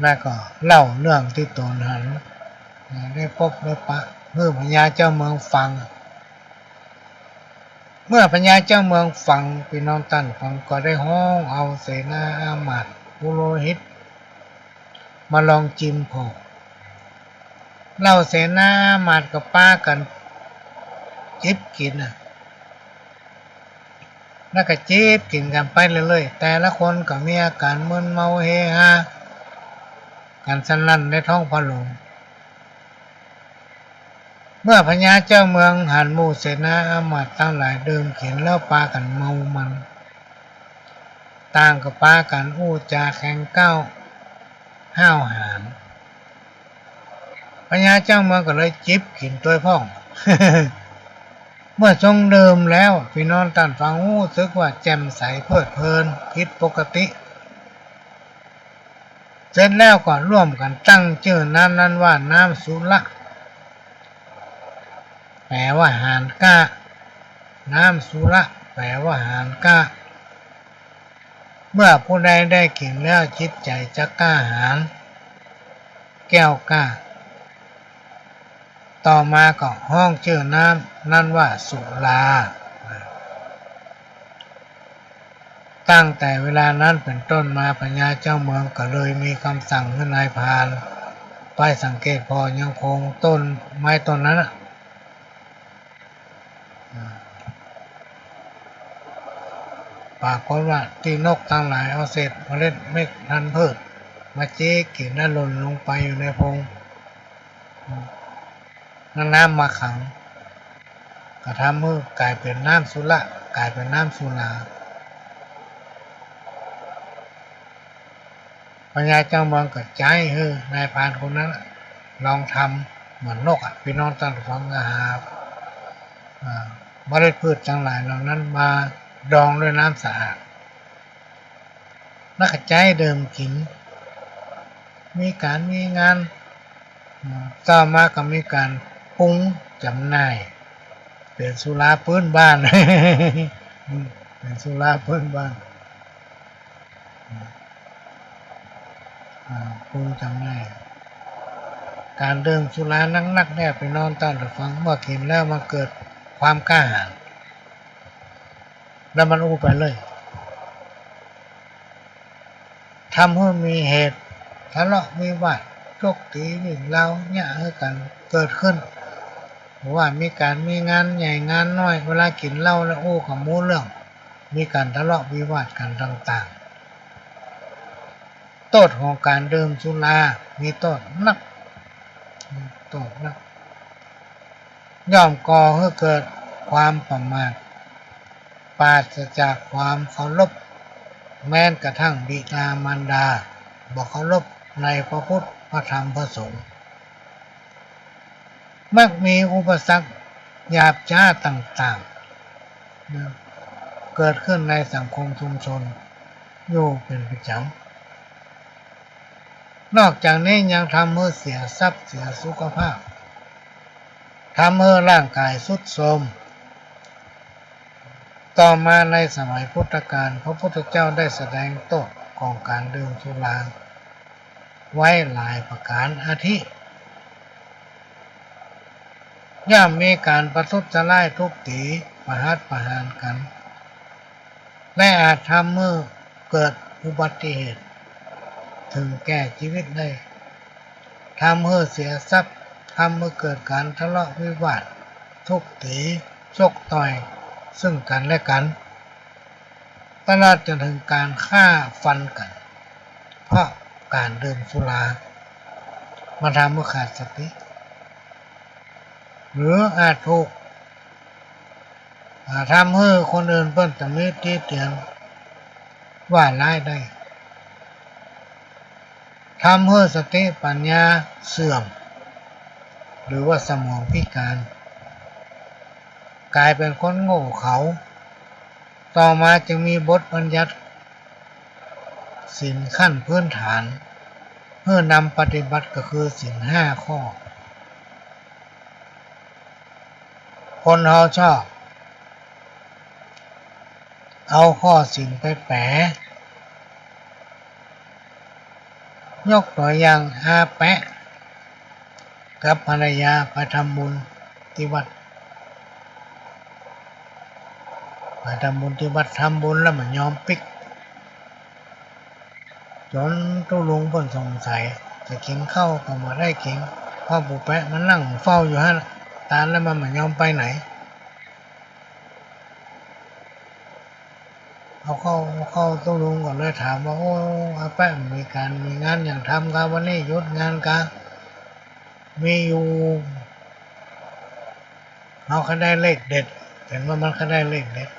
แล้วก็เล่าเรื่องตี้ต๋นหัน ได้ปบได้ปะ หื้อพญาเจ้าเมืองฟัง เมื่อพญาเจ้าเมืองฟัง ปี้น้องต้านฟัง ก็ได้ฮ้องเอาเสนาอามาตย์ปุโรหิต มาลองจิมผ่อ เหล่าเสนาอามาตย์ก็ปากั๋นจิบกิ๋นน่ะ แล้วก็จิบกิ๋นกั๋นไปเรื่อยๆ แต่ละคนก็มีอาก๋านมึนเมาเฮฮากั๋นสนั่นในท้องพระโรง เมื่อพญาเจ้าเมืองหันหมู่เสนาอามาตย์ตังหลายดื่มกิ๋นแล้วปากั๋นเมามัน ต่างก็ปากั๋นอู้จ๋าแข็งก้าวห้าวหาญ พญาเจ้าเมืองก็เลยจิบกิ๋นตวยพ่อง เมื่อทรงดื่มแล้ว ปี้น้องต้านฟัง ฮู้สึกว่าแจ่มใสเพลิดเพลินผิดปกติ เสร็จแล้วก็ร่วมกั๋นตั้งจื้อน้ำนั้นว่าน้ำสุระ แป๋ว่าหาญกล้า น้ำสุระ แป๋ว่าหาญกล้า เมื่อผู้ใดได้กิ๋นแล้วจิตใจ๋จะกล้าหาญ แกล้วกล้า ต่อมาก็ฮ้องจื้อน้ำนั้นว่าสุรา ตั้งแต่เวลานั้นเป๋นต้นมา พญาเจ้าเมืองก็เลยมีกำสั่งหื้อนายพรานไปสังเกตผ่อยังโคนต้นไม้ต้นนั้นน่ะ ปรากฏว่าตี้นกตังหลายเอาเศษเมล็ดเม็ดพันธุ์พืชมาจิกกิ๋นและหล่นลงไปอยู่ในโพรง น้ำมาขัง ก็ทำหื้อกลายเป๋นน้ำสุระ กลายเป๋นน้ำสุรา พญาเจ้าเมืองก็ใจ๊หื้อนายพรานคนนั้นน่ะ ลองทำเหมือนนกอะ ปี้น้องต้านผู้ฟัง ก็หา อ่า เมล็ดพืชตังหลายเหล่านั้นมาดองด้วยน้ำสะอาด แล้วก็ใจ๊ดื่มกิ๋น มีก๋านมีงาน อ่า ต่อมาก็มีก๋านปรุงจ๋ำหน่าย เป๋นสุราปื๊นบ้าน อืม เป๋นสุราปื๊นบ้าน อ่า ปรุงจ๋ำหน่าย ก๋านดื่มสุรานักๆ เนี่ย ปี้น้องต้านผู้ฟัง เมื่อกิ๋นแล้วมันเกิดความกล้าหาญ แล้วมันอู้ไปเลย ทำหื้อมีเหตุทะเลาะวิวาท ชกตี๋วิ่งราวเยียะหื้อกั๋นเกิดขึ้น ว่ามีก๋านมีงานใหญ่งานน้อย เวลากิ๋นเหล้าแล้วอู้ก็บ่ฮู้เรื่อง มีก๋านทะเลาะวิวาทกั๋นต่างๆ โต้ษของก๋านดื่มสุรามีโต้ษนัก โต้ษนัก ย่อมก่อหื้อเกิดความประมาท ปราศจากความเคารพ แม้กระทั่งบิดามารดา บ่เคารพในพระพุทธ พระธรรม พระสงฆ์ มักมีอุปสรรคหยาบช้าต่างๆ นะ เกิดขึ้นในสังคมชุมชนอยู่เป๋นประจ๋ำ นอกจากนี้ยังทำหื้อเสียทรัพย์เสียสุขภาพ ทำหื้อร่างก๋ายทรุดโทรม ต่อมาในสมัยพุทธกาล พระพุทธเจ้าได้แสดงโต้ษของก๋านดื่มสุราไว้หลายประก๋าน อาทิ ย่อมมีก๋านประทุษร้ายทุบตี๋ประหัตประหารกั๋น และอาจทำหื้อเกิดอุบัติเหตุเถิงแก่จีวิตได้ ทำหื้อเสียทรัพย์ ทำหื้อเกิดก๋านทะเลาะวิวาท ทุบตี๋ ชกต่อย ซึ่งกั๋นและกั๋น ตลอดจ๋นเถิงก๋านฆ่าฟันกั๋น เพราะก๋านดื่มสุรา มันทำหื้อขาดสติ หรืออาจถูก อ่า ทำหื้อคนอื่นเปิ้นตำหนิติเตียนว่าร้ายได้ ทำหื้อสติปัญญาเสื่อม หรือว่าสมองพิการ ก๋ายเป๋นคนโง่เขลา ต่อมาจึงมีบทบัญญัติศีลขั้นพื้นฐาน หื้อนำปฏิบัติ ก็คือศีลห้าข้อ คนเฮาชอบเอาข้อศีลไปแป๋ ยกตั๋วอย่าง อาแปะกับภรรยาไปทำบุญตี้วัด ไปทำบุญตี้วัด ทำบุญแล้วบ่ยอมปิ๊ก จ๋นตุ๊ลุงเปิ้นสงสัย จะกิ๋นข้าวก็บ่ได้กิ๋น เพราะปู่แป๊ะมันนั่งเฝ้าอยู่หั้น ตานแล้วมันบ่ยอมไปไหน เอาเข้า เอาเข้า ตุ๊ลุงก็เลยถามว่า โอ้ อาแป๊ะ มีก๋านมีงานหยังทำกา วันนี้หยุดงานกา มีอยู่ เฮาก็ได้เลขเด็ด เป๋นว่ามันก็ได้เลขเด็ด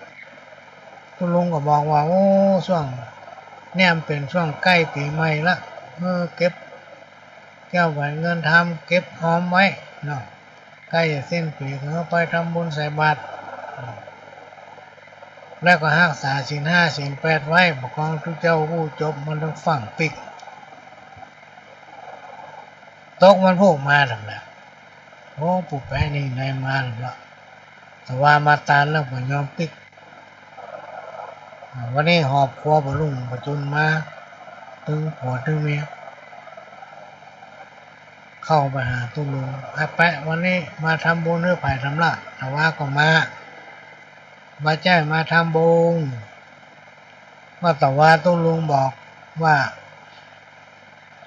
ตุ๊ลุงก็บอกว่า โอ้ ช่วงเนี่ยมันเป๋นช่วงใก้ปี๋ใหม่ละ เออ เก็บแก้วแหวนเงินคำ เก็บออมไว้เนาะ ใก้จะสิ้นปี๋ก็ไปทำบุญใส่บาตร แล้วก็ฮักษาศีลห้าศีลแปดไว้ บ่กองตุ๊เจ้าอู้จบ มันต้องฟั่งปิ๊ก ตกวันพูกมาแล้วแหละ โอ้ ปู่แป๊ะนี่ได้มาแล้ว แต่ว่ามาตานแล้วบ่ยอมปิ๊ก อ่า วันนี้หอบครัวบ่รุ่งบ่จุนมา ตึงผัวตึงเมีย เข้าไปหาตุ๊ลุง อาแป๊ะ วันนี้มาทำบุญหรือไปทำลาด ตะวาก็มา บ่ใจ้มาทำบุญ ว่าตะวาตุ๊ลุงบอกว่า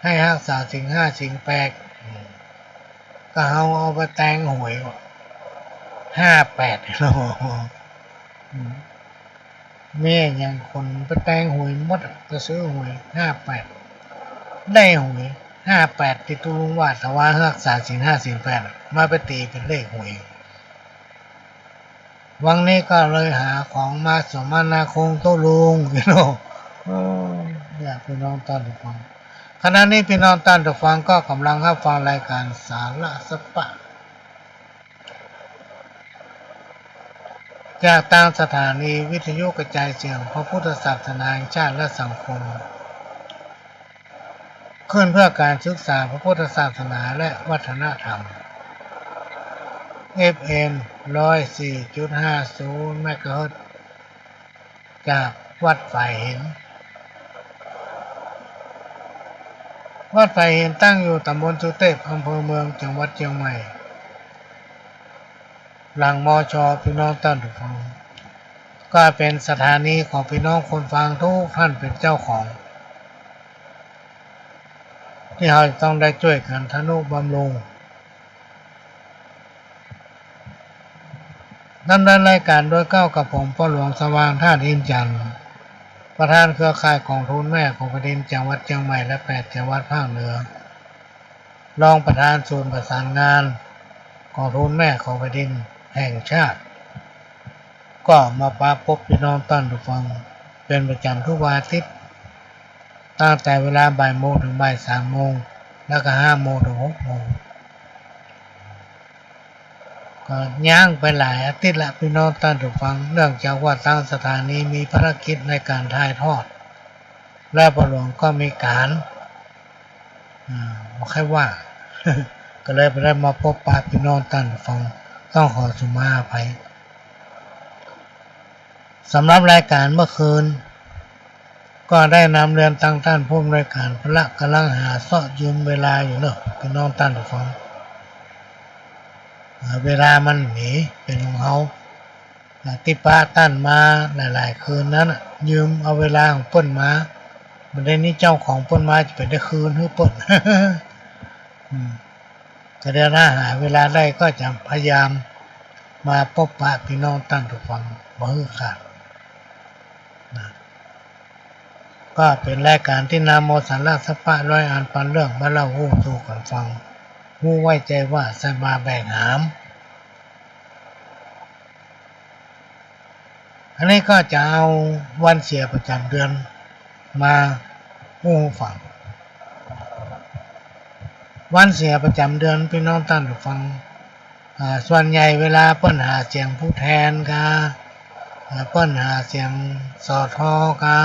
ให้ฮักษาศีลห้าศีลแปด อืม ก็เฮาเอาไปแตงหวยว่ะ ห้าแปด อืม แม่อย่างคนไปแตงหวยหมดอะ ไปซื้อหวย ห้าแปด ได้หวย ห้าแปด ตี้ตุ๊ลุงว่า ตะวาฮักษาศีลห้าศีลแปดอะ มาไปตี๋เป๋นเลขหวย วันนี้ก็เลยหาของมาสมนาคุณตุ๊ลุง พี่น้อง เออ เนี่ย พี่น้องต้านผู้ฟัง ขณะนี้ปี้น้องต้านผู้ฟังก็ก่ำลังฮับฟังรายก๋านสาระสะปะ จากตางสถานีวิทยุกระจายเสียงพระพุทธศาสนาแห่งชาติและสังคม คลื่นเพื่อการศึกษาพระพุทธศาสนาและวัฒนธรรม เอฟเอ็ม ร้อยสี่จุดห้าศูนย์ เมกะเฮิรตซ์ จากวัดฝายเห็น วัดฝายเห็นตั้งอยู่ตำบลสุเตพ อำเภอเมือง จังหวัดเจียงใหม่ หลัง มช. ปี้น้องต้านผู้ฟัง ก็เป๋นสถานีของปี้น้องคนฟังทุกท่านเป๋นเจ้าของ ตี้เฮาจะต้องได้จ้วยกั๋นทะนุบำรุง ดำเนินรายก๋านโดยเก้ากับผม ป้อหลวงสว่าง ธาตุอินทร์จันทร์ ประธานเครือข่ายก๋องทุนแม่ของแผ่นดินจังหวัดเจียงใหม่และแปดจังหวัดภาคเหนือ รองประธานศูนย์ประสานงานก๋องทุนแม่ของแผ่นดินแห่งชาติ ก็มาปะปบปี้น้องต้านผู้ฟังเป๋นประจ๋ำทุกวันอาทิตย์ ตั้งแต่เวลาบ่ายโมงเถิงบ่ายสามโมง แล้วก็ห้าโมงเถิงหกโมง ก็ย้างไปหลายอาทิตย์ละปี้น้องต้านผู้ฟัง เนื่องจากว่าตางสถานีมีภารกิจในก๋านถ่ายทอด และป้อหลวงก็มีก๋าน อ่า บ่ใค่ว่าง ก็เลยบ่ได้มาปบปะปี้น้องต้านผู้ฟัง ต้องขอสุมาอภัย สำหรับรายก๋านเมื่อคืน ก็ได้นำเรียนตางต้านผู้อำนวยก๋าน พละก่ำลังหาเซาะยืมเวลาอยู่เนาะ ปี้น้องต้านผู้ฟัง อ่า เวลามันมีเป๋นของเฮา อ่า ตี้ปะต้านมาหลายๆ คืนนั้นน่ะ ยืมเอาเวลาของเปิ้นมา บ่าเดี่ยวนี้เจ้าของเปิ้นมาจะเป๋นได้คืนหื้อเปิ้น อืม ก็เดี๋ยวถ้าหาเวลาได้ก็จะพยายามมาปบปะปี้น้องต้านผู้ฟังบ่หื้อขาดนะ ก็เป๋นรายก๋านตี้นำเอาสาระสะปะร้อยอันปันเรื่องมาเล่าฮู้สู่กั๋นฟัง ฮู้ไว้ใจ๋ว่าใส่บ่าแบกหาม อันนี้ก็จะเอาวันเสียประจ๋ำเดือนมาอู้ฟัง วันเสียประจ๋ำเดือน ปี้น้องต้านผู้ฟัง อ่า ส่วนใหญ่เวลาเปิ้นหาเสียงผู้แทนกา อ่า เปิ้นหาเสียง สท. กา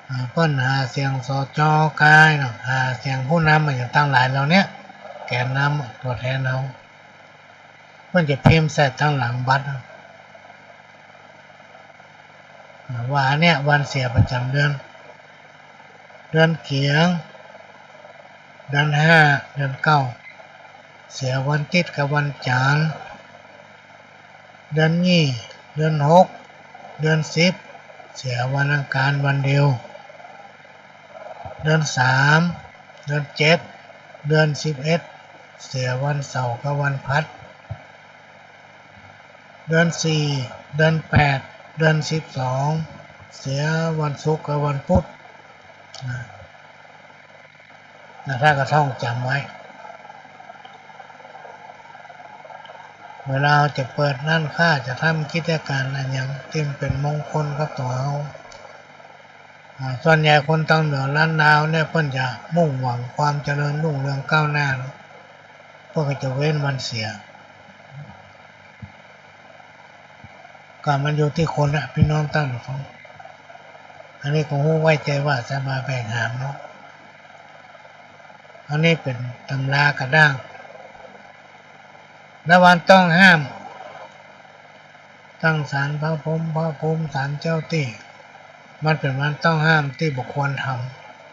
อ่า เปิ้นหาเสียง สจ. กาเนาะ หาเสียงผู้นำอะหยังตังหลายเหล่าเนี้ย แกนนำอะ ตั๋วแทนเฮา เปิ้นจะพิมพ์ใส่ตังหลังบัตร อ่า ว่าอันเนี้ยวันเสียประจ๋ำเดือน เดือนเกียง เดือนห้า เดือนเก้า เสียวันติ๊ดกับวันจ๋าน เดือนยี่ เดือนหก เดือนสิบ เสียวันอังคารวันเดียว เดือนสาม เดือนเจ็ด เดือนสิบเอ็ด เสียวันเสาร์กับวันพัด เดือนสี่ เดือนแปด เดือนสิบสอง เสียวันศุกร์กับวันพุธ นะ นะ ต้านก็ท่องจ๋ำไว้ เวลาจะเปิดร้านค้า จะทำกิจก๋านอะหยังตี้มันเป๋นมงคลกับตั๋วเฮา อ่า ส่วนใหญ่คนตางเหนือล้านนาเนี่ย เปิ้นจะมุ่งหวังความเจริญรุ่งเรืองก้าวหน้าเนาะ เปิ้นก็จะเว้นวันเสีย ก็มันอยู่ตี้คนน่ะ ปี้น้องต้านผู้ฟัง อันนี้ก็ฮู้ไว้ใจ๋ว่าใส่บ่าแบกหามเนาะ อันนี้เป๋นตำรากระด้าง และวันต้องห้าม ตั้งศาลพระพรหม พระภูมิ ศาลเจ้าตี้ มันเป๋นวันต้องห้ามตี้บ่ควรท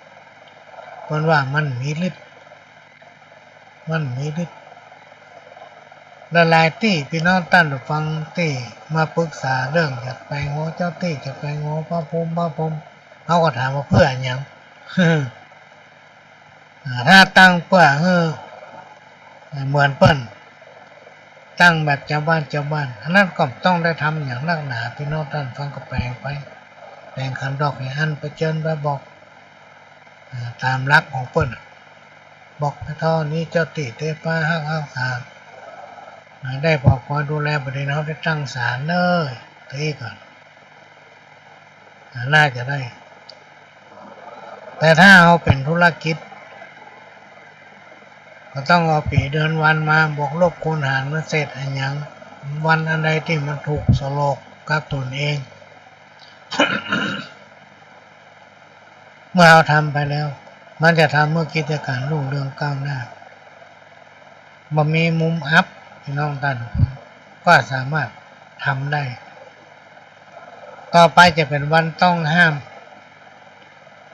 ำ เปิ้นว่ามันมีฤทธิ์ มันมีฤทธิ์ หลายๆ ตี้ ปี้น้องต้านผู้ฟังตี้มาปรึกษาเรื่องจะแป๋งหัวเจ้าตี้ จะแป๋งหัวพระภูมิ พระพรหม เฮาก็ถามว่าเปื้ออะหยัง อ่า ถ้าตั้งเปื้อหื้อเหมือนเปิ้น ตั้งแบบจาวบ้านจาวบ้าน อันนั้นก็บ่ต้องได้ทำหยังนักหนา ปี้น้องต้านฟังก็แป๋งไป แป๋งขันดอกให้อั้น ไปเจิญไปบอก อ่า ต๋ามหลักของเปิ้นน่ะ บอกไปเต้านี้ เจ้าตี้เต๊ปาฮักฮักษา อ่า ได้ปกครองดูแล บ่าเดี่ยวนี้เฮาได้ตั้งศาลเน้อ ตี้ก่อน อ่า น่าจะได้ แต่ถ้าเฮาเป๋นธุรกิจ ก็ต้องเอาปี๋เดือนวันมาบวกลบคูณหารมันเสร็จอะหยัง วันอันใดตี้มันถูกโฉลกกับตนเอง เมื่อเฮาทำไปแล้ว มันจะทำหื้อกิจก๋านรุ่งเรืองก้าวหน้า บ่มีมุมอับ พี่น้องต้าน ก็สามารถทำได้ ต่อไปจะเป๋นวันต้องห้าม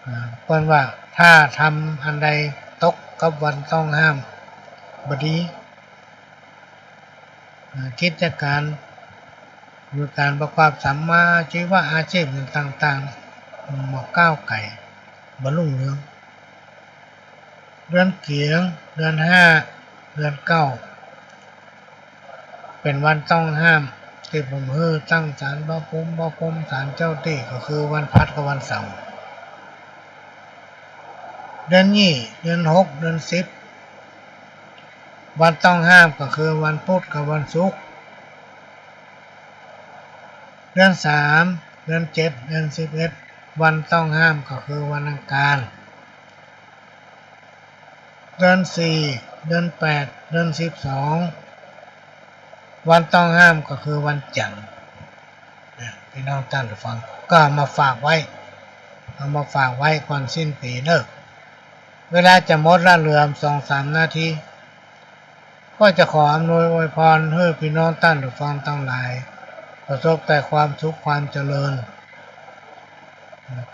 อ่า เปิ้นว่าถ้าทำอันใดตกกับวันต้องห้าม บ่ดี อ่า กิจก๋าน หรือก๋านประกอบสัมมาชีวะอาชีพต่างๆ บ่ก้าวไก๋ บ่รุ่งเรือง เดือนเกี๋ยง เดือนห้า เดือนเก้า เป๋นวันต้องห้าม ตี้ผมหื้อตั้งศาลพระภูมิ พระพรหม ศาลเจ้าตี้ ก็คือวันพฤหัสกับวันเสาร์ เดือนยี่ เดือนหก เดือนสิบ วันต้องห้ามก็คือวันพุธกับวันศุกร์ เดือนสาม เดือนเจ็ด เดือนสิบเอ็ด วันต้องห้ามก็คือวันอังคาร เดือนสี่ เดือนแปด เดือนสิบสอง วันต้องห้ามก็คือวันจันทร์ นะ พี่น้องต้านผู้ฟัง ก็เอามาฝากไว้ เอามาฝากไว้ก่อนสิ้นปี๋เนาะ เวลาจะหมดละ เหลือสองสามนาที ก็จะขออำนวยอวยพรหื้อพี่น้องต้านผู้ฟังตังหลาย ประสบแต่ความสุขความเจริญ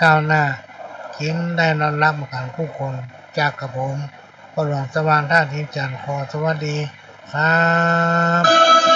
ก้าวหน้า กิ๋นได้นอนหลับกั๋นกู้คน จากกระผม พ่อหลวงสว่างธาตุอินทร์จันทร์ ขอสวัสดีครับ